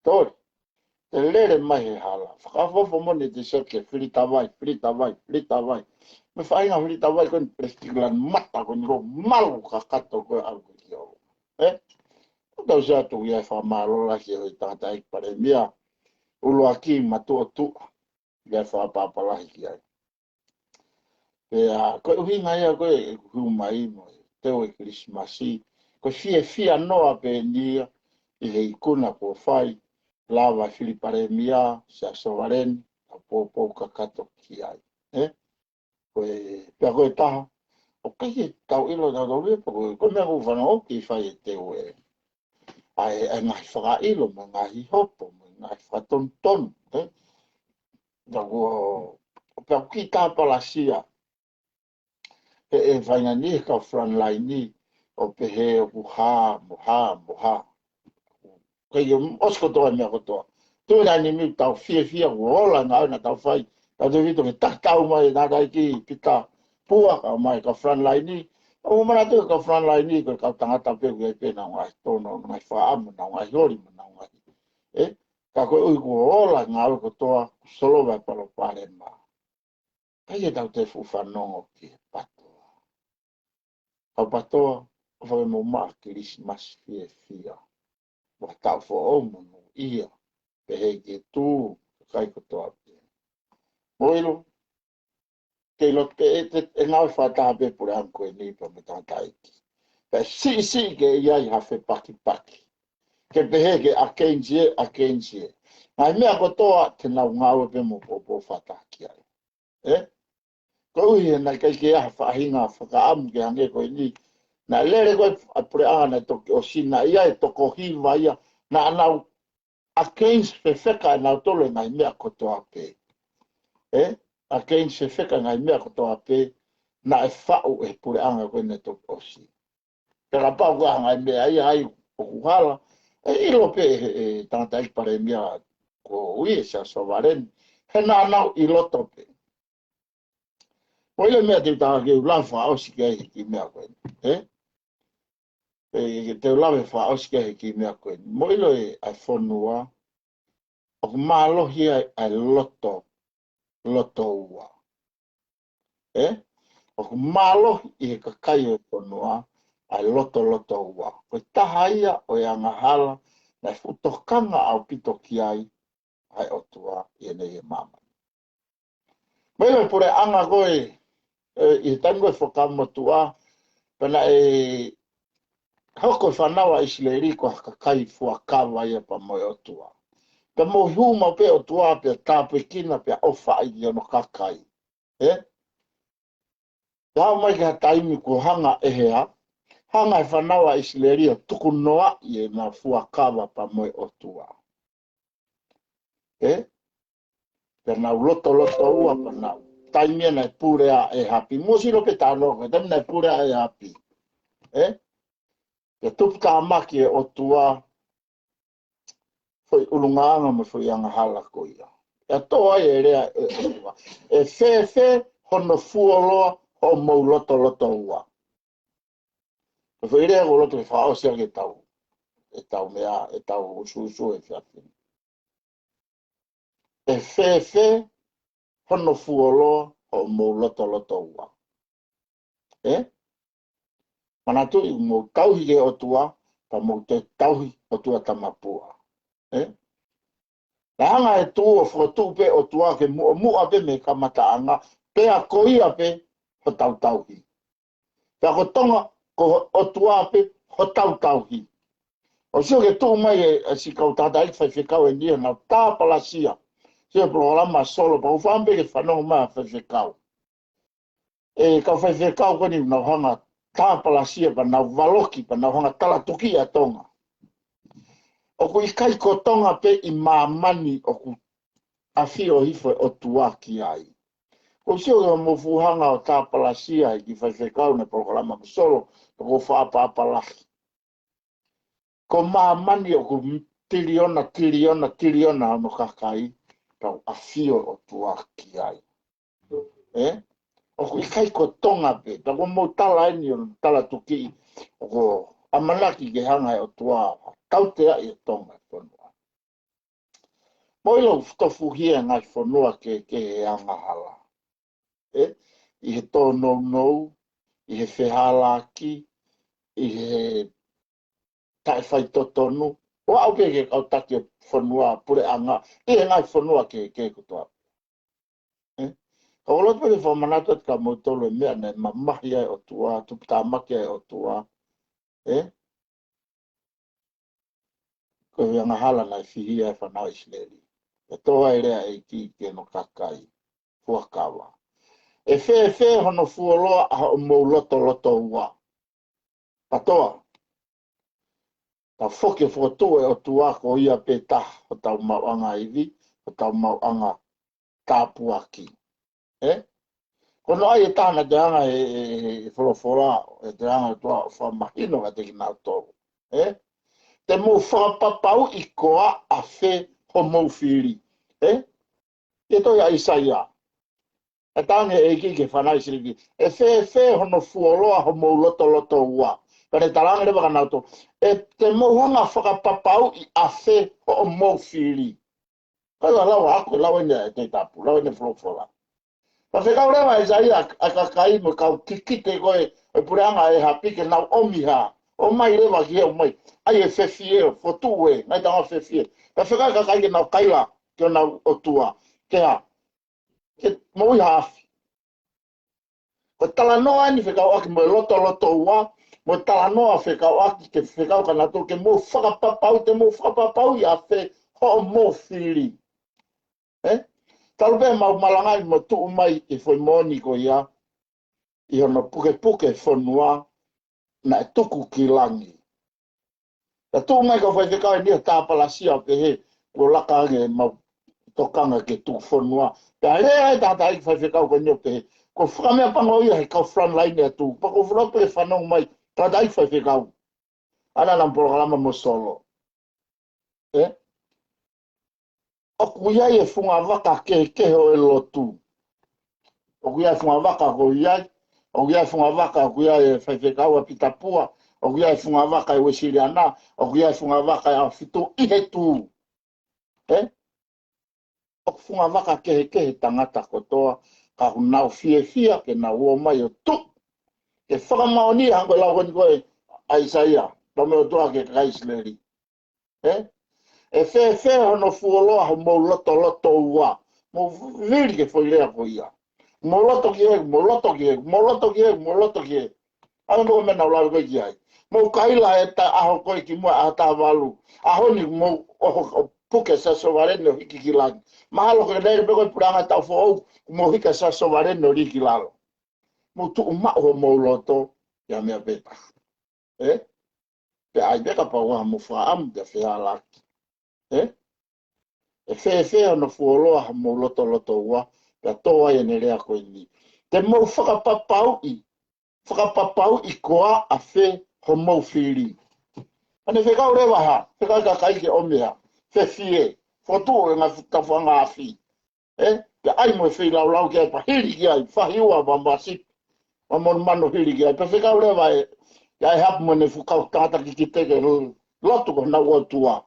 Toli. Te lele mai he hala. Fakaʻofoʻofa mo ʻene te seke, filita vai, filita vai, filita vai. Mo e faʻahinga filita vai ko eni plastic lan mata ko eni ko e malu kakato ko e ʻalu ko ē ki ʻolunga. Ē? ʻOku tau sio atu ia e fakamālō lahi ki he tangataʻeiki palēmia. ʻUluaki matuʻotuʻa. ʻIkai fakapapalahi ki ai. Pea, ko e ʻuhinga ia ko ē ʻeku hū mai mo e teu e Kilisimasi, ko e fiefia noa pē eni ia ʻi he ikuna kuo fai, lava e fili palēmia, Siaosi Sovaleni, ʻa poupou kakato ki ai. Ē? Ko e, pea ko e taha, ʻoku ʻikai ke tau ʻilo tautolu ia, pea ko e, ko e meʻa ʻoku ou fanongo ki ai fai e teu ē. ʻA e, ʻa e ngaahi fakaʻilo, mo e ngaahi hopo, mo e ngaahi fakatonutonu, ē? Ka kuo, pea ʻoku kiʻi tāpalasia. He ʻe fainga ni he kau frontline ni, ʻo pehē ʻoku hā, mo hā, mo hā. Ko ia ʻosi kotoa e meʻa kotoa. Tuʻu ena ni miu tau fiefia, kuo ola ngā ʻona tau fai. Tau te vito ke takitau mai, nā kai ki pita pua, ka mai ka frontline ni, ʻOku ou manatu ko e kau frontline ni, ko e kau tangata pē ʻoku ʻi ai pē ʻenau ngaahi tōnounou, ngaahi fakaʻamu, ʻenau ngaahi holi, mo ʻenau ngaahi. Ē? Ka koeʻuhi kuo ola e ngāue kotoa, kuo solova e palopalema. ʻIkai ke tau toe fuʻu fanongo ki he PTOA. Kau PTOA, ʻofa ke mou maʻa Kilisimasi fiefia. Ua taʻu foʻou monūʻia. Pehē ki he tuʻu, kakai kotoa pē. Mou ʻilo, ke ʻilo pē, ʻe, ʻe, ʻe ngāue fakataha pē puleʻanga ko eni pea mo e tangataʻeiki. Pea siʻisiʻi ke ʻi ai ha fepakipaki. Ke pehē ke against ē, against ē. Ngaahi meʻa kotoa te nau ngāue pē mo poupou fakataha ki ai. Ē? Koeʻuhi he naʻe ʻikai ke ʻi ai ha faʻahinga fakaʻamu ke hangē ko eni. Naʻe lele ko ē ʻa e puleʻanga naʻe toki ʻosi naʻe ʻi ai e toko hiva ia. Naʻa nau against fefeka ʻe nautolu e ngaahi meʻa kotoa pē. Ē? Against fefeka e ngaahi meʻa kotoa pē naʻe faʻu ʻe he puleʻanga ko eni naʻe toki ʻosi. Pea kapau ko e ʻuhinga e meʻa ia ai ʻoku hala, ʻe ʻilo pē ʻe he, ʻe he tangataʻeiki palēmia ko ia ʻe Siaosi Sovaleni. He naʻa nau ʻi loto pē. Mou ʻilo e meʻa te u tala ke u lave fakaʻosi ki ai he kiʻi meʻa ko eni. Ē? Ē, te u lave fakaʻosi ki ai he kiʻi meʻa ko eni. Mou ʻilo ē ʻa e fonua, ʻoku mālohi ai ʻa e loto, loto ua. Ē? ʻOku mālohi ʻi he kakai ʻo e fonua ʻa e loto, loto ua. Ko e taha ia ʻo e angahala naʻe fuʻu tokanga ʻaupito ki ai ʻa e ʻOtua ʻi heʻene ʻi he māmani. Mou ʻilo e puleʻanga ko ē, ē, ʻi he taimi ko ē Fuakava Motuʻa, pea naʻe hoko e fānau ʻa ʻIsileli ko ha kakai fuakava ia pea mo e ʻOtua. Pea mou hū maʻu pē ʻOtua pea tāpuekina pea ʻofaʻi ki hono kakai. Ē? Pea aʻu mai ki ha taimi kuo hanga ʻe hea, hanga e fānau ʻa ʻIsileli ʻo tukunoaʻi ʻenau fuakava pea mo e ʻOtua. Ē? Pea nau loto, loto ua pea nau. Taimi ia naʻe pule ai ʻa ʻĒhapi. Mou sio pē talu ko e taimi naʻe pule ai ʻa ʻĒhapi. Ē? Pea tuputāmaki e ʻOtua foʻi ʻulungaanga mo e foʻi angahala ko ia. ʻE toʻo ai e lea ʻa e ʻOtua. ʻE fēfē hono fuoloa hoʻomou loto, loto ua. Ko e foʻi lea ʻoku ou loto ke fakaʻosi ʻaki ʻetau, ʻetau meʻa, ʻetau usuusu he efiafi ni. ʻE fēfē hono fuoloa hoʻomou loto, loto ua. Ē? Manatuʻi mou tauhi ki he ʻOtua, pea mou toe tauhi ʻotua tamapua. Ē? Naʻe hanga ʻe he tuʻu ʻo fokotuʻu pē ʻOtua ke muʻomuʻa pē mei he kamataʻanga, pea ko ia pē hotau tauhi. Pea ko Tonga, ko ʻOtua pē hotau tauhi. ʻOku ou sio ke tuʻu mai e, e siʻi kau tangataʻeiki faifekau ʻe niʻihi ʻenau tāpalasia. Sio polokalama Solo, pea ʻoku ou fakaʻamu pē ke fanongo mai faifekau. ʻE kau faifekau ko eni nau hanga tāpalasia pea nau valoki pea nau hanga talatuki ʻa Tonga. ʻOku ʻikai ko Tonga pē ʻi māmani ʻoku ʻafio hifo e ʻOtua ki ai. ʻOku ou sio ki hoʻomou fuʻu hanga ʻo tāpalasia e kiʻi faifekau ʻi he polokalama Solo, ʻoku ou fakaʻapaʻapa lahi. Ko māmani ʻoku tiliona, tiliona, tiliona hono kakai, ka ʻoku ʻafio e ʻOtua ki ai. Ē? ʻOku ʻikai ko Tonga pē, pea ko hoʻomou tala eni ʻo talatuki, ʻoku ʻamanaki ke hanga ʻe he ʻOtua ʻo tauteaʻi e Tonga e fonua. Mou ʻilo ʻoku tofuhia e ngaahi fonua kehekehe he angahala. Ē? ʻI he tōnounou, ʻi he fehālaaki, ʻi he taʻefaitotonu, ʻo aʻu pē ki he kau taki ʻo e fonua puleʻanga, ʻi he ngaahi fonua kehekehe kotoa. Ē? Ka ʻoku ou loto pē ke fakamanatu atu kia moutolu e meʻa naʻe mamahi ai e ʻOtua, tuputāmaki ai e ʻOtua. Ē? Ko e angahala naʻe fihia ai e fānau ʻIsileli. ʻE toʻo ai e lea ʻa e ʻEiki ki hono kakai fuakava. ʻE fēfē hono fuoloa ʻa hoʻomou loto, loto ua. PTOA. Tau foki ʻo fokotuʻu e ʻOtua ko ia pē taha hotau maʻuʻanga ivi, hotau maʻuʻanga tāpuaki. Ē? Ko hono ʻai e taha naʻe anga e, e, e, e folofola, ʻe anga e ʻOtua ʻo fakamahino kiate kinautolu. Ē? Te mou fakapapauʻi ko ā ʻa fē homou fili. Ē? ʻI he tohi ʻa ʻAisea. ʻE talaange ʻe he ʻEiki ki he fānau ʻIsileli, ʻe fēfē hono fuoloa homou lotolotoua? Pea ne talaange leva kia nautolu, ʻe te mou hanga fakapapauʻi ʻafē hoʻomou fili? Ka ʻoku lau ʻa e ako, lau ʻeni ʻa e Tohi Tapu, lau ʻeni folofola. Pea fekau leva ʻe ʻAisea ʻa e kakai mo e kau kikite ko ē ʻo e puleʻanga ʻo ʻĒhapi ke nau ʻomi ha, ʻomai leva ki he ʻomai, ʻai e fefie, fotu e, ngaahi tangata fefie. Pea fekau e kakai ke nau kaila ki honau ʻotua, ke hā, ke moʻui ha afi. Ko e talanoa ʻeni fekauʻaki mo e lotolotoua, mo e talanoa fekauʻaki ke fekau kia nautolu ke mou fakapapau, te mou fakapapauʻi ʻafē hoʻomou fili. Ē? Talu pē ʻemau malangaʻi mo tuʻu mai e foʻi moʻoni ko ia, ʻi hono pukepuke fonua, naʻe tuku ki langi. Pea tuʻu mai e kau faifekau ʻe niʻihi ʻo tāpalasia ʻo pehē, kuo laka ange ʻemau tokanga ke tuku fonua. Pea lea e tangataʻeiki faifekau ko eni ʻo pehē, ko e fakameʻapango ia he kau frontline ʻa e tuʻu. Pea ko e folofola pē fanongo mai, tangataʻeiki faifekau. ʻAna naʻa mo polokalama mo Solo. Ē? ʻOku ʻi ai e fungavaka kehekehe ʻo e lotu. ʻOku ʻi ai e fungavaka ko ia, ʻoku ʻi ai e fungavaka, ʻoku ʻi ai e faifekau ʻa Pita Pua, ʻoku ʻi ai e fungavaka ʻa e Uēsiliana, ʻoku ʻi ai e fungavaka ʻa e Afitu ʻi he tuʻu. Ē? ʻOku fungavaka kehekehe tangata kotoa, ka ʻoku nau fiefia ke nau ō mai ʻo tuʻu. Ke fakamaʻoniʻi hangē ko e lau ko eni ko ē ʻa ʻAisea, pea mo e ʻOtua ki he kakai ʻIsileli. Ē? ʻE fēfē hono fuoloa homou lotolotoua? Mou fili ki he foʻi lea ko ia. Mou loto ki he, mou loto ki he, mou loto ki he, mou loto ki he. ʻA ia ko e meʻa naʻa ku lave ko ē ki ai. Mou kaila he ta ʻaho ko ē kimuʻa ʻaho taha valu. ʻAho ni mou ʻoho ʻo puke Siaosi Sovaleni ʻo hiki ki langi. Mahalo ko e lele pē ko e puleʻanga taʻu foʻou, mou hiki ʻa Siaosi Sovaleni ʻo lī ki lalo. Mou tuʻu maʻu homou loto, ʻi ha meʻa pē taha. Ē? Pea ʻai pē kapau ʻoku ʻi ai hamou fakaʻamu pea fehālaaki. Ē? ʻE fēfē hono fuoloa homou lotolotoua, pea tō ai ʻene lea ko eni. Te mou fakapapauʻi, fakapapauʻi koā ʻafē hoʻomou fili. Pea ne fekau leva ha, fekau e kakai ke ʻomi ha fefie, fotu e ngaahi tafanga afi. Ē, pea ʻai mo e feilaulau ki ai pea hili ki ai, fahiua pea masipi, pea monumanu hili ki ai, pea fekau leva ʻe, ʻe ʻĒhapi mo ʻene fuʻu kau tangata kikite ke lotu ki honau ʻotua.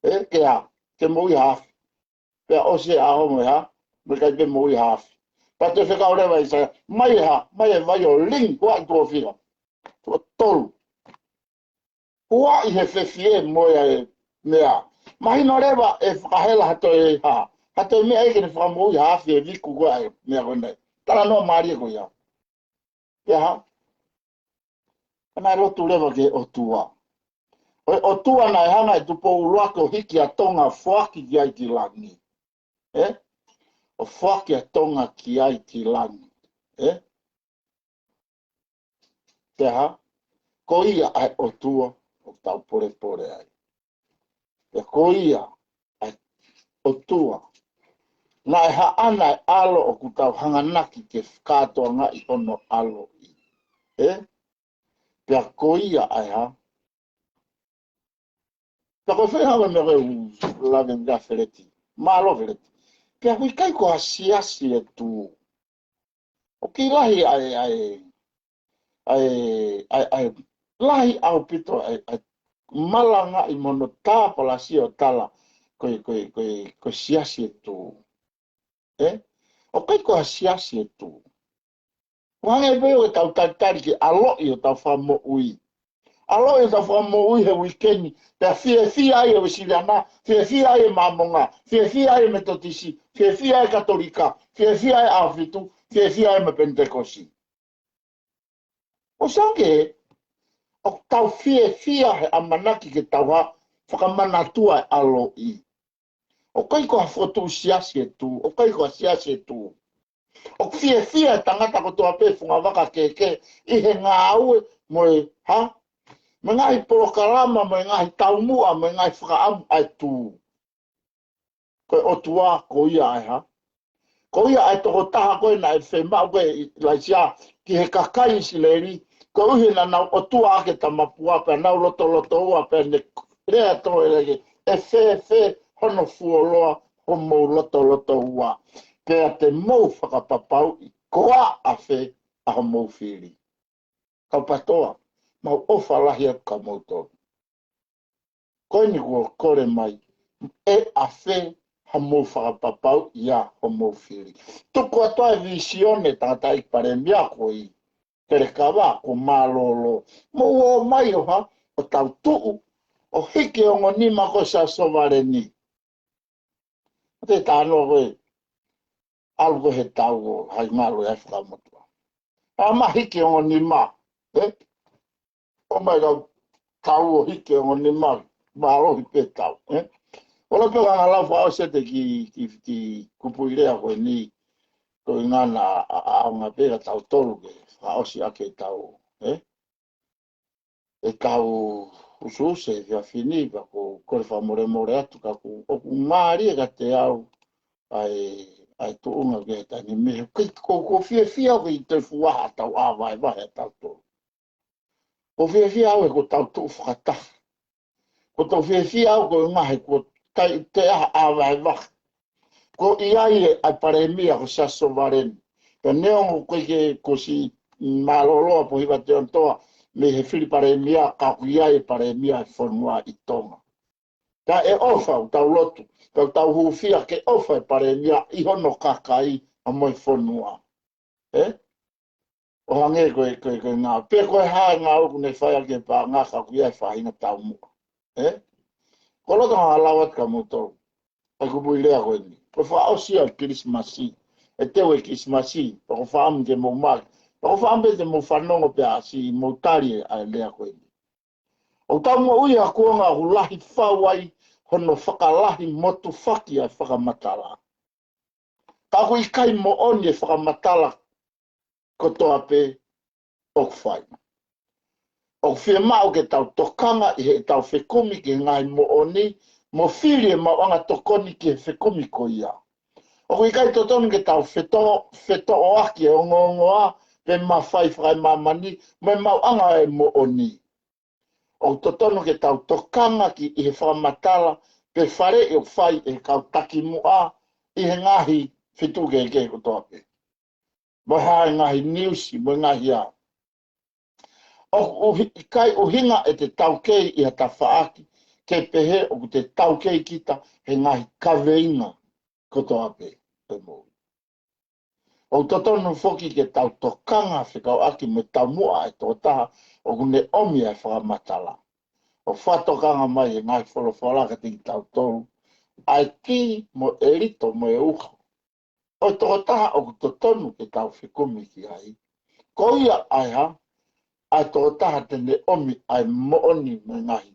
Ē, ke hā, ke moʻui ha afi. Pea ʻosi e ʻaho mo e hā, mo e ʻikai pē moʻui ha afi. Pea toe fekau leva ʻe ʻAisea, mai e hā, mai e vai ʻo lingi, ko e tuʻo fiha. Tuʻo tolu. Ua ʻi he fefie mo e meʻa. Mahino leva ʻe fakahela ha toe hā. Ha toe meʻa ʻe ke ne fakamoʻui ha afi ʻe viku ko ē meʻa ko eni. Talanoa mālie ko ia. Pea hā? Pea naʻe lotu leva ki he ʻOtua. ʻO e ʻOtua naʻe hanga ʻe Tupou ʻUluaki ʻo hiki ʻa Tonga foaki ki ai ki langi. Ē? ʻO foaki ʻa Tonga ki ai ki langi. Ē? Pea hā? Ko ia ʻa e ʻOtua ʻoku tau polepole ai. Pea ko ia ʻa e ʻOtua. Naʻe haʻana e ʻAlo ʻoku tau hanganaki ke kātoangaʻi hono ʻaloʻi. Ē? Pea ko ia ʻa e hā? Pea ko e fē hā e meʻa ko ē ʻoku lave ki ai Feleti. Mālō Feleti. Pea ʻoku ʻikai ko ha siasi ʻe tuʻu. ʻOku lahi ʻa e, ʻa e, ʻa e, ʻa e, ʻa e, lahi ʻaupito ʻa e, ʻa e malangaʻi mo hono tāpalasia ʻo tala ko e, ko e, ko e, ko e siasi ʻe tuʻu. Ē? ʻOku ʻikai ko ha siasi ʻe tuʻu. ʻOku hangē pē ʻoku tau talitali ke ʻaloʻi hotau fakamoʻui. ʻAloʻi hotau fakamoʻui he uike ni, pea fiefia ai e Uēsiliana, fiefia ai e Māmonga, fiefia ai e Metotisi, fiefia ai e Katolika, fiefia ai e Afitu, fiefia ai e Penitekosi. ʻOsi ange, ʻoku tau fiefia he ʻamanaki ke tau hā, fakamanatua e ʻaloʻi. ʻOku ʻikai ko ha fokotuʻu siasi ʻe tuʻu, ʻoku ʻikai ko ha siasi ʻe tuʻu. ʻOku fiefia e tangata kotoa pē fungavaka kehekehe ʻi he ngāue mo e hā? Mo e ngaahi polokalama, mo e ngaahi taumuʻa, mo e ngaahi fakaʻamu ʻa e tuʻu. Ko e ʻOtua, ko ia ʻa e hā? Ko ia ʻa e tokotaha ko ē naʻe fiemaʻu ko ē ʻe ʻIlaisiā ki he kakai ʻIsileli, koeʻuhi naʻa nau ʻotua ʻaki e tamapua, pea nau lotolotoua, pea ne lea tō e leke, ʻe fēfē hono fuoloa homou lotolotoua? pea te mou fakapapauʻi ko e ʻafē ʻa homou fili. Kau PTOA, mau ʻofa lahi atu kia moutolu. Ko eni kuo kole mai, ʻe ʻafē haʻamou fakapapauʻi ʻa homou fili. Tuku atu ʻa e vīsone tangataʻeiki palēmia ko ē, Kelekava, kuo mālōlō. Mou ō mai ʻo hā, ʻo tau tuʻu, ʻo hiki e ongo nima ko ē Siaosi Sovaleni. ʻO te tānoa ko ē, ʻalu ko ē he tau ʻo hai ngalo e fakamotuʻa. ʻA ma hiki e ongo nima, ē? ʻO mai kau tau ʻo hiki e ongo nima, mālohi pē tau, ē? ʻOku ou pehē ʻoku ʻalu ʻo fakaʻosi ʻete ki, ki, ki kupuʻi lea ko eni, ko e ngana ʻa, ʻa, ʻaonga pē kia tautolu ke fakaʻosi ʻaki e tau, ē? E tau usuuse, fia fini, pea ko, ko e fakamolemole atu ka ʻoku, ʻoku mālie kiate au, ʻa e, ʻa e tuʻunga ke tani me, ko, ko, ko fiefia au ke ʻi te fuaha tau ʻā vaevae ʻa tautolu. Ko fiefia au he ko tau tuʻu fakataha. Ko tau fiefia au ko e ngaahi ko tai te aha ʻā vaevae. Ko ia ʻi ai e ʻai palēmia ko Siaosi Sovaleni. Pea neongo ko e ke ko si mālōlō ʻa Pohiva Teotoa mei he fili palēmia ka ko ia e palēmia e fonua ʻi Tonga. Ka ʻe ʻofa ʻoku tau lotu, ka ʻoku tau hūfia ke ʻofa e palēmia ʻi hono kakai ʻa mo e fonua. Ē? ʻO hangē ko e, ko e, ko e ngā, pe ko e hā e ngā ʻoku ne fai ʻaki e pānga ka ʻoku ʻi ai e faʻahinga taumuʻa. Ē? Ko e loto ha lau atu kia moutolu. ʻA e kupuʻi lea ko eni. Ko e fakaʻosi ʻa e Kilisimasi. ʻE teu e Kilisimasi. Pea ko e fakaʻamu ke mou maki. Pea ko e fakaʻamu pē te mou fanongo pea siʻi mou tali ʻa e lea ko eni. ʻOku tau moʻui ʻi ha kuonga ʻoku lahi fau ai hono fakalahi motufaki ʻa e fakamatala. Ka ʻoku ʻikai moʻoni e fakamatala kotoa pē ʻoku fai. ʻOku fiemaʻu ke tau tokanga ʻi heʻetau fekumi ki he ngaahi moʻoni, mo fili e maʻuʻanga tokoni ki he fekumi ko ia. ʻOku ʻikai totonu ke tau feto-, fetoʻoaki e ongoongoa pe mafai fakaemāmani, mo e maʻuʻanga e moʻoni. ʻOku totonu ke tau tokanga ki ʻi he fakamatala pe faleʻi ʻoku fai ʻe he kau takimuʻa ʻi he ngaahi feituʻu kehekehe kotoa pē. Mo e hā e ngaahi niusi, mo e ngaahi ʻā. ʻOku ʻuhi-, ʻikai ʻuhinga ʻete taukei ʻi ha tafaʻaki, ke pehē ʻoku te taukei kita he ngaahi kaveinga kotoa pē ʻe mou. ʻOku totonu foki ke tau tokanga fekauʻaki mo e taumuʻa ʻa e tokotaha ʻoku ne ʻomi ʻa e fakamatala. ʻO fakatokanga mai he ngaahi folofola kiate kitautolu, ʻa e kī mo e ʻelito mo e uho ʻo e tokotaha ʻoku totonu ke tau fekumi ki ai. Ko ia ʻa e hā, ʻa e tokotaha te ne ʻomi ʻa e moʻoni mo e ngaahi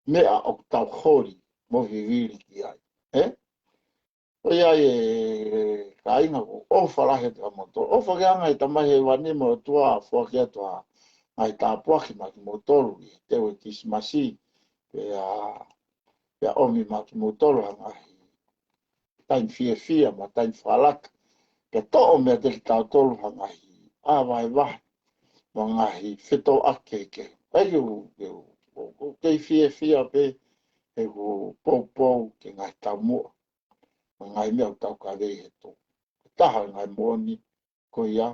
meʻa ʻoku tau holi mo vivili ki ai. Ē? ʻOku ʻi ai e kāinga ʻoku ʻofa lahi atu kia moutolu. ʻOfa ke ʻoange ʻe he Tamai Hēvani mo e ʻOtua foaki atu ha ngaahi tāpuaki maʻa kimoutolu ʻi he teu e Kilisimasi. Pea, pea ʻomi maʻa kimoutolu ha ngaahi taimi fiefia mo e taimi fakalaka. Ke toʻo meiate kitautolu ha ngaahi ʻā vaevae mo e ngaahi fetōʻaki kehekehe. ʻIkai ke u, ke u, u, u kei fiefia pē he ʻoku ou poupou ki he ngaahi taumuʻa mo e ngaahi meʻa ʻoku tau kavei he tō. Ko e taha e ngaahi moʻoni ko ia,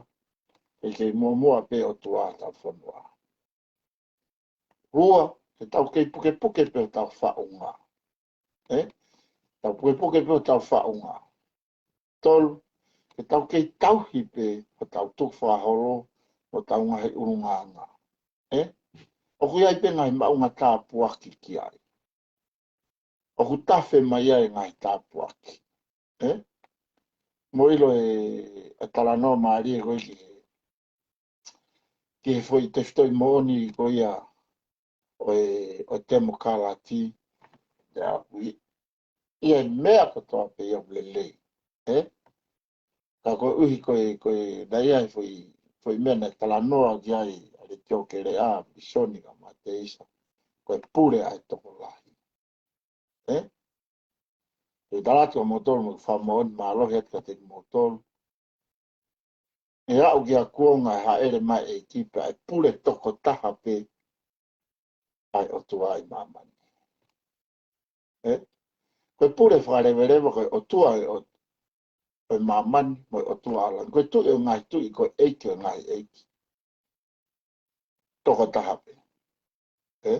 ʻe kei muʻomuʻa pē ʻOtua ʻi hotau fonua. Ua, ke tau kei pukepuke pē hotau faʻunga. Ē? Tau pukepuke pē hotau faʻunga. Tolu, ke tau kei tauhi pē hotau tukufakaholo mo hotau ngaahi ʻulungaanga. Ē? ʻOku ʻi ai pē ngaahi maʻuʻanga tāpuaki ki ai. ʻOku tafe mai ai e ngaahi tāpuaki. Ē? Mou ʻilo e, e talanoa mālie ko ē ki he, ki he foʻi tefitoʻi moʻoni ko ia ʻo e, ʻo e temokalati. ʻIa, ʻi, ʻi ai e meʻa kotoa pē ia ʻoku lelei. Ē? Ka koeʻuhi ko e, ko e, naʻe ʻi ai e foʻi, foʻi meʻa naʻe talanoa ki ai ʻa Letiō Keleʻa, Pisoni ka Mateisa. Ko e pule ʻa e tokolahi. Ē? ʻE tala atu kia moutolu mo e fakamoʻoni mālohi atu kiate kimoutolu. ʻE aʻu ki ha kuonga ʻe hāʻele mai e ʻEiki pea ʻe pule tokotaha pē ʻa e ʻOtua ʻi māmani. Ē? Ko e pule fakaleveleva ko e ʻOtua ʻe ʻOtua. ʻo e māmani mo e ʻOtua ʻa langi. Ko e Tuʻi ʻo e ngaahi tuʻi, ko e ʻEiki ʻo e ngaahi ʻeiki. Tokotaha pē. Ē?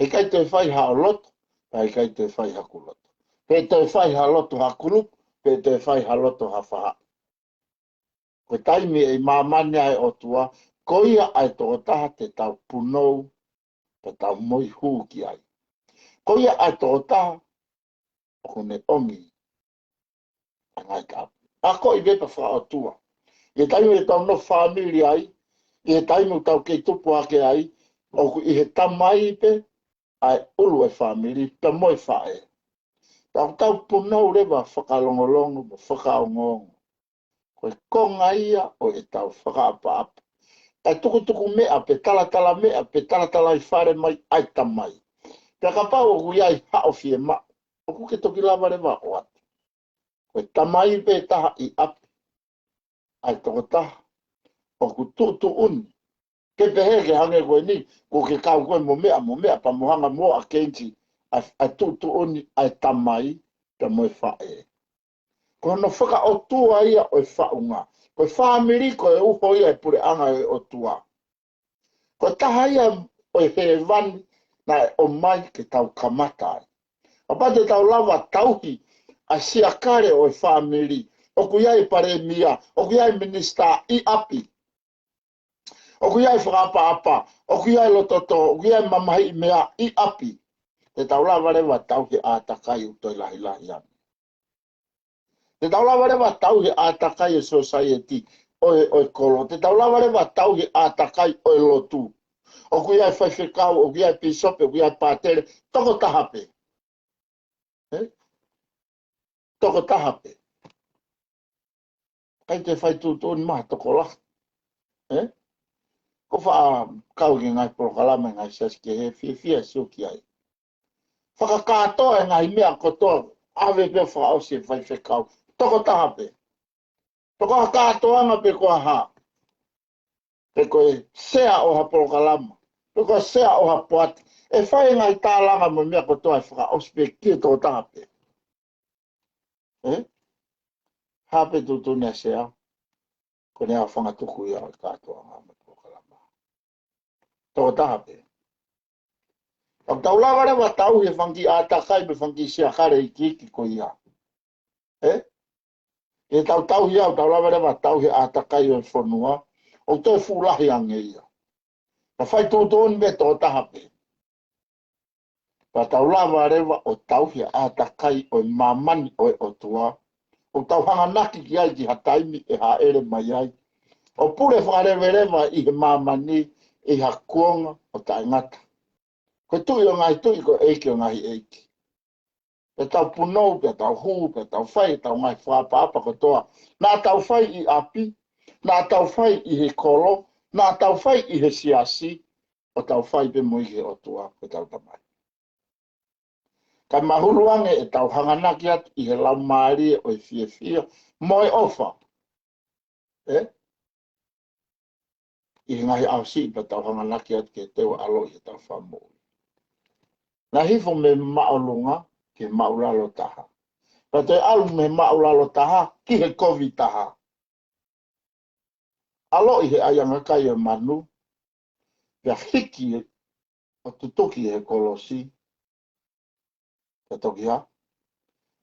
Heʻikai toe fai haʻo loto, pea heʻikai toe fai haku loto. Pe toe fai ha loto ha kulupu, pe toe fai ha loto ha faʻahi. Ko e taimi ʻe ʻi māmani ai ʻa e ʻOtua, ko ia ʻa e tokotaha te tau punou, te tau moihū ki ai. Ko ia ʻa e tokotaha ʻoku ne ʻomi ʻa e ngaahi tāpuaki. Akoʻi pē pea fakaʻotua. ʻI he taimi ʻoku tau nofo fāmili ai, ʻi he taimi ʻoku tau kei tupu hake ai, ʻoku ʻi he tamai pē ʻa e ʻulu ʻo e fāmili, pea mo e faʻē. Tau tau punou leva fakalongolongo mo fakaongoongo. Ko e konga ia ʻo ʻetau fakaʻapaʻapa. ʻA e tukutuku meʻa pe talatala meʻa pe talatalaifale mai ʻa e tamai. Pea kapau ʻoku ʻi ai haʻo fiemaʻu, ʻoku ke toki lava leva ʻo ʻoatu. Ko e tamai pē taha ʻi ʻapi ʻa e tokotaha ʻoku tuʻutuʻuni. Ke pehē ke hangē ko eni, ko ke kau koe mo meʻa, mo meʻa, pea mo hanga mo ʻa kenki, ʻa, ʻa e tuʻutuʻuni ʻa e tamai, pea mo e faʻē. Ko hono fakaʻotua ia ʻo e faʻunga. Ko e fāmili, ko e uho ia ʻo e puleʻanga ʻo e ʻOtua. Ko e taha ia ʻo e hēvani naʻe ʻomai ke tau kamata ai. Kapau te tau lava tauhi ʻa e siakale ʻo e fāmili, ʻoku ʻi ai e palēmia, ʻoku ʻi ai e minisitā ʻi ʻapi. ʻOku ʻi ai e fakaʻapaʻapa, ʻoku ʻi ai e lototō, ʻoku ʻi ai e mamahiʻi meʻa ʻi ʻapi. Te tau lava leva tauhi e ʻātakai ʻoku toe lahilahi ange. Te tau lava leva tauhi e ʻātakai ʻo e sōsaieti ʻo e, ʻo e kolo. Te tau lava leva tauhi e ʻātakai ʻo e lotu. ʻOku ʻi ai e faifekau, ʻoku ʻi ai e pīsope, ʻoku ʻi ai e pātele, tokotaha pē. Ē? Tokotaha pē. ʻIkai toe fai tuʻutuʻuni mai ha tokolahi. Ē? Ko e faʻa kau ki he ngaahi polokalama, ngaahi siasi kehe, fiefia sio ki ai. Fakakātoa e ngaahi meʻa kotoa, ʻave pē fakaʻosi e faifekau. Tokotaha pē. Pe ko ha kātoanga pe ko e hā. Pe ko e sea ʻo ha polokalama. Pe ko e sea ʻo ha poate. ʻE fai e ngaahi tālanga mo e meʻa kotoa ʻe fakaʻosi pē ki he tokotaha pē. Ē? Hā pē tuʻutuʻuni ʻa e sea. Ko ʻene ʻaofangatuku ia ʻo e kātoanga mo e polokalama. Tokotaha pē. ʻOku tau lava leva tauhi e fanga kiʻi ʻātakai mo e fanga kiʻi siakale ikiiki ko ia. Ē? ʻI heʻetau tauhi ia, ʻoku tau lava leva tauhi e ʻātakai ʻo e fonua. ʻOku toe fuʻu lahi ange ia. Ka fai tuʻutuʻuni mei he tokotaha pē. Pea tau lava leva ʻo tauhi e ʻātakai ʻo e māmani ʻo e ʻOtua. ʻOku tau hanganaki ki ai ki ha taimi ʻe hāʻele mai ai. ʻO pule fakaleveleva ʻi he māmani ʻi ha kuonga ʻo taʻengata. Ko e Tuʻi ʻo e ngaahi tuʻi, ko e ʻEiki ʻo e ngaahi ʻeiki. Pea tau punou, pea tau hū, pea tau fai ʻetau ngaahi fakaʻapaʻapa kotoa. Naʻa tau fai ʻi ʻapi, naʻa tau fai ʻi he kolo, naʻa tau fai ʻi he siasi, ʻo tau fai pē mo ia ki he ʻOtua, ko ʻetau Tamai. Kae mahulu ange ʻetau hanganaki atu ʻi he laumālie ʻo e fiefia, mo e ʻofa. Ē? ʻI he ngaahi ʻaho siʻi pea tau hanganaki atu ki he teu ʻaloʻi ʻetau Fakamoʻui. Naʻe hifo mei he māʻolunga ki he māʻulalo taha. Pea toe ʻalu mei he māʻulalo taha ki he kovi taha. ʻAloʻi he ʻaiʻanga kai ʻo e manu, pea hiki ʻo tutuki he kolosi, pea toki hā.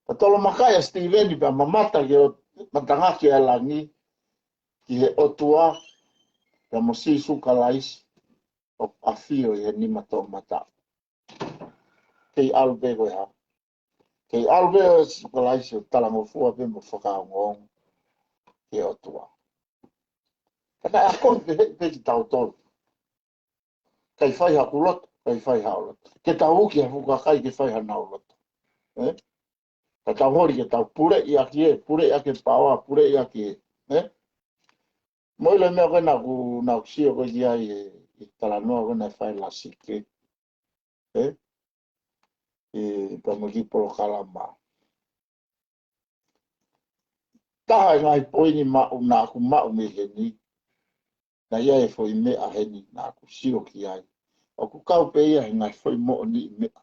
Pea tolomakaʻi ʻa Sitīveni pea mamata ki he ʻo-, matangaki ʻa e langi, ki he ʻOtua, pea mo Sīsū Kalaisi, ʻoku ʻafio ʻi he nima toʻomataʻu. Kei ʻalu pē ko e hā. Kei ʻalu pē ʻa Sīsū Kalaisi ʻo talangofua pē mo fakaongoongo ki he ʻOtua. Ka naʻe akoʻi pē, pē kitautolu. ʻIkai fai haku loto, ʻikai fai haʻo loto. Ke tau uki ha fuʻu kakai ke fai hanau loto. Ē? Ka tau holi ke tau puleʻi ʻaki ē, puleʻi ʻaki e paoa, puleʻi ʻaki ē. Ē? Mo e ʻilo e meʻa ko ē naʻa ku, naʻa ku sio ko ē ki ai ē, ʻi he talanoa ko ē naʻe fai ʻe Lasike. Ē? ʻI he pea mo e kiʻi polokalama. Taha e ngaahi poini maʻu naʻa ku maʻu mei heni. Naʻe ʻi ai e foʻi meʻa heni naʻa ku sio ki ai. ʻOku kau pē ia he ngaahi foʻi moʻoniʻi meʻa.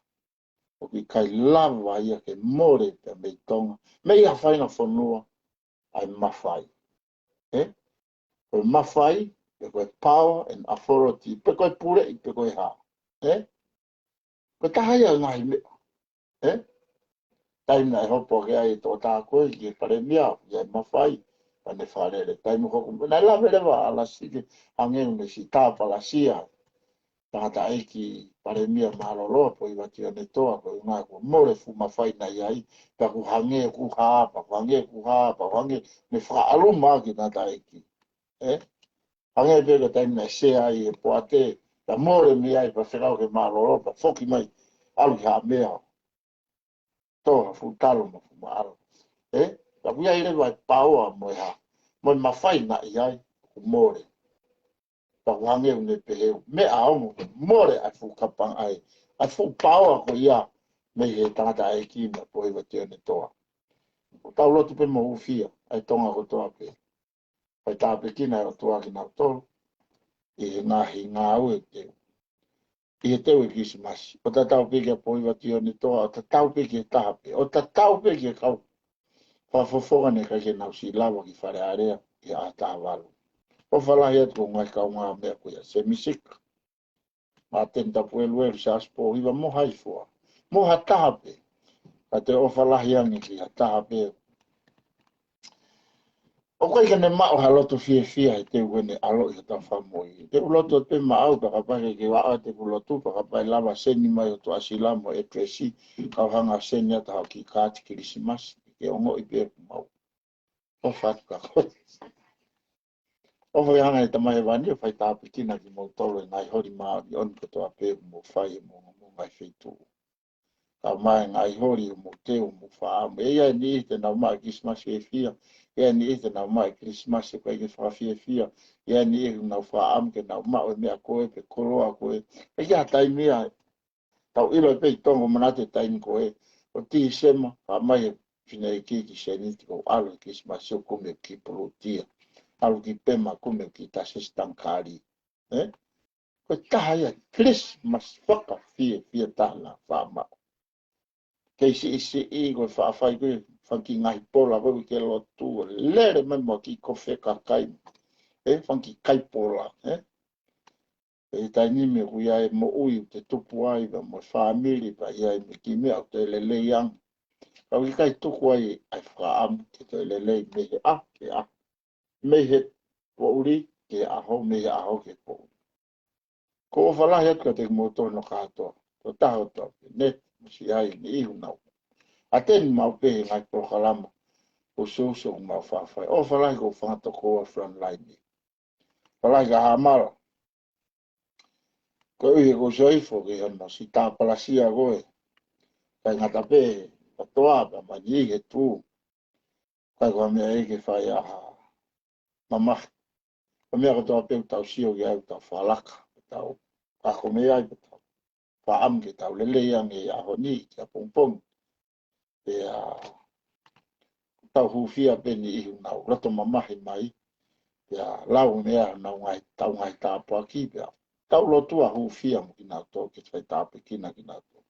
ʻoku ʻikai lava ia ke mole pea mei Tonga, mei ha faʻahinga fonua, ʻa e mafai. Ē? Ko e mafai, pe ko e power and authority, pe ko e puleʻi, pe ko e hā. Ē? Ko e taha ia ʻo e ngaahi meʻa. Ē? Taimi naʻe hopo ake ai e tokotaha ko ē ki he palēmia, ʻoku ʻi ai e mafai, pea ne fakalele. Taimi ko ē, naʻe lave leva ʻa Lasike, hangē ʻoku ne siʻi tāpalasia tangataʻeiki palēmia mālōlō, Pohiva Tionetoa, ko e ʻuhinga kuo mole e fuʻu mafai naʻe ʻi ai, pea kuo hangē kuo hā, pea kuo hangē kuo hā, pea kuo hangē, ne fakaʻaluma ʻaki e tangataʻeiki. Ē? Hangē pē ko e taimi naʻe sea ai e poate, pea mole mei ai, pea fekau ke mālōlō, pea foki mai, ʻalu ki Haʻamea. Tō ha fuʻu talo mo e fuʻu maʻalo. Ē? Ka ʻoku ʻi ai leva e power mo e hā, mo e mafai naʻe ʻi ai, kuo mole. Pea kuo hangē ʻoku ne pehē ʻoku meʻa ongo, mole ʻa e fuʻu kapanga ai, ʻa e fuʻu power ko ia mei he tangataʻeiki mo Pohiva Tionetoa. ʻOku tau lotu pē mo hūfia ʻa e Tonga kotoa pē. Fai tāpuekina ʻe he ʻOtua kinautolu ʻi he ngaahi ngāue ʻoku teu, ʻi he teu e Kilisimasi. ʻO tatau pē kia Pohiva Tionetoa, ʻo tatau pē ki he taha pē, ʻo tatau pē ki he kau fakafofonga naʻe ʻikai ke nau siʻi lava ki Fale Alea ʻi he ʻaho taha valu. ʻOfa lahi atu ki he ngaahi kaungāmeʻa ko ia, Semi Sika, Māteni Tapueluelu, Siaosi Pōhiva, mo Haifua, mo ha taha pē. Ka te u ʻofa lahi ange ki ha taha pē ʻoku ʻikai ke ne maʻu ha loto fiefia he teu ko eni ʻa e ʻaloʻi hotau Fakamoʻui. Te u lotu atu pē maʻau, pea kapau ʻe ʻikai ke u ʻoatu ʻeku lotu, pea kapau ʻe lava send mai hoʻo tuʻasila mo e address, kau hanga ʻo send atu haʻo kiʻi kaati Kilisimasi, ke ongoʻi pē ʻoku mau. ʻOfa atu ka ko. ʻOfa ke hanga ʻe he Tamai Hēvani ʻo fai tāpuekina kimoutolu he ngaahi holi māʻoniʻoni kotoa pē ʻoku mou fai he moʻunga mo e ngaahi feituʻu. Kae ʻumaʻā e ngaahi holi ʻoku mou teu, ʻoku mou fakaʻamu. ʻE ʻi ai e niʻihi te nau maʻu e Kilisimasi fiefia, ʻe ʻi ai e niʻihi te nau maʻu e Kilisimasi ʻoku ʻikai ke fakafiefia, ʻe ʻi ai e niʻihi ʻoku nau fakaʻamu ke nau maʻu e meʻa ko ē pe koloa ko ē. ʻE ʻi ai ha taimi ia, tau ʻilo pē ʻi Tonga, manatu e taimi ko ē ʻo Tīsema, faʻa mai e fineʻeiki ki Seniti, ko e ʻalu e Kilisimasi ʻo kumi e kiʻi pulutia. ʻAlu ki Pema, kumi e kiʻi tasi ʻo e tangikali. Ē? Ko e taha ia e Kilisimasi fakafiefia taha naʻa faʻa maʻu. Kei siʻisiʻi ko e faʻa fai ko e fanga kiʻi ngaahi pola ko ē ke lotu, lele mai mo e kiʻi kofe kakai. Ē, fanga kiʻi kai pola, ē? ʻI he taimi ni ʻoku ʻi ai e moʻui ʻoku te tupu ai, pea mo e fāmili, pea ʻi ai mo e kiʻi meʻa ʻoku te lelei ange. Ka ʻoku ʻikai tuku ai ʻa e fakaʻamu ke toe lelei mei he ʻaho ki he ʻaho, mei he poʻuli ki he ʻaho, mei he ʻaho ki he poʻuli. Ko e ʻofa lahi atu kiate kimoutolu hono kātoa, ko e taha ʻo tau ke net, mo siʻi ai ni ihu nau. ʻAteni maʻu pē he ngaahi polokalama ʻo uso ʻoku mau faʻa fai. ʻOfa lahi ki he fanga tokoua frontline ni. ʻOfa lahi kia Haʻamala. Koeʻuhi ko e uso ifo ki hono siʻi tāpalasia ko ē. ʻIkai ngata pē, ka toa pē mai ni he tuʻu. ʻIkai ko ha meʻa ia ke fai ʻa ha mamahi. Ko e meʻa kotoa pē ʻoku tau sio ki ai ʻoku tau fakalaka, ʻoku tau ako mei ai, ʻoku tau fakaʻamu ke tau lelei ange ʻi he ʻaho ni, ki he pongipongi. Pea tau hūfia pē ni ihu nau loto mamahi mai, pea lau mei ai honau ngaahi, tau ngaahi tāpuaki pea tau lotu ʻa hūfia mo kinautolu ke fai tāpuekina kinautolu.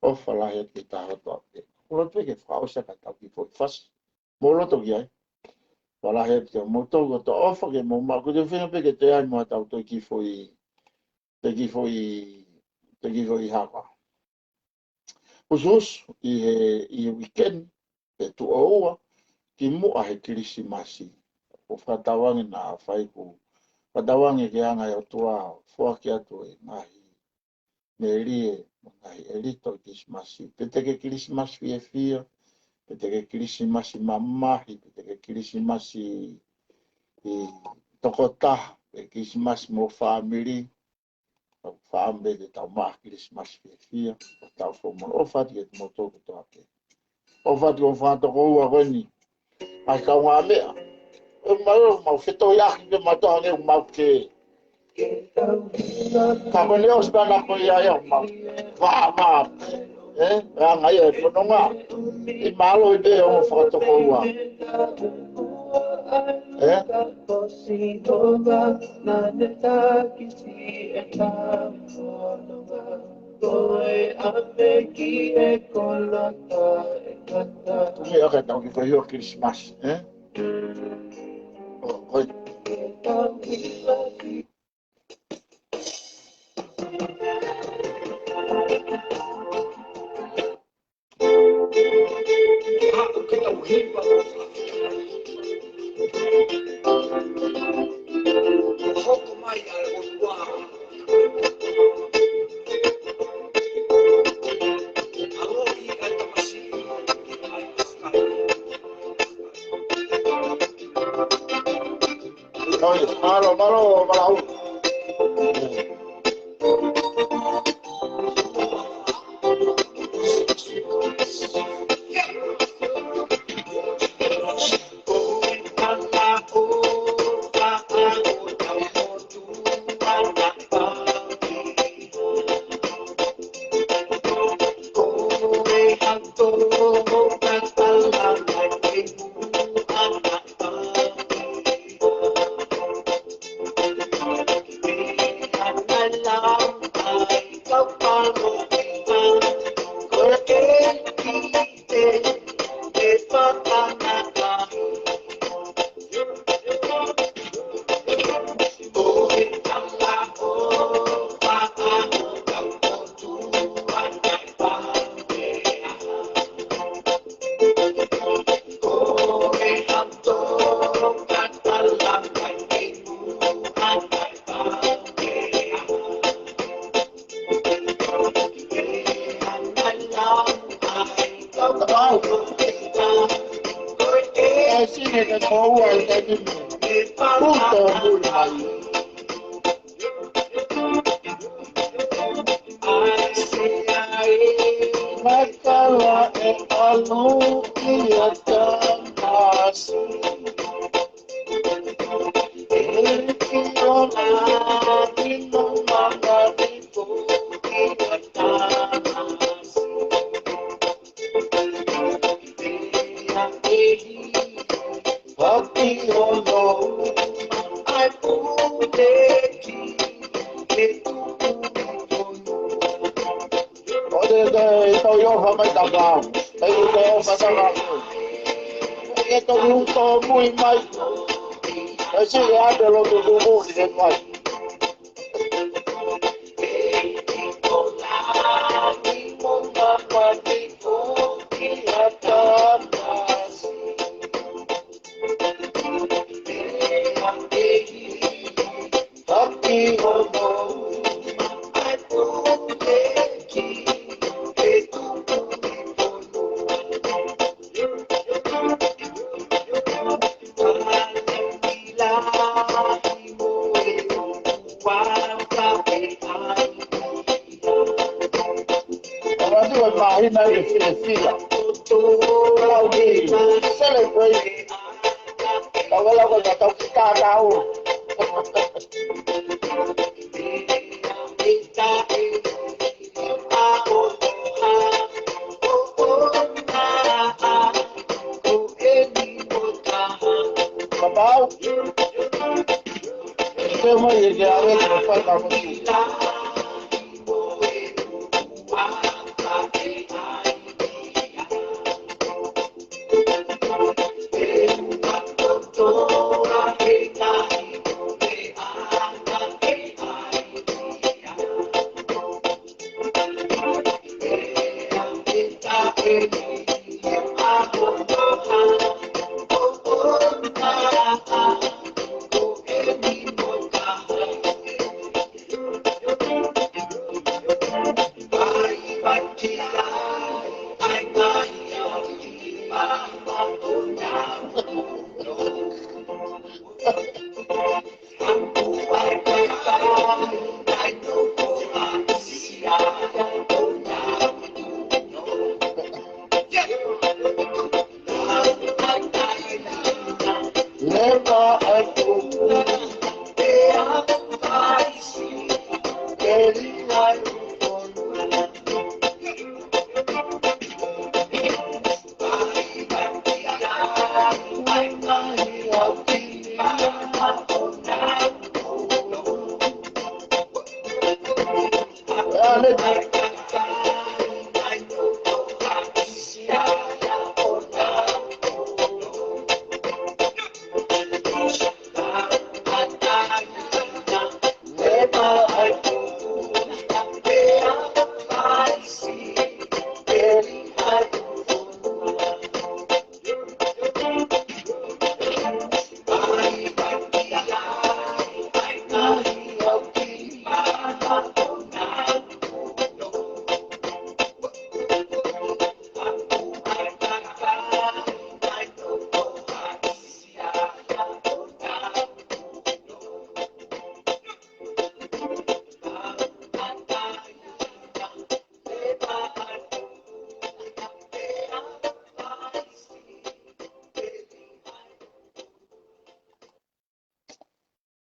ʻOfa lahi atu ki he taha kotoa pē. Lotu pē ke fakaʻosi ʻaki ʻetau kiʻi foʻi fasi. Mou loto ki ai. ʻOfa lahi atu kiate kimoutolu kotoa, ʻofa ke mou maʻu, ko e feinga pē ke toe ʻai mo ʻetau toe kiʻi foʻi, toe kiʻi foʻi, toe kiʻi foʻi haka. Usuusu ʻi he, ʻi he weekend, pe tuʻo ua, kimuʻa he Kilisimasi. ʻOku fakatauange naʻa fai ʻoku, fakatauange ke hanga ʻe he ʻOtua ʻo foaki atu e ngaahi melie, mo e ngaahi ʻelito ʻi he Kilisimasi. Pe te ke Kilisimasi fiefia, pe te ke Kilisimasi mamahi, pe te ke Kilisimasi ʻi tokotaha, pe Kilisimasi mo e fāmili. Tau fakaʻamu pē ke tau maʻu ha Kilisimasi fiefia, ʻo tau fakamoʻoni. ʻOfa atu kiate kimoutolu kotoa pē. ʻOfa atu ki he fanga tokoua ko eni. Ngaahi kaungāmeʻa. ʻOku mau, mau fetōʻaki pē mautolu hangē ʻoku mau kē. Ka ko eni ʻosi pē ʻa e meʻa ko ia ia ʻoku mau. Vā, vā. Ē? ʻE anga ia e fononga. ʻI mālō ʻi pē ʻo fanga tokoua. Ē? Kumi, okay, tau kiʻi fai ʻo Kilisimasi, ē? ʻO, ʻoi. Mālō, mālō, mālō. ʻO te, te, tau ʻi ʻofa mai tapa. Te u te ʻofa tapa. Ke tau ʻi ʻuto mui mai. E si e ate lo tu tu mu ni he mai. Ora atu e māhina ʻi he fiefia. Lau ni, celebrate. Tau ala ko na tau ki tātau. Kapau. Te mai e ke ave ko fai ka mo tu.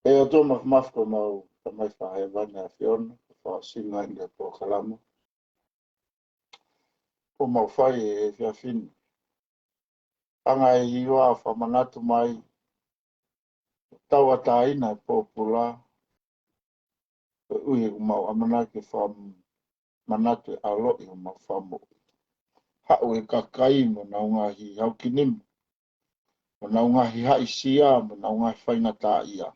ʻE ʻOtua Māfimafi, ko homau Tamai Fakahēvani ʻAfiona, ko e fakaʻosinga eni ʻo e polokalama kuo mau fai he efiafi ni. Anga e hiva fakamanatu mai, tauʻatāina e pōpula, koeʻuhi he kuo mau ʻamanaki ke fakamanatu e ʻaloʻi ʻo homau Fakamoʻui. Haʻu e kakai mo ʻenau ngaahi haukinima, mo ʻenau ngaahi haʻisia, mo ʻenau ngaahi faingataʻaʻia.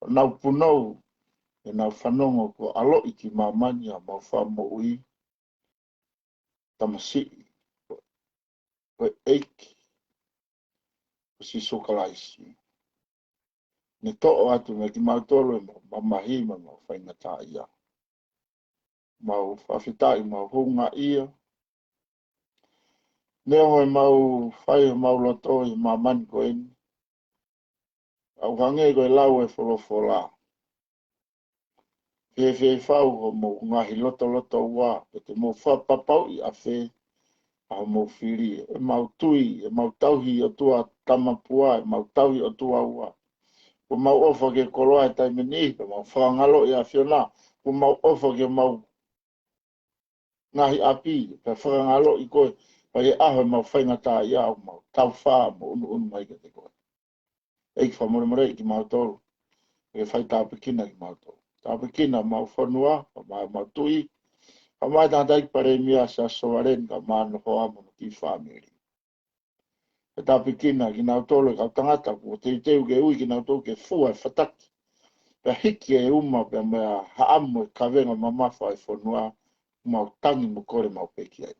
ʻO nau punou, ʻenau fanongo kuo ʻaloʻi ki māmani ʻa homau Fakamoʻui, tamasiʻi, ko e ʻEiki ko Sīsū Kalaisi. Ne toʻo atu meia kimautolu ʻemau mamahi mo ʻemau faingataʻaʻia. Mau fakafetaʻi, mau houngaʻia. Neongo ʻemau fai homau loto ʻi māmani ko eni, ʻo hangē ko e lau e folofola: Fēfē fau hoʻomou ngaahi lotolotoua, pe te mou fakapapauʻi ʻafē ʻa hoʻomou fili? ʻEmau tui, ʻemau tauhi ʻOtua tamapua, ʻemau tauhi ʻOtua ua. Kuo mau ʻofa ki he koloa he taimi ni, pea mau fakangaloʻi ʻa e ʻAfiona. Kuo mau ʻofa ki homau ngaahi ʻapi, pea fakangaloʻi koe, pea ʻi he ʻaho ʻemau faingataʻaʻia ʻoku mau taufā mo ʻunuʻunu mai kiate koe. ʻEiki, fakamolemoleʻi kimautolu, ke fai tāpuekina kimautolu. Tāpuekina homau fonua, kae ʻumaʻā homau tuʻi, kae ʻumaʻā e tangataʻeiki palēmia Siaosi Sovaleni, kae ʻumaʻā hono hoa mo hono kiʻi fāmili. Ke tāpuekina kinautolu e kau tangata kuo teuteu ke ui kinautolu ke fua e fataki, pea hiki e uma, pea mo e haʻamo e kavenga mamafa e fonua, mau tangi mo kole maʻu pē ki ai.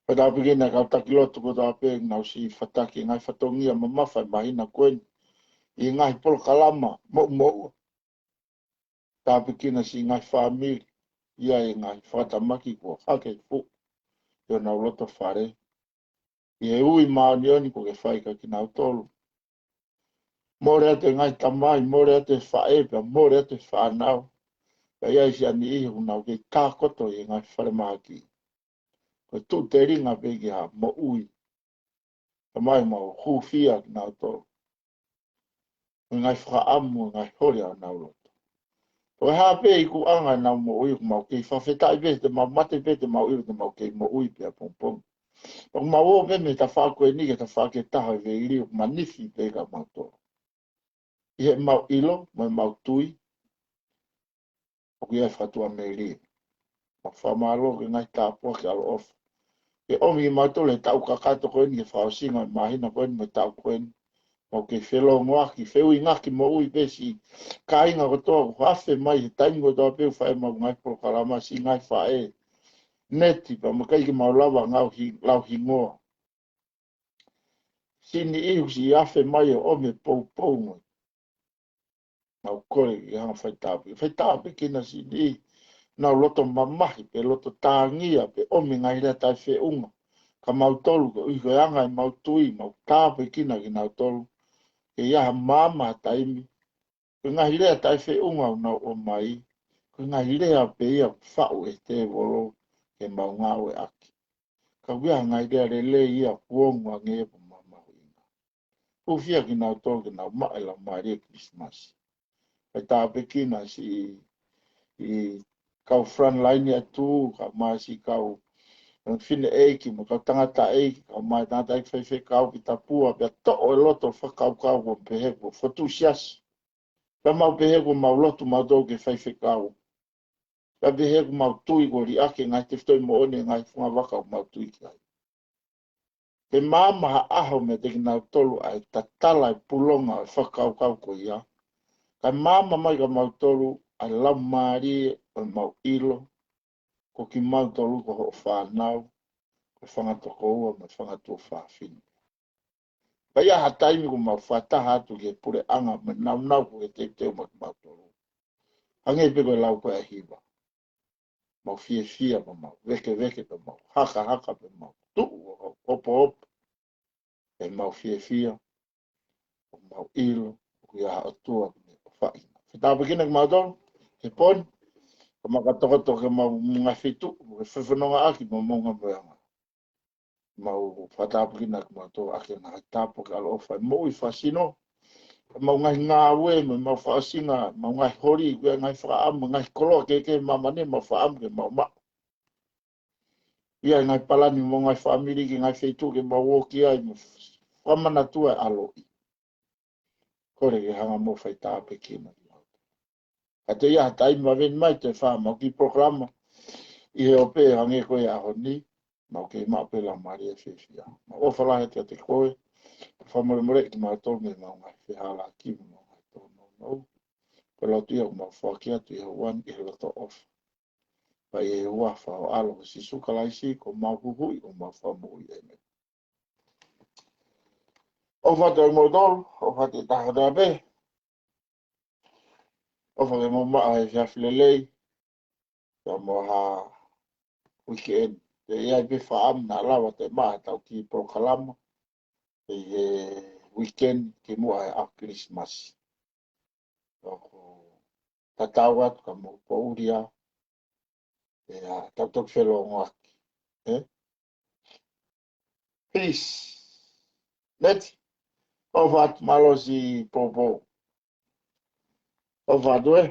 Pea tāpuekina e kau taki lotu kotoa pē, nau siʻi fataki e ngaahi fatongia mamafa e māhina ko eni ʻi he ngaahi polokalama moʻumoʻua. Tāpuekina siʻi ngaahi fāmili, ʻi ai e ngaahi fakatamaki kuo hake fuʻu ʻi honau loto fale, ʻi he ui māʻoniʻoni kuo ke fai kia kinautolu. Mole atu e ngaahi tamai, mole atu e faʻē, pea mole atu e fānau. Pea ʻi ai siʻa niʻihi ʻoku nau kei tākoto ʻi he ngaahi falemahaki. Ko e tuʻu telinga pē ki ha moʻui. Tamai, mau hūfia kinautolu mo e ngaahi fakaʻamu, ngaahi holi ʻa honau loto. Ko e hā pē ikuʻanga ʻenau moʻui, ʻoku mau kei fakafetaʻi pē, te mau mate pē, te mau ʻilo te mau kei moʻui pē ʻapongipongi. Pea ʻoku mau ō pē mei he tafaʻaki ko eni ki he tafaʻaki ʻe taha ʻo e veili, ʻoku manifi pē kia mautolu. ʻI heʻemau ʻilo mo ʻemau tui, ʻoku ʻi ai e fakatuʻamelie. Mau fakamālō ki he ngaahi tāpuaki ʻaloʻofa. Ke ʻomi kimautolu he taʻu kakato ko eni, ki he fakaʻosinga e māhina ko eni mo e taʻu ko eni. Mau kei felongoaki, feʻuingaki moʻui pē siʻi kāinga kotoa kuo afe mai he taimi kotoa pē ʻoku fai ʻemau ngaahi polokalama, siʻi ngaahi faʻē, neti, pea mo e kakai ʻikai ke mau lava ngau hi-, lau hingoa. Siʻi niʻihi ʻoku siʻi afe mai ʻo ʻomi e poupou mo e mau kole ke hanga ʻo fai tāpuekina. Fai tāpuekina siʻi niʻihi ʻoku nau loto mamahi, pe loto tāngia, pe ʻomi e ngaahi lea taʻefeʻunga kia mautolu, koeʻuhi ko e anga ʻemau tui, mau tāpuekina kinautolu. Ke ʻi ai ha maama ha taimi, ko e ngaahi lea taʻefeʻunga ʻoku nau ʻomai, ko e ngaahi lea pē ia ʻoku faʻu ʻe he tēvolo ke mau ngāueʻaki. Ka ʻoku ʻi ai e ngaahi lea lelei ia ʻoku ongo ange pea mo mahuʻinga. Hūfia kinautolu ke nau maʻu e laumālie Kilisimasi. Fai tāpuekina siʻi, ʻi he kau frontline atu, kae ʻumaʻā siʻi kau, ʻa e fineʻeiki, mo e kau tangataʻeiki, kae ʻumaʻā e tangataʻeiki faifekau ki Tapua, pea toʻo e loto fakakaukau kuo pehē kuo fotu siasi. Pea mau pehē kuo mau lotu mautolu ki he faifekau. Pea pehē kuo mau tui kuo liʻaki e ngaahi tefitoʻi moʻoni e ngaahi fungavaka ʻoku mau tui ki ai. Ke maama ha ʻaho meiate kinautolu ʻa e tatala e pulonga ʻo e fakakaukau ko ia. Kae maama mai kia mautolu ʻa e laumālie ʻo ʻemau ʻilo ko kimautolu ko hoʻo fānau, ko e fanga tokoua mo e fanga tuofāfine. Pea ʻi ai ha taimi kuo mau fakataha atu ki he puleʻanga mo e nāunau kuo ke teuteu maʻa kimautolu. Hangē pē ko e lau ko ē ʻa e hiva. Mau fiefia pea mau vēkeveke pea mau hakahaka pea mau tuʻu ʻo hopohopo. Pea mau fiefia, ʻo mau ʻilo ʻoku ʻi ai ha ʻOtua ʻoku ne ʻofaʻi. Fai tāpuekina kimautolu he pō ni, ka mau ka tokoto ke mau ngaahi feituʻu, ke fefonongaʻaki mo e moʻunga mo e anga. Mau fai tāpuekina kimautolu ʻaki e ngaahi tāpuaki ʻaloʻofa ʻi he moʻui fakasino, ʻemau ngaahi ngāue, mo ʻemau fakaʻosinga, ʻemau ngaahi holi, ʻoku ʻi ai e ngaahi fakaʻamu, ngaahi koloa kehekehe ʻi māmani, ʻemau fakaʻamu ke mau maʻu. ʻI ai e ngaahi palani mo e ngaahi fāmili ki he ngaahi feituʻu ke mau ō ki ai mo fakamanatua e ʻaloʻi. Kole ke hanga ʻo fai tāpuekina kimautolu. Ka ʻe ʻi ai ha taimi ʻe veni mai ʻe fai ʻemau kiʻi polokalama ʻi he ope hangē ko e ʻaho ni, mau kei maʻu pē laumālie fiefia. Mau ʻofa lahi atu kiate koe, fakamolemoleʻi kimautolu mei heʻemau ngaahi fehālaaki mo ʻemau ngaahi tōnounou. Ko e lotu ia ʻoku mau foaki atu ʻi he ʻaho ni ʻi he loto ʻofa. Pea ʻi he huafa ho ʻAlo ko Sīsū Kalaisi, ko homau Huhuʻi, ko homau Fakamoʻui. ʻĒmeni. ʻOfa atu kimoutolu, ʻofa atu ʻi he taha kotoa pē. ʻOfa ke mou maʻu ha efiafi lelei, pea mo ha weekend. Pea ʻi ai pē fakaʻamu naʻa lava ʻo maʻu haʻatau kiʻi polokalama ʻi he weekend kimuʻa he ʻaho Kilisimasi. ʻOku tatau atu ka mou poʻuli ā, ʻe, ʻa, tau toki felōngoaki. ʻE? Peace. Neti. ʻOfa atu, mālō siʻi poupou. ʻOfa atu ē.